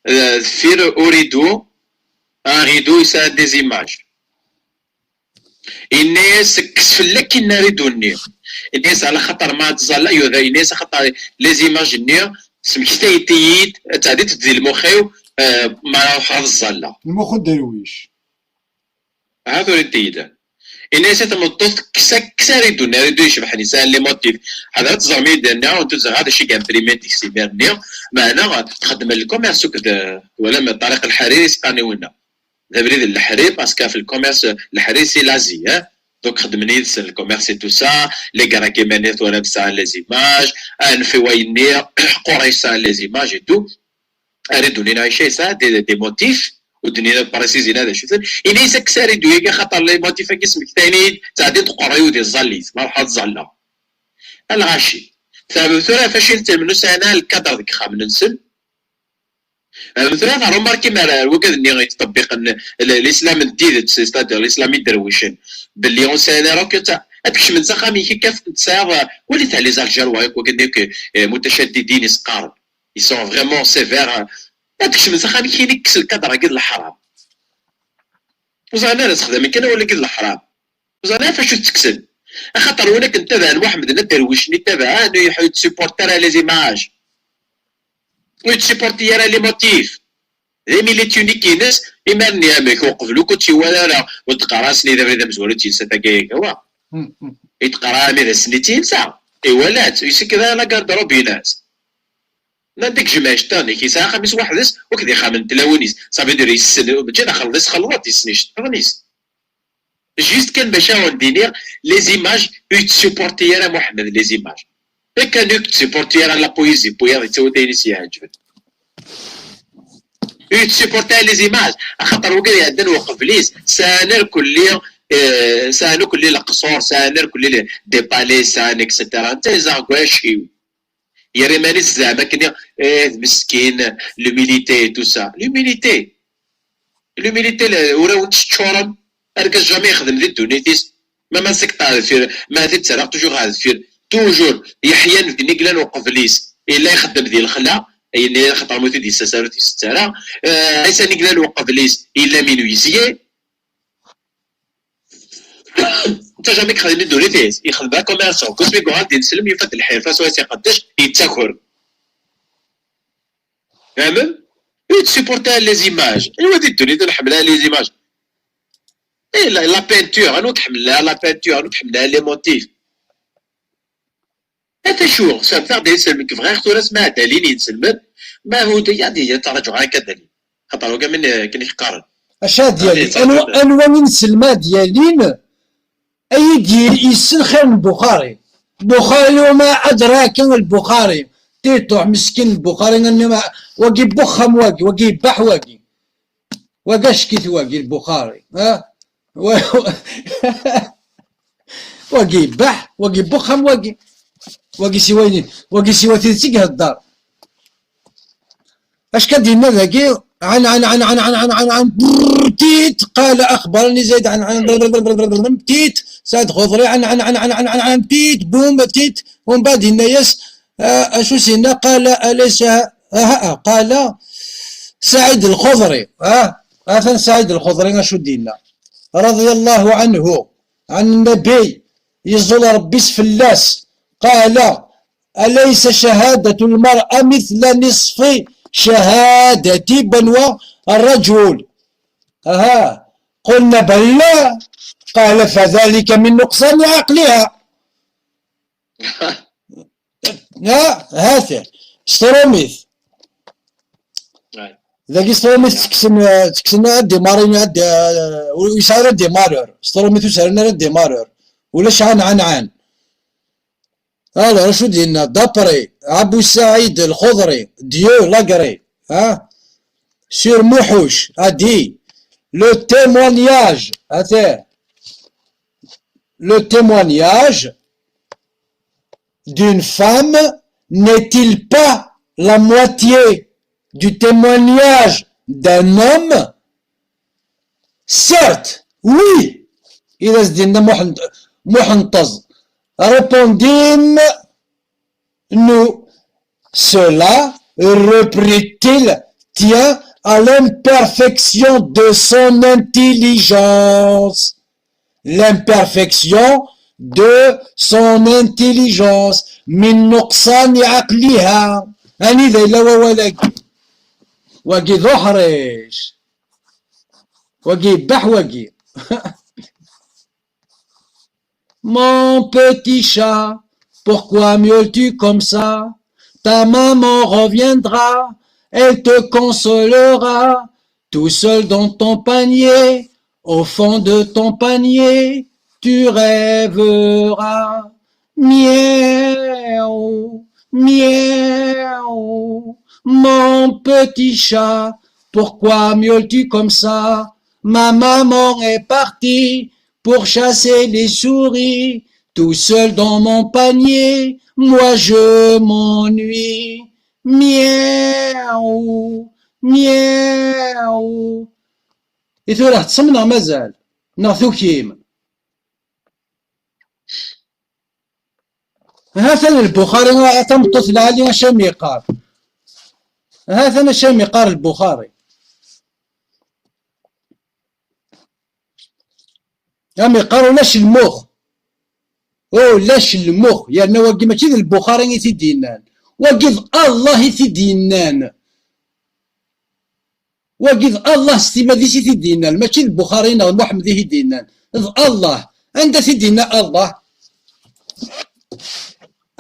eh, deffir uridu, un rideau yesɛa des images. Yenna-yas, kkes fell-ak inna rideau-nni. Ini-as ala xaṭer ma ad tẓalla, yuda ini-as axaṭer les images-nni smektayent-iyi-d, ttɛeddint-d di lmux-iw, eh, ma ruḥeɣ ad ẓẓalleɣ. Lmux uderwic. Ha tura i d-yellan. Ini-as i tmeṭṭut, kkes, kkes aridu-nni, aridu icebḥen, yesɛan les motifs. Ḥader ad teẓrem yid-nni, ur ttezreɣ ara d acu i yimprimen deg-s imir-nni, meɛna txeddem lkumirs akked, eh, twalam, Ṭariq Lḥarir, i s-qqaren i winna. D abrid n leḥrir, parce que ɣef lkumirs, leḥrir c'est l'Asie, hein. Donc xeddmen yid-sen lkumirs et tout ça, les Grecs iman-nni twalam sɛan les images, anef i wayenni, Qurayc sɛan les images et tout. Aridu-nni n Ɛica yesɛa des, des motifs, ur d-nnin ad préciser d acu-ten. Ini-as kkes aridu-agi, axaṭer les motifs-agi smektayen-iyi-d, ttɛeddint ɣur-i ur d-iẓẓal-it, ma ruḥeɣ ad ẓẓalleɣ. A lɣaci. Tfehmem tura ɣef acu i ttlemmen ussan-a lkadr deg yexxamen-nsen? Tfehmem tura ɣer umarki mi ara wigad-nni yettṭebbiqen l-, l'islam n tidet, c'est-à-dire l'islam iderwicen, belli ussan-a akk ad, ad kecmen s axxam-ik, ad kaf-, tesɛiḍ, walit les Algérois akk wigad-nni akk, eh, mutacaddidin i s-qqaren. Ils sont vraiment sévères. Ad kecmen s axxam-ik, ini kkes lkadr-agi d leḥram. Ur ẓrin ara sexdamen kan awal-agi d leḥram. Ur ẓrin ara ɣef acu ttekksen. Axaṭer win akken ttabaɛen Muḥemmed n aderwic-nni ttabaɛen, ur yeḥ-, ur yettsupporti ara les images. Ur yettsupporti ara les motifs. D ayen i d tunique-ines, imar-nni amek, uqbel ur k-tt-iwala ara, ur d-qqar ara ass-nni d abrid amezwaru d tilsa tagi, yawa. I d-qqar armi d ass-nni d tilsa. Iwala-tt, yessekra la garde-robe-ines. Nnan-d deg jmaɛ iceṭṭanen-ik, yesɛa axxam-is weḥd-s, akked ixxamen n tlawin-is. Ça veut dire yessen, mačči d axelḍ, yesxelḍ-d, yessen iceṭṭaḍen-is. Juste kan bac ad awen-d-iniɣ, les images, ur yettsupporti ara Muḥemmed les images. Kan ur yettsupporti ara la poésie, wwiyaḍ yettawi-d ayen i s-iɛeǧben. Ur yettsupporti ara les images, axaṭer wigad iɛeddan uqbel-is, sɛan irkelli, eh, sɛan irkelli leqṣur, sɛan irkelli le-, des palais, sɛan, et cetera. Netta yezdeɣ deg uɛecciw. Yerra iman-is zeɛma akken, eh, d meskin, l'humilité et tout ça. L'humilité. L'humilité, le-, ur awen-teččurem. Argaz jamais yexdem di ddunit-is. Ma ma nsek ɣer deffir, ma ad t-id-ttarraɣ toujours ɣer deffir. Toujours, yeḥyan deg niglan uqbel-is. Yella ixeddem di lexla, ayen xaṭer ma ur t-id-yessas ara, ur t-yessett ara. Eh, Ɛisa niglan uqbel-is, yella min uyesye. Netta jamais yexdem di ddunit-is, yexdem d akomerṣu. Kusmi yuɣal d ineslem, yufa-d lḥirfa, swayes iqeddec, yettaker. Fehmem? Ur yettsupporti ara les images. Anwa di ddunit ur nḥemmel ara les images? Eh, la, la peinture, anwa ur tḥemmel ara la peinture, anwa ur tḥemmel ara les motifs? Ata acu, serrteɣ-d inselmen, nekk bɣiɣ tura asma ɛedda lin inselmen, ma hu d-, ad d-, ad ttraǧuɣ akka ad d-alin. Xaṭer ugamin, eh, akken i k-qqaren. Acu ad yalin? Anwa, anwa inselmen ad yalin? Ay i d-yessen xir n Buxari. Buxari, وما أدراك ما البخاري. Tiṭuḥ, meskin Buxari, wagi n uxxam wagi, wagi yebbeḥ wagi. Wagi acek-it wagi, Buxari. Ha? Wa-, wagi yebbeḥ, wagi n uxxam wagi. Wagi siwa, wagi siwa tidet i ihedder. Acu kan d-yenna dagi, عن، عن، عن، عن، عن، عن، عن، عن، برتيت، قال أخبرني زيد عن، عن، برتيت، سعد خضري، عن، عن، عن، عن، عن، عن، عن، تيت، بوم، تيت، ومن بعد ينايس، آه، أشو سينا؟ قال: "أليس ه-، ه-، ه-، قال سعيد الخضري"، ها؟ هذا سعيد الخضري، أشو دينا؟ رضي الله عنه، عن النبي، يزول ربي فلاس، قال: "أليس شهادة المرأة مثل نصف شهادة بنو الرجل؟" أها. قلنا: "بلى." قال: "فذلك من نقصان عقلها." ها، هاته. ستروميث. Dagi ستروميث تكسن، تكسن ad démarrer, ad, ur yesɛi ara démarreur. ستروميث ur yesɛi ara démarreur. Ulac عن، عن، عن. Alors, acu d-yenna? D'après Abu Saïd Al-Khudri, Dieu l'agrée, hein, sur Mouhouch, a dit, le témoignage, attends, le témoignage d'une femme n'est-il pas la moitié du témoignage d'un homme? Certes, oui. I d as-d-yenna Muḥend-, Muḥenṭeẓ. Répondîmes-nous, cela reprit-il, tient à l'imperfection de son intelligence. L'imperfection de son intelligence, min nuqṣan i ɛaqliha. Anida yella wawal-agi? Wagi d uḥric. Wagi yebbeḥ wagi. Mon petit chat, pourquoi miaules-tu comme ça? Ta maman reviendra, elle te consolera. Tout seul dans ton panier, au fond de ton panier, tu rêveras. Miaou, miaou, mon petit chat, pourquoi miaules-tu comme ça? Ma maman est partie pour chasser les souris. Tout seul dans mon panier, moi je m'ennuie. Miaou, miaou. I tura teṭṭsem neɣ mazal? Neɣ tukim? Ha-t-an Lbuxari, a tameṭṭut lɛali, acu am yeqqar? Ha-t-an acu am yeqqar Lbuxari? Am yeqqar ulac lmux. Ulac lmux. Yerna wagi mačči d Lbuxari i t-id-yennan. Wagi d Allah i t-id-yennan. Wagi d Allah s timmad-is i t-id-yennan, mačči d Buxari neɣ d Muḥemmed i t-id-yennan. D Allah. Anda t-id-yenna Allah?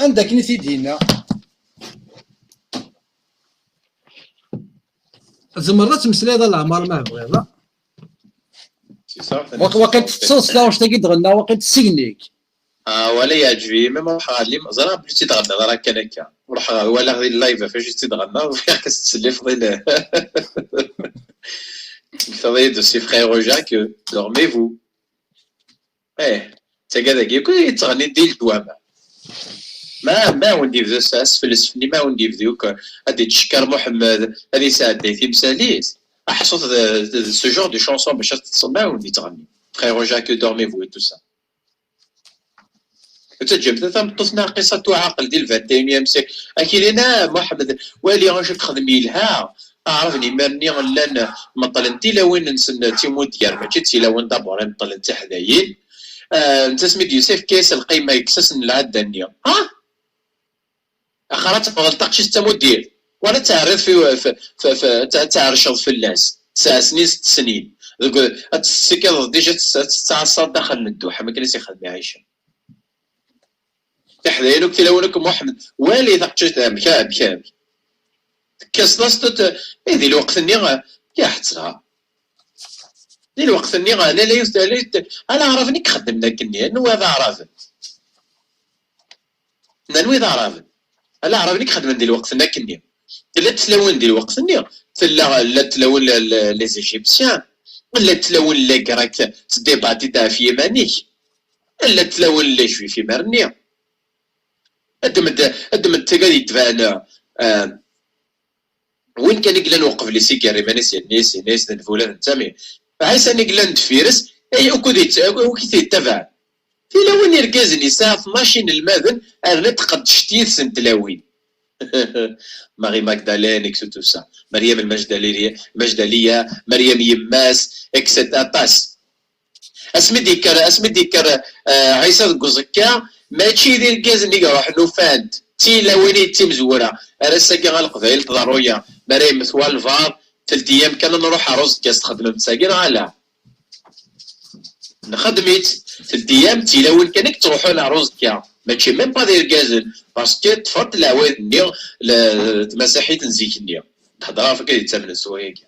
Anda akken i t-id-yenna? Tzemreḍ ad temmeslayeḍ a leɛmer ma tebɣiḍ. Waqil teṭṭseḍ s taɣect-agi d-ɣenna, waqil tessegni-k. Ah, wala yeɛǧeb-iyi, même ruḥeɣ ɣer lim-, ẓriɣ belli tt-id-ɣenniḍ ara kan akka. Ruḥeɣ walaɣ di live ɣef acu tt-id-ɣenniḍ, bɣiɣ ad s-teslifiḍ i le-, tektaḍ-iyi-d aussi, frère Jacques, dormez-vous. Eh, d tagad-agi akk i yettɣennin di ledwam. Ma, ma awen-d-yebda s-, asfelsef-nni, ma awen-d-yebda akk ad yettcekkar Muḥemmed, ad yesɛedday timsal-is. Aḥṣut d, d, de ce genre de chanson bac ad teṭṭsem, ma awen-d-yettɣenni. Frère Jacques, dormez-vous et tout ça. Teǧǧamt tameṭṭut-nneɣ qissa tuɛaqel di le vingt et unième siècle. Akilin, ah, Muḥemmed, wali acu i texdem yelha. Aɛraben imir-nni llan meṭṭlen tilawin-nsen d timudgar, mačči d tilawin d'abord i meṭṭlen d tiḥdayin. Ah, netta asmi d-yusa yefka-yas lqima, yekkes-asen lɛadda-nni. Ha? Axir ad tebɣeḍ taqcict d tamudirt, wala ad teɛriḍ fi, fi, fi, fi, ad tɛerceḍ fell-as tesɛa snin, sett snin. Deg, ad tessikideḍ déjà ad tt-, ad tettɛassaḍ daxel n dduḥ, am akken i s-ixdem i Ɛica. Tiḥdayin akk, tilawin akk, Muḥemmed, wali taqcict amek, amek, amek. Tekkaseḍ-as-tt, eh, di lweqt-nni, eh, ya ḥettreɣ. Di lweqt-nni, eh, la, la yut-, la yut-, ala Aɛraben i ixeddmen akkenni, anwa d Aɛraben? N anwi d Aɛraben? Ala Aɛraben i ixeddmen di lweqt-nni akkenni. Llant tlawin di lweqt-nni, tella, llant tlawin le-, le-, les Égyptiens, llant tlawin les Grecs, teddebati-d ɣef yiman-ik, llant tlawin les Juifs imir-nni. Ad d-, ad d-, ad d-, tagad yetban, eh, win kan i yellan uqbel-is, iger iman-is, yenna-as, yenna-as d nnbula d netta, mi Ɛisa i yellan deffir-s, ay, ukud yett-, ukud yettabaɛen. Tilawin irgazen yesɛa tnac inelmaden, rnant qeddcent yid-sen tlawin. Marie Magdalene, et tout ça. Meryem Lmajdaliya, Majdaliya, Meryem yemma-s, et cetera. Aṭas. Asmi d-yekker, asmi d-yekker, eh, Ɛisa deg uẓekka, mačči d irgazen i iruḥen ufan-t, d tilawin i d timezwura. Ar ass-agi a Leqbayel tḍerru-ya, mi ara yemmet walbeɛḍ, teldi-yam kan ad nruḥ ɣer uẓekka, s txedmem-tt-agi neɣ ala? Nxeddem-itt, teldi-yam d tilawin kan i yettruḥun ɣer uẓekka, mačči même pas d irgazen, parce que ṭṭfent leɛwayed-nni, le-, tmasaḥit n zik-nni. Thedder ɣef akka i d-ttamnen s wayagi.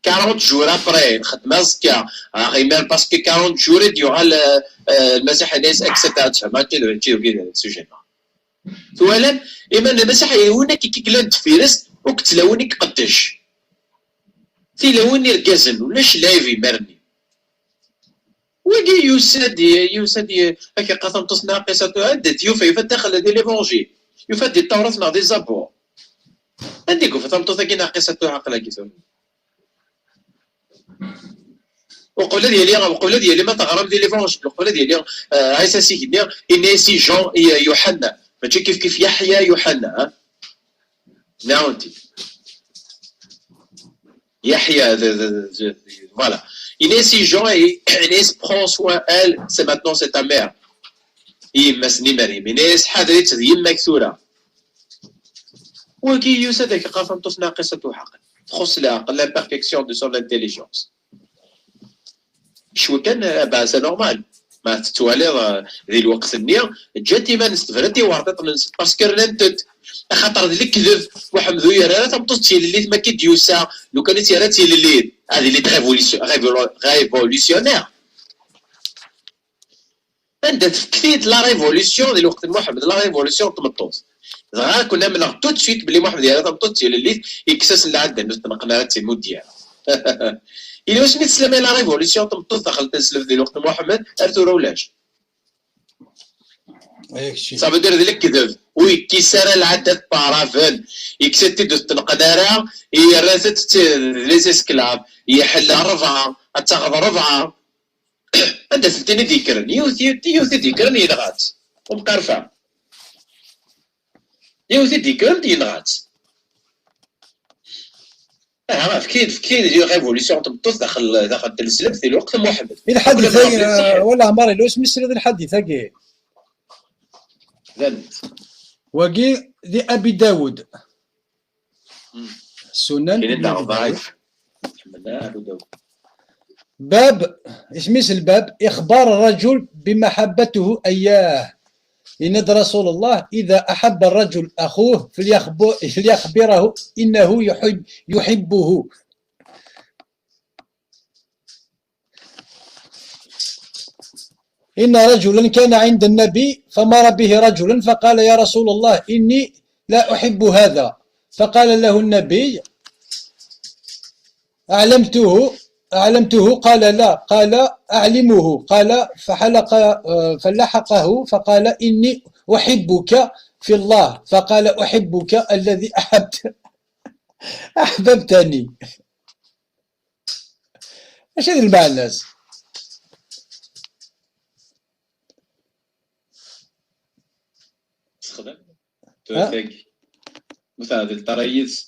Quarante jours après, nxeddem aẓekka, ah, imir, parce que quarante jours i d-yuɣal, euh, euh, Lmasiḥ, yenna-yas, et cetera. Tfehmem, mačči d, mačči d wagi d sujet-nneɣ. Twalam? Iman n Lmasiḥ, yiwen akka i yellan deffir-s, akked tlawin i iqeddec. Tilawin irgazen, ulac lɛib imir-nni. Wagi yusa-d, yusa-d, akka qqar tameṭṭut-nni Naqisatu, anda d-yufa, yufa-d daxel di l'Évangile. Yufa-d di Tawrat neɣ di Zabur. Anda i yufa tameṭṭut-agi Naqisatu, aql-agi tura? Uqbel ad yali, uqbel ad yali ma teɣram di l'Évangile, uqbel ad yali, eh, Ɛisa s igenni, yenna-yas i Jean, i Yuḥenna. Mačči kif kif Yeḥya, Yuḥenna, ha? Nɛawen-t-id. Yeḥya, d, d, d, d, voilà. Yenna-yas i Jean, yenna-yas, prends soin elle, c'est maintenant c'est ta mère. I yemma-s n Meryem, yenna-yas, ḥader-itt, d yemma-k tura. Wagi yusa-d ad k-qqar tameṭṭut naqisat uḥeqqel, txuṣṣ leɛqel, l'imperfection de son intelligence. Cwi kan, eh, ben, c'est normal. Ma tettwaliḍ, eh, di lweqt-nni, ǧǧant iman-nsent, brant i werṭiṭ-nsent, parce que rnant-t, axaṭer d lekdeb, Muḥemmed ur yerra ara tameṭṭut d tilellit, ma akka i d-yusa, lukan i tt-yerra d tilellit, ad ilint révolution-, révolu-, révolutionnaire. Anda tefkti-d la révolution di lweqt n Muḥemmed, la révolution n tmeṭṭut? Dɣa ad ken-amneɣ tout de suite belli Muḥemmed yerra tameṭṭut d tilellit, yekkes-asen lɛadda n ur tneqqen ara d timudyar. Yella wasmi teslam i la révolution n tmeṭṭut daxel n tesleft di lweqt n Muḥemmed? Ar tura ulac. Ça veut dire d lekdeb, ur yekkis ara lɛadda n paraven, yekkes-it-id ur t-tneqqen ara, yerra-t-id d les esclaves, yeḥla rebɛa, ad taɣeḍ rebɛa. Anda tent-ini d-yekkren? Yiwet, yiwet, yiwet i d-yekkren yenɣa-tt. Umqarfa. Yiwet i d-yekkren yenɣa-tt. Aha, fkin, fkin di révolution n tmeṭṭut daxel, daxel n tneslemt di lweqt n Muḥemmed. I lḥadit-agi, wala Ɛmar, ila wasmi tesliḍ i lḥadit-agi? Wagi di Abi Dawud. Sunan Ibn Abi Dawud. باب، اسم الباب: إخبار الرجل بمحبته إياه. إن رسول الله: إذا أحب الرجل أخوه فليخب-، فليخبره إنه يحب، يحبه. إن رجلا كان عند النبي فمر به رجلا فقال: يا رسول الله، إني لا أحب هذا. فقال له النبي: أعلمته، أعلمته؟ قال: لا. قال: أعلمه. قال: فحلق، آه، فلحقه فقال: إني أحبك في الله. فقال: أحبك الذي أحبت، أحببتني. Acu d lmeɛna-s? Texdem. Tura tagi. Ma teɛdil tara yid-s,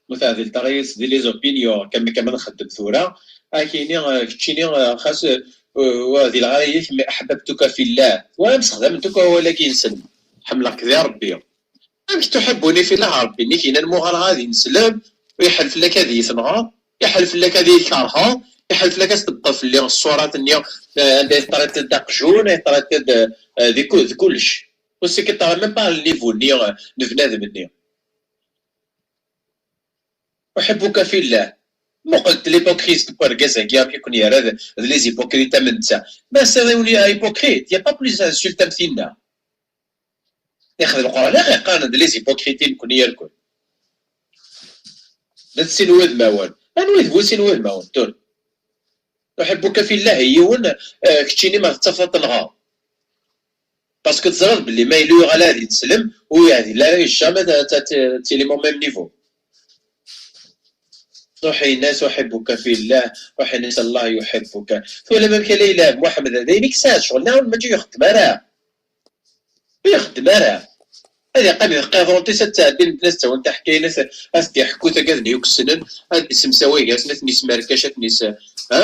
ma teɛdil tara yid-s di les opinions, kam, kam ad nxeddem tura. Ad ak-yini, eh, keččini, eh, xas, eh, ur ɛdileɣ ara yid-k, mais أحببتك في الله. Tura msexdamen akk awal-agi-nsen. Ḥemmleɣ-k di Ṛebbi. Amek تحبني في الله, Ṛebbi-nni k-yennan muɣal ɣad ineslem, iḥel fell-ak ad iyi-tenɣeḍ, iḥel fell-ak ad iyi-tkerheḍ, iḥel fell-ak ad tebṭeḍ fell-i ṣṣurat-nni, eh, anda i teṭṭriḍ-d aqjun, i teṭṭriḍ-d, eh, di ku-, di kullec. Ur s-, i k-iṭṭerḍ même pas le niveau-nni, eh, n bnadem-nni. أحبك في الله. Muqlet l'hypocrisie n urgaz-agi, amek i ken-yerra d, d les hypocrites am netta. Ma c'est un hypocrite, y a pas plus insulte am tinna. Ixdem Lqur'an, ax, iqqaren d les hypocrites i nekni irkul. D sin wudmawen. Anwa i d bu sin wudmawen, tura? أحبك في الله i yiwen, eh, keččini ma tettafeḍ tenɣa. Parce que teẓriḍ belli ma yella yuɣal ad yeslem, ur yeɛdil ara jamais ad, ad, ad tilim au même niveau. Ruḥ in-as أحبك في الله, ruḥ in-as الله يحبك. Twalam amek ara yelɛeb Muḥemmed, d ayen i yesɛa ccɣel, neɣ mačči ixeddem ara. Ur ixeddem ara. Ad yeqqim d tqiḍunt-is, ad tɛeddi medden ad s-ttawin taḥkayin, ad s-, ad s-d-iḥekku tagad-nni ukessnen, ad d-isemsawi gar-asen, ad ten-ismerkac, ad ten-is-, ha?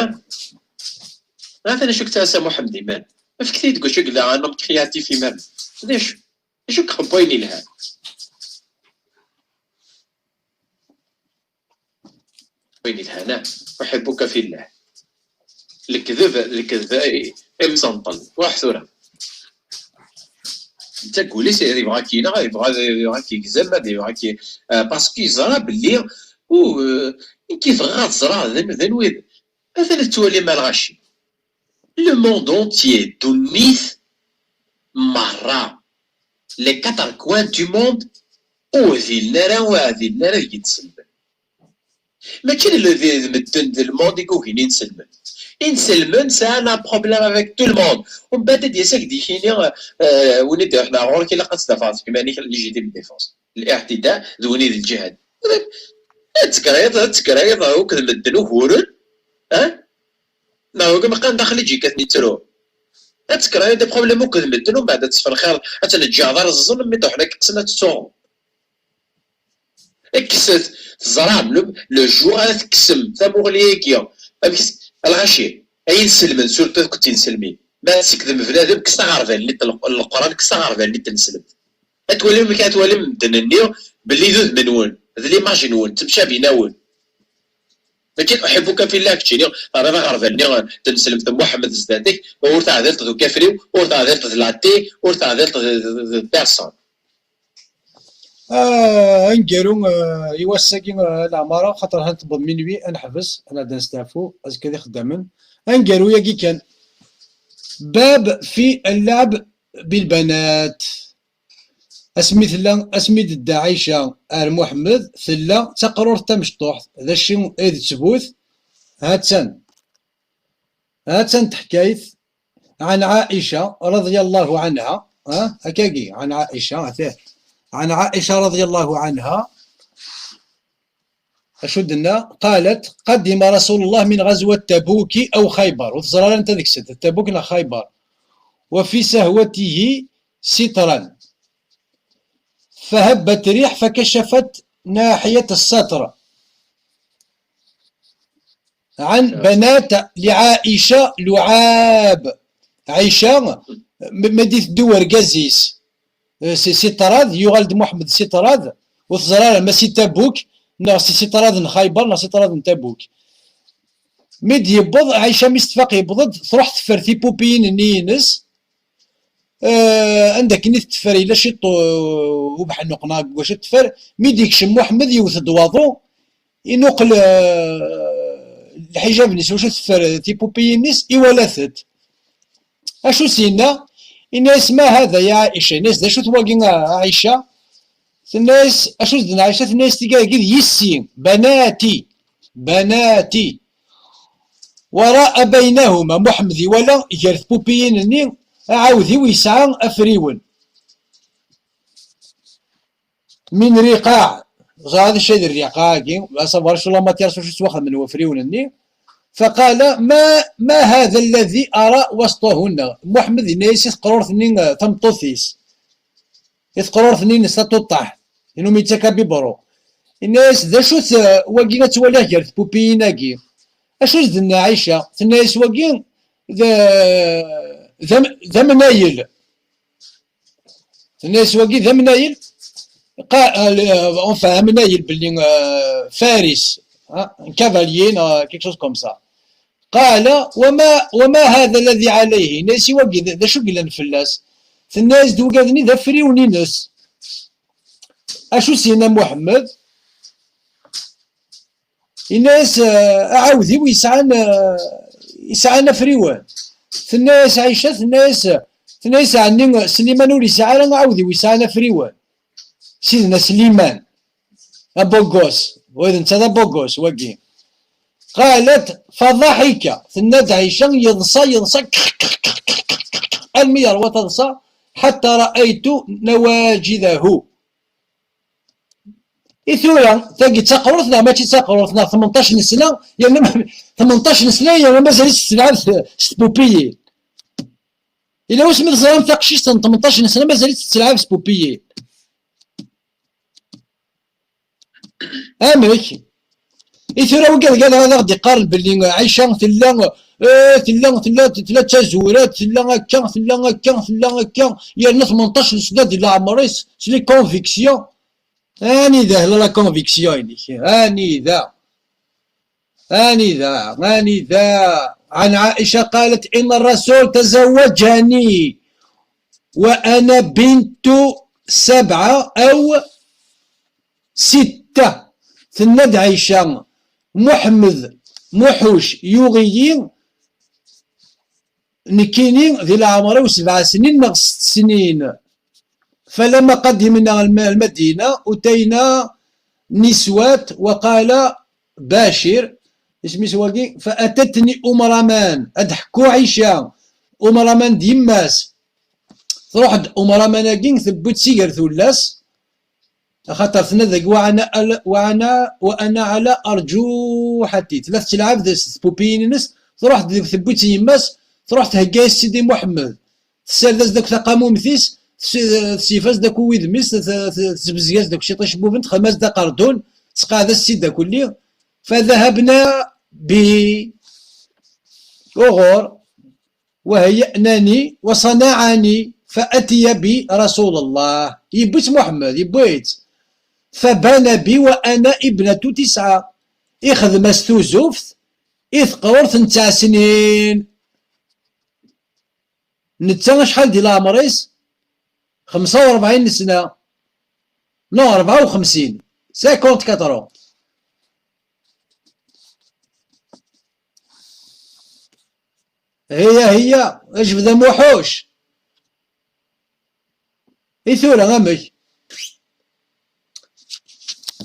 Atan acu yettɛassa Muḥemmed iman. Efk-t-id deg wacu yella un homme créatif iman. D acu? D acu i ixeddem wayen yelhan? Wayen yelhan, ah, أحبك في الله. Lekdeb, lekdeb, eh, imsenṭel. Ruḥ tura. Netta deg wul-is yebɣa ad k-ineɣ, yebɣa, yebɣa ad k-yegzem, ad yebɣa ad k-, eh, parce que yeẓra belli, u, eh, nekk bɣiɣ ad ẓreɣ d, d anwa i d, atan ad twalim a lɣaci. Le monde entier, ddunit merra, les quatre coins du monde, ur ɛdilen ara, ur ɛdilen ara deg inselmen. Mačči d le-, d, d medden d le monde i yugin inselmen. Inselmen sɛan un problème avec tout le monde. Umbeɛd ad d-yas ad k-d-yini, euh, win i d-iruḥen ar ɣur-k ilaq ad tdafɛeḍ seg iman-ik légitime défense. Liɛtida d win i d lǧihad. Ad tekkriḍ, ad tekkriḍ akked medden uguren, ha? Neɣ wigi meqqaren daxel i ǧikat nittru. Ad tekkreḍ des problèmes akked medden, umbeɛd ad tefrenxireḍ, ad tneǧǧaɛeḍ ara ẓẓen, mi d-ruḥen ad k-kksen ad tettuɣ. Kkset, teẓram, le, le jour ara tekksem tamuɣli-agi, amek s-, Lɣaci, ay inselmen, surtout akked tinselmin, ma tsekdem bnadem, kkes aɣerbal-nni n Leqran, kkes aɣerbal-nni n tneslemt. Ad twalim amek ad twalim medden-nni belli d udem-nwen, d l'image-nwen, ttemcabin-awen. Mačči uḥibbuka fillah keččini, terriḍ aɣerbal-nni n tneslemt n Muḥemmed zdat-k, ur teɛdileḍ d ukafriw, ur teɛdileḍ d l'athée, ur teɛdileḍ d, d, d, d personne. Ah, aneggaru, ah, i wass-agi, ah, leɛmara, xaṭer ha tewweḍ minuit, ad neḥbes, ad nɛeddi ad nesteɛfu, azekka ad ixeddamen. Aneggaru-agi kan. Bab fi lleɛb bilbanat. Asmi tella, asmi d-tedda Ɛica ar Muḥemmed, tella d taqrurt tamecṭuḥt, d acu ay d ttbut? Ha-tt-an. Ha-tt-an teḥkayt. عن عائشة رضي الله عنها، ها، هكاكي، عن عائشة، عتاه. عن عائشة رضي الله عنها، أشدنا، قالت: قدم رسول الله من غزوة تبوك أو خيبر، وتزرار أنت ذيك السنة، تبوك نا خيبر، وفي سهوته سترا، فهبت ريح فكشفت ناحية الستر. عن بنات لعائشة لعاب. Ɛica, m-, ma d-iteddu urgaz-is, eh, si, si ṭṭrad, yuɣal-d Muḥemmed si ṭṭrad, ur teẓri ara ma si Tabuk, neɣ si, si ṭṭrad n Xayber, neɣ si ṭṭrad n Tabuk. Mi d-yewweḍ, Ɛica mi s-tfaq yewweḍ-d, truḥ teffer tipupiyin-nni-ines, eh, anda akken i tetteffer yella ciṭ, eh, ubeḥnuq neɣ deg wacu tetteffer, mi d-yekcem Muḥemmed yewwet-d waḍu, inuqel, eh, lḥijab-nnes, wacu teffer tipupiyin-nnes, iwala-tent. Acu s-yenna? Yenna-yas: ما هذا يا عائشة؟ Yenna-yas: d acu-t wagi a Ɛica? Tenna-yas: acu s-d-tenna Ɛica? Tenna-yas: tigagi d yessi, بناتي، بناتي. ورأى بينهما، Muḥemmed iwala gar tpupiyin-nni aɛawdiw yesɛa afriwen. من رقاع. Ẓer d acu ay d rriqaɛ-agi, à savoir acu la matière, acu ttwaxedmen wafriwen-nni. فقال: ما، ما هذا الذي أرى وسطهن؟ Muḥemmed yenna-yas i teqrurt-nni, eh, tameṭṭut-is, i teqrurt-nni-ines tatuṭṭaḥt, inumi yettak abibru. Yenna-yas: d acu-t, eh, wagi ad twaliɣ gar tpupiyin-agi? Acu s-d-tenna Ɛica? Tenna-yas: wagi d, d am-, d amnayel. Tenna-yas: wagi d amnayel, qa-, euh, enfin, amnayel belli, euh, faris, hein, un cavalier, neɣ quelque chose comme ça. قال: وما، وما هذا الذي عليه؟ Yenna-yas: i wagi d, d acu i yellan fell-as? Tenna-yas-d: wigad-nni d afriwen-ines. Acu s-yenna Muḥemmed? Yenna-yas, eh, aɛawdiw yesɛan, eh, yesɛan afriwen. Tenna-yas Ɛica, tenna-yas, tenna-yas, ɛni Sliman ur yesɛi ara aɛawdiw yesɛan afriwen? Sidna Sliman, abogos, wa d netta d abogos, wagi. قالت: فضحك، tenna-d Ɛica, yeḍsa, yeḍsa, almi yerwa taḍsa, حتى رأيت نواجذه. I tura, tagi d taqrurt neɣ mačči d taqrurt, neɣ tmenṭac n sna, yerna ma-, tmenṭac n sna, yerna mazal-itt tettelɛab s, s tpupiyin. Yella wasmi teẓram taqcict n tmenṭac n sna mazal-itt tettelɛab s tpupiyin? Amek? I tura wigad ad aɣ-d-iqqaren belli Ɛica tella, eh, tella, tella, tella d tazurat, tella akka, tella akka, tella akka, yerna tmenṭac n sna di leɛmer-is, s les convictions. Anida hla la conviction-inek? Anida? Anida? Anida? عن عائشة قالت: إن الرسول تزوجني وأنا بنت سبعة أو ستة. Tenna-d Ɛica: Muḥemmed Muḥuc yuɣ-iyi nekkini di leɛmer-iw sebɛa snin neɣ sett snin. فلما قدمنا الم-، المدينة أتينا نسوة وقال باشر، اسمي سواقي، فأتتني أم رمان، أدحكو عيشة، أم رمان ديماس، تروح د-، أم رمان أجين ثبت سيجر ثلاث، خاطر تنذق وأنا، وأنا، وأنا على أرجوحتي. ثلاث تلعب ذا سبوبينس، تروح د-، ثبت يماس، تروح تهجى سيدي محمد. Tessared-as-d akk taqamumt-is, tessif-as-d akk wudem-is, tesbezg-as-d akk ciṭ icebbuben, texdem-as-d aqerdun, tesqeɛd-as-tt-id akk-nni. فذهبنا به. uɣur, وهيأنني وصنعني فأتي بي رسول الله. Yewwi-tt Muḥemmed, yewwi-tt. فبان بي وأنا ابنة تسعة. Ixdem-as tuzuft i teqrurt n tesɛa snin. Netta acḥal di leɛmer-is? Xemsa u rebɛin n sna. Non, rebɛa u xemsin. Cinquante-quatre ans. Hiya, hiya, ajbed am uḥuc. I tura, amek?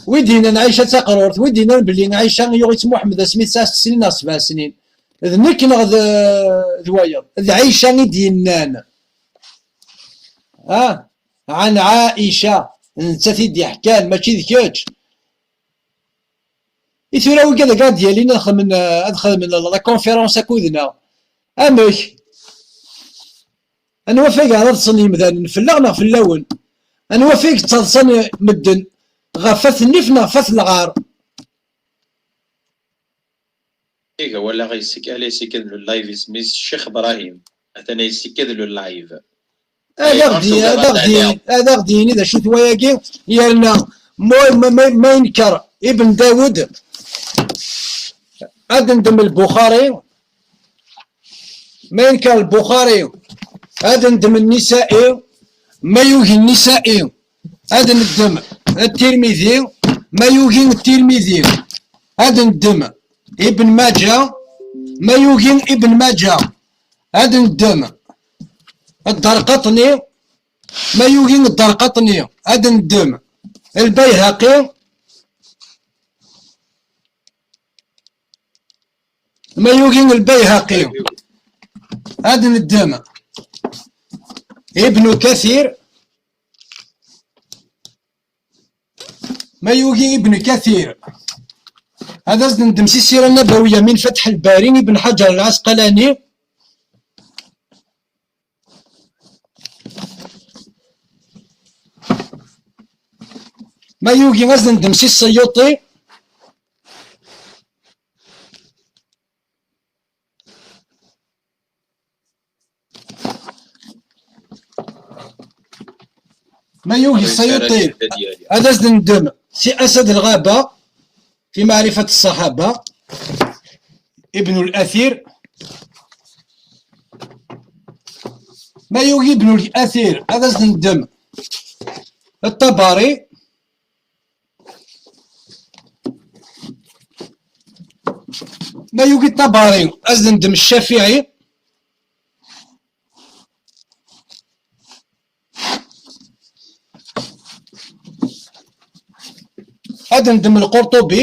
Wi d-yennan Ɛica d taqrurt, wi d-yennan belli Ɛica yuɣ-itt Muḥemmed asmi tesɛa setta snin neɣ sebɛa snin? D nekk neɣ d, d wayeḍ? D Ɛica i d-yennan. Ah, ɛan Ɛica, d nettat i d-iḥkan, mačči d kečč. I tura wigad akka ad d-yalin ad xedmen, ad xedmen la conférence akked-neɣ. Amek? Anwa ɣef ay ɛerḍen yemdanen, fell-aɣ neɣ fell-awen? Anwa ɣef ay yettaḍsan medden, ɣef At Nnif neɣ ɣef At Lɛar? Iga walaɣ yessik-, ala yessikkad le live isem-is Ccix Brahim. Atan yessikkad le live. Ad aɣ-d-, ad aɣ-d-yini, ad aɣ-d-yini d acu-t wayagi, yerna ma, ma, ma, ma yenker Ibn Dawed, ad ndem Lbuxari, ma yenker Lbuxari, ad ndem Nnisa'i, ma yugi Nnisa'i, ad ndem Tirmidi, ma yugi Tirmidi, ad ndem Ibn Maǧa, ma yugi Ibn Maǧa, ad ndem Ddarqaṭni, ma yugi Ddarqaṭni, ad ndem Lbayhaqi, ma yugi Lbayhaqi, ad ndem Ibnu Kathir, ma yugi Ibn Kathir, ad as-d-ndem si Ssira Nabawiya min Fatḥ Lbari, Ibn Ḥaǧer Lɛasqalani, ma yugi ad as-d-ndem si Ṣiyuṭi, ma yugi Ṣiyuṭi ad as-d-ndem si Asad Lɣaba fi Maɛrifat Ṣṣaḥaba, Ibn Al-Athir, ma yugi Ibn Al-Athir ad as-d-ndem Ṭṭabari, ma yugi Ṭabari, ad ndem Ccafiɛi, ad ndem Lqurṭubi.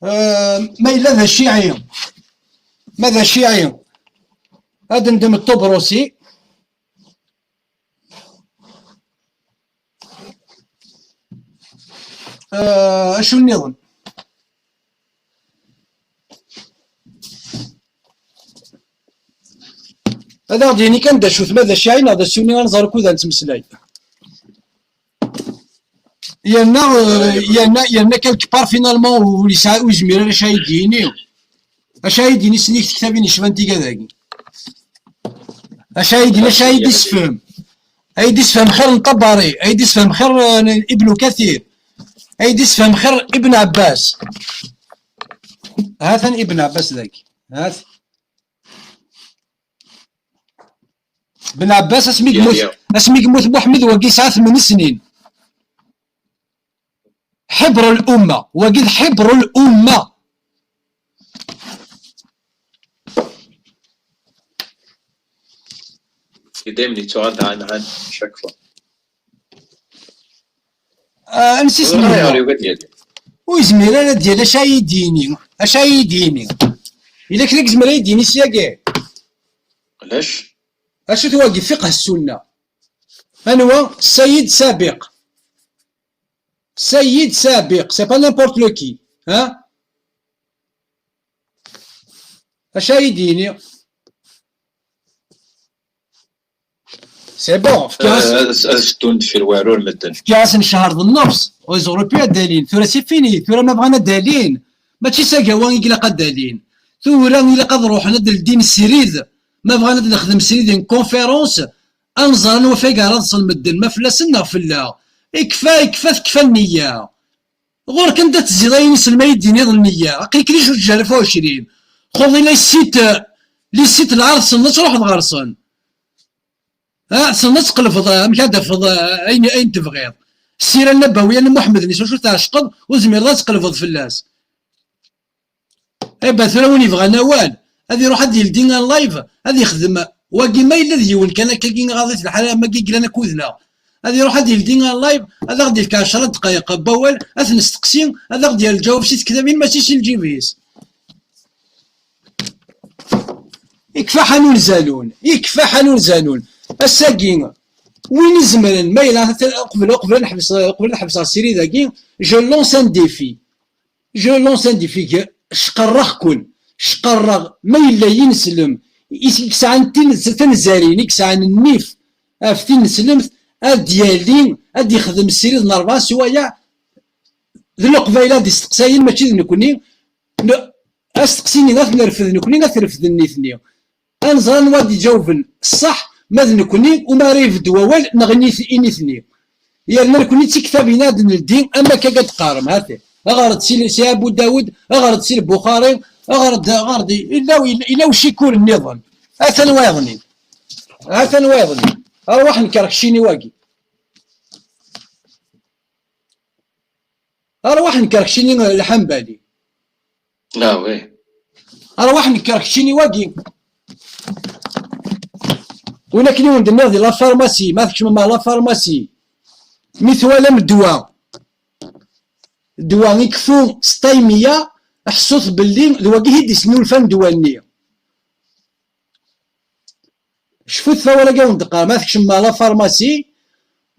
Eh, ma yella d aciɛi, ma d aciɛi, ad ndem Ṭubrusi. Eh, acu nniḍen? Ad aɣ-d-yini kan d acu-t, ma d aciɛi neɣ d asuni, ad nẓer ukud ad nettmeslay. Yerna, eh, yerna, yerna quelque part, finalement, ur yesɛi, ur yezmir ara acu ay d-yini. Acu ay d-yini s nnig tektabin yecban tigad-agi? Acu ay d-yini, acu ay d-isefhem? Ay d-isefhem xir n Ṭabari, ay d-isefhem xir, eh, n Ibnu Kathir, ay d-isefhem xir Ibn Ɛebbas. Ha-t-an Ibn Ɛebbas dagi. Ha-t. Ben Ɛebbas, asmi yemmut, asmi yemmut Muḥemmed, wagi yesɛa tmen snin. Ḥibru l-umma. Wagi d ḥibru l-umma. I daymen yettuɣal d ɛan, ɛan, chaque fois. Ah, ansi s-nniɣ? Ur yezmir ara ad d-yali acu ay d-yini. Acu ay d-yini? Yella kra i yezmer ad d-yini syagi? Ulac. Acu-t wagi? Fiqh Ssunna. Anwa? Sayid Sabiq. Sayid Sabiq, c'est pas n'importe le qui, hein? Acu ay d-yini? Eh bon, fkiɣ-as, eh, ad, ad ttun deffir warur medden. Fkiɣ-asen ccher d nnefs, ur ẓerru pi ad d-alin. Tura c'est fini, tura ma bɣan ad d-alin, mačči s agawa i ilaq ad d-alin. Tura ilaq ad ruḥen ad d-ldin srid, ma bɣan ad nexdem srid une conférence, ad nẓer anwa f ay yeɛraḍen medden, ma fell-asen neɣ fell-aɣ. Ikfa, ikfa, tekfa nniya. Ɣur-k anda tezziḍ ayen iselma i d-tiniḍ nniya. Aql-ik di juǧǧar alef u ɛecrin. Txuḍ i les sites, les sites lɛar tessneḍ ad truḥeḍ ɣer-sen. Ha, tessneḍ ad tqelbeḍ, eh, amek ad d-tafeḍ, eh, ayen, ayen tebɣiḍ. Ssira n Nabawiya n Muḥemmed-nni s wacu tɛecqeḍ, ur tezmireḍ ad tqelbeḍ fell-as. Eh ben, tura win yebɣan awal, ad iruḥ ad yeldi un live, ad yexdem. Wagi ma yella d yiwen kan akkagi iɣaḍ-it lḥal, am wagi yellan akkudneɣ. Ad iruḥ ad yeldi un live, ad aɣ-d-yefk ɛecra ddqayeq n wawal, ad t-nesteqsi, ad aɣ-d-yerr lǧawab si tektabin, mačči si lǧib-is. Ikfa ḥanun zanun, ikfa ḥanun zanun. Ass-agi, win izemren, ma yella ata-, uqbel, uqbel ad neḥbes, uqbel ad ḥebseɣ ssirid-agi, je lance un défi. Je lance un défi, cqerreɣ-ken, cqerreɣ ma yella yineslem i s-, i yesɛan tin-, tanzarin, i yesɛan nnif ɣef tineslemt, ad d-yali, ad d-yexdem ssirid n rebɛa swayeɛ, d Leqbayel ad d-isteqsayen, mačči d nekni. N-, asteqsi-nni ad t-nerfed nekni, ad t-refden nitni. Ad nẓer anwa ad d-iǧawben ṣṣeḥ, ma d nekni, umi ara ibedd wawal, neɣ i nit-, i nitni. Yerna nekni d tiktabin ad d-neldi, am akka ad d-teqqarem, ha-t-, aɣer-d si, si Abu Dawud, aɣer-d si Lbuxari, aɣer-d, aɣer-d, illa, illa, illa ucikur nniḍen. Atan wayeḍ-nni. Atan wayeḍ-nni. Arwaḥ nekreɣ keččini wagi. Arwaḥ nekreɣ keččini Lḥambali. Ah oui. Arwaḥ nekreɣ keččini wagi. Win akken i wen-d-nniɣ di la pharmacie, ma tkecmem ɣer la pharmacie, mi twalam ddwa, ddwa ikeffu s taymiya, ḥṣut belli d wagi i d-isnulfan ddwa-nni. Cfut awal-agi awen-d-qqar, ma tkecmem ɣer la pharmacie,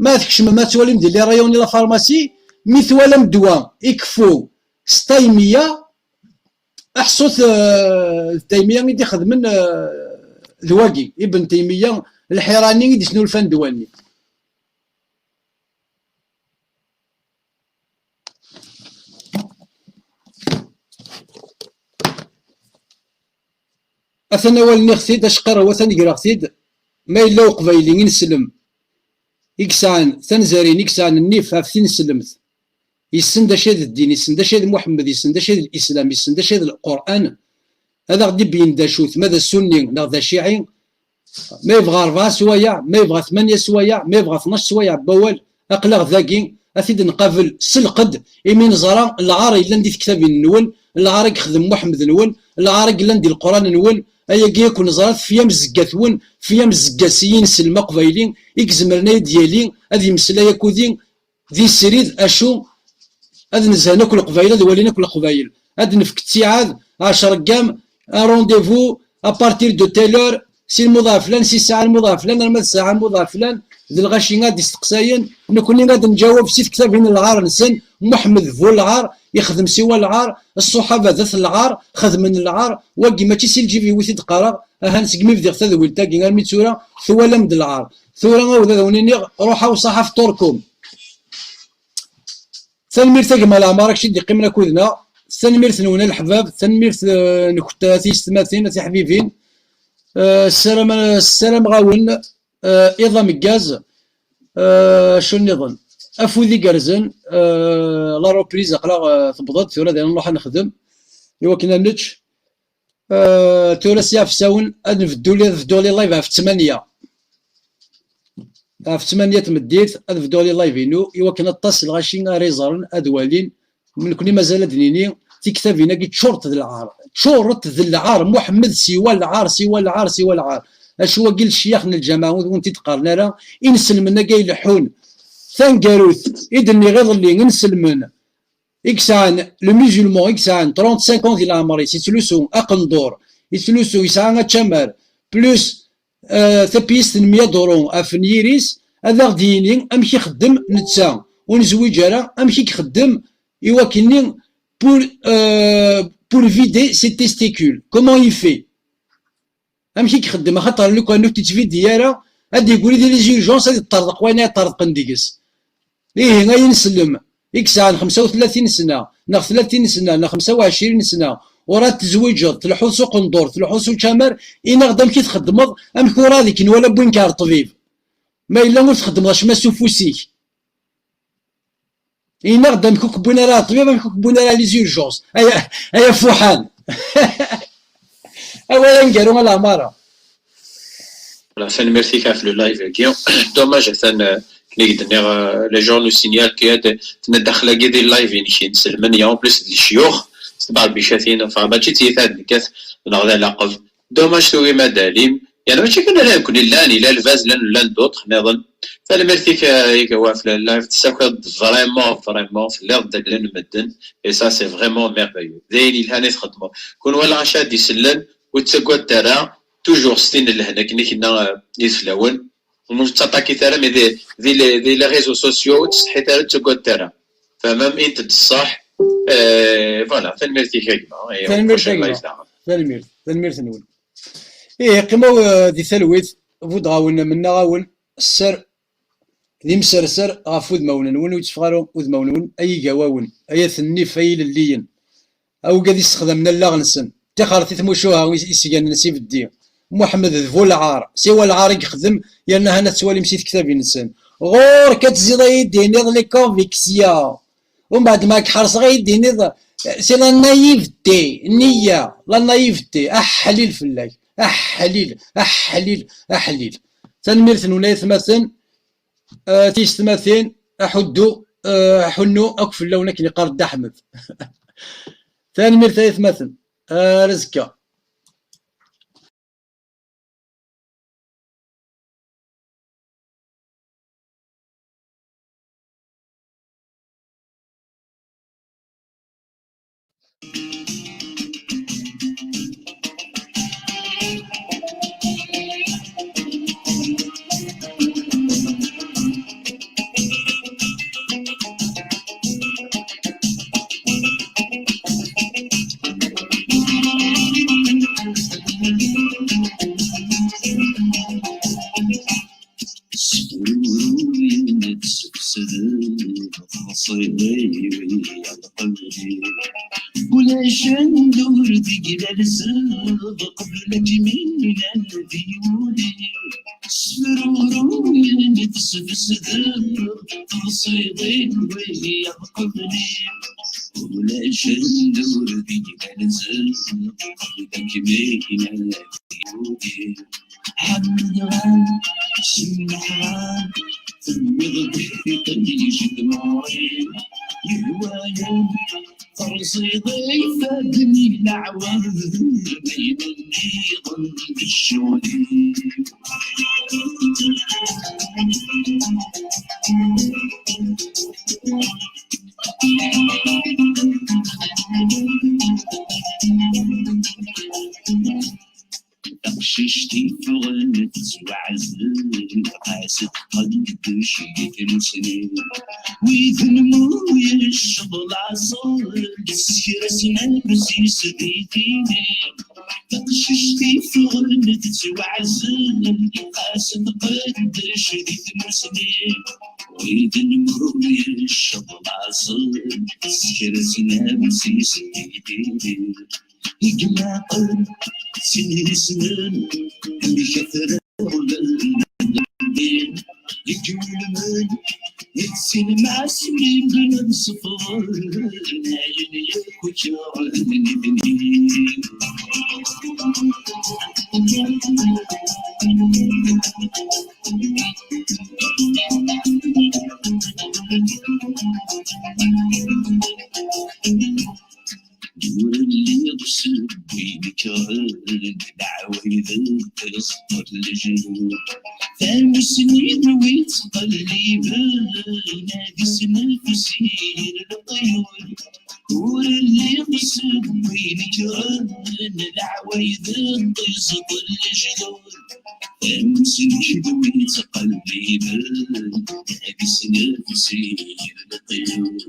ma tkecmem ad twalim di les rayons n la pharmacie, mi twalam ddwa ikeffu s taymiya, ḥṣut, eh, d taymiya i d-ixedmen, eh, d wagi, Ibn Taymiya Lḥirani i d-isnulfan ddwa-nni. Atan awal nniɣ-t-id, acqirrew atan greɣ-t-id, ma yella uqbayli ineslem i yesɛan tanzarin, i yesɛan nnif ɣef tineslemt, yessen d acu ay d ddin, yessen d acu ay d Muḥemmed, yessen d acu ay d Lislam, yessen d acu ay d Lqur'an, ad aɣ-d-ibeyyen d acu-t, ma d asunni neɣ d aciɛi, ma yebɣa rebɛa swayeɛ, ma yebɣa tmanya swayeɛ, ma yebɣa tnac swayeɛ n wawal, aql-aɣ dagi, ad t-id-nqabel s lqedd, imi neẓra lɛar yellan di tektabin-nwen, lɛar i yexdem Muḥemmed-nwen, lɛar i yellan di Leqran-nwen, ayagi akk neẓra-t f yamzeggat-wen, f yamzeggat s yinselm aqbayli, i izemren ad d-yali, ad yemmeslay akked-i, di srid, acu ad nezhen akk Leqbayel, ad walin akk Leqbayel. Ad nefk ttiɛad, ɛecra ggam, un rendez-vous, à partir de telle heure, si lmuḍeɛ flan, si ssaɛa lmuḍeɛ flan, arma d ssaɛa lmuḍeɛ flan, d lɣaci ad d-isteqsayen, nekni ad nǧawab si tektabin n lɛar-nsen, Muḥemmed bu lɛar, ixdem siwa lɛar, ṣṣuḥaba d at lɛar, xedmen lɛar, wagi mačči si lǧib-iw i t-id-qqareɣ, ahan segmi bdiɣ tadwilt-agi armi d tura, twalam-d lɛar. Tura awd ad wen-iniɣ, ruḥ aw ṣaḥ afṭurkum. Tanemmirt a gma Leɛmer, a kečč i d-iqqimen akked-neɣ. Tanemmirt-nwen a leḥbab, tanemmirt, eh, nkent a tiyessetmatin, a tiḥbibin. Eh, ssarama-, ssarameɣ-awen, eh, iḍ ameggaz, eh, acu nniḍen? Afud igerrzen, eh, la reprise aql-aɣ, eh, tewweḍ-d, tura dayen nruḥ ad nexdem i wakken ad nečč. Eh, tura s yiɛefsawen ad nbeddu li-, ad bduɣ les lives ɣef ttmanya. Ɣef ttmanya n tmeddit ad bduɣ les lives-inu i wakken aṭas n lɣaci ara iẓren, ad walin. Nekni mazal ad d-nini tiktabin-agi ččurent d lɛar. Ččurent d lɛar. Muḥemmed siwa lɛar, siwa lɛar, siwa lɛar. Acu wagi lecyax n lǧameɛ ur wen-t-id-qqaren ara. Inselmen-agi ay ileḥḥun. Taneggarut i d-nniɣ iḍelli, inselmen i yesɛan, le musulman i yesɛan trente-cinq ans di leɛmer-is, yettlusu aqendur, yettlusu, yesɛa ačamar, plus, euh, tapyist n mya duṛu ɣef nyir-is, ad aɣ-d-yini amek ixeddem netta, ur nezwiǧ ara, amek i ixeddem i wakken-nni pour, euh, pour vider ses testicules, comment il fait. Amek i ixeddem? Axaṭer lukan ur t-ittvidi ara, Ad d-yeggri di les urgences, ad iṭṭerḍeq wayen ay ṭṭerḍqen deg-s. Ihi, ay ineslem i yesɛan xemsa u tlatin sna, neɣ tlatin sna, neɣ xemsa u ɛecrin sna, ur ad tezwiǧeḍ, tleḥḥuḍ s uqendur, tleḥḥuḍ s učamar, ini-aɣ-d amek i txeddmeḍ, amek ur ad iken wala n winker ṭṭbib. Ma yella ur txeddmeḍ acemma s ufus-ik. Ini-aɣ-d amek ur k-wwin ara ɣer ṭṭbib, amek ur k-wwin ara les urgences. Ay, ay afuḥan. Awal aneggaru a leɛmara. Voilà, tanemmirt-ik ɣef le live-agi. Dommage, atan, euh, akken i k-d-nniɣ, euh, les gens nous signalent que tenna daxel-agi di live-inek inselmen, ya en plus d lecyux, s tberbicatin, enfin, mačči d tiyita ad nekkat, neɣ d alaqeb. Dommage tugim ad d-talim. Yeɛni mačči kan ala nekkni llan, yella lbaz, llan, llan d'autres nniḍen. Tanemmirt-ik, euh, i Gawa ɣef le live, tessakiḍ-d vraiment, vraiment, telliḍ-d allen n medden, et ça, c'est vraiment merveilleux. D ayen yelhan i txeddmeḍ. Kunwi lɣaci ad d-isellen, ur ttaggadet ara, toujours s tin n lehna, akken i k-yenna, euh, yideflawen. Ur ttaṭakit ara, mais di, di, les- di les réseaux sociaux, ur ttsetḥit ara, ur ttaggadet ara. Tfehmem, int-d ṣṣeḥ. Euh, voilà, tanemmirt-ik a gma. Et au Tanemmirt a prochain gma. Live daɣen. Tanemmirt, tanemmirt-nwen. Ih, qqimeɣ, eh, di talwit, buddeɣ-awen, mennaɣ-awen, sser d imserser ɣef udmawen-nwen, ur yetteffeɣ ara udmawen-nwen, ay igawawen, ay at nnif, ay ilelliyen, awgad i ssexdamen allaɣ-nsen, tixert i tmucuha is- isganen s ibeddi. Muḥemmed d bu lɛar, siwa lɛar i yexdem, yerna hana tettwalim si tektabin-nsen. Ɣur-k ad tezziḍ ad yi-d-tiniḍ les convictions. Umbeɛd ma k-ḥerseɣ ad yi-d-tiniḍ, c'est la naïveté, nniya, la naïveté, aḥlil fell-ak, aḥlil, aḥlil, aḥlil. Tanemmirt-nwen ay atmaten, eh, tiyessetmatin, aḥuddu, eh, aḥunnu akk fell-awen akken yeqqar Dda Ḥmed. Tanemmirt ay atmaten, ar azekka. Sefruyen ad tesfesdem, xaṣi ɣiwel qebli. Ulac anda ur d-glalseɣ qbel ad kem-inan di wudi. Sefruyen ad tesfesdem, xaṣi ɣiwel qebli. Ulac anda ur d-glalseɣ qbel ad kem-inan di wudi. Ḥemmleɣ-am s nnehra, tewwiḍ-d tiṭ n yijemɛurin yehwayen, terẓiḍ ifadden i leɛwam, d ayen nniḍen d ccɣel-iw. Taqcict iffɣen tettwaɛzel, ɣas teqqel-d cegget n usnin. Wid n muyec d laṣel, ssker-asen absis di tini. Taqcict iffɣen tettwaɛzel, ɣas teqqel-d cegget n usnin. Wid n muyec d laṣel, ssker-asen absis di tini. Igmaqen sin yisnen, mketren din, igulmen itsin masmin sefḍen ayen yakk ččaren nitni. Ur lliɣ seg win ikkren leɛwayed n tẓeṭṭ n lejdud. Tamussni d wi ttqelliben ad isnefsi leqyud. Ur lliɣ seg win ikkren leɛwayed n tẓeṭṭ n lejdud. Tamussni d wi ttqelliben ad isnefsi leqyud.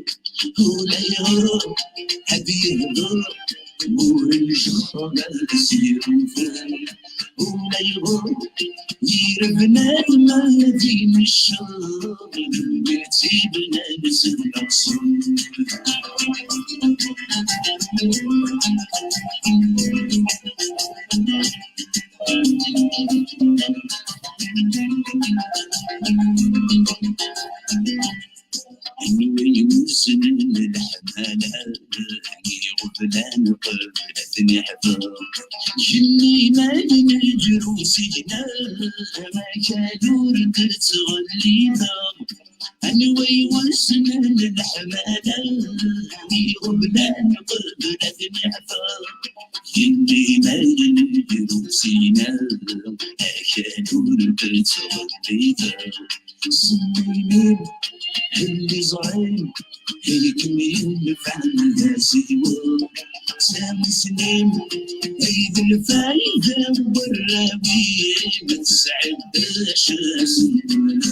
Ulayɣer ad yehder ur njeɣ ad s-yiruten. Ulayɣer Jenni ma d-neǧru seg-neɣ, akal ur d-ttɣellideɣ. Anwa iwessnen leḥmala, iɣeblan qbel ad neḥfeḍ. Jenni ma d-neǧru seg-neɣ, akal ur d-ttɣellideɣ. Semminin, belli ẓrin, ay kem-yenfɛen d asiweḍ. Sami snin, ay d lfayda n warraw-im, tesɛeddac asen.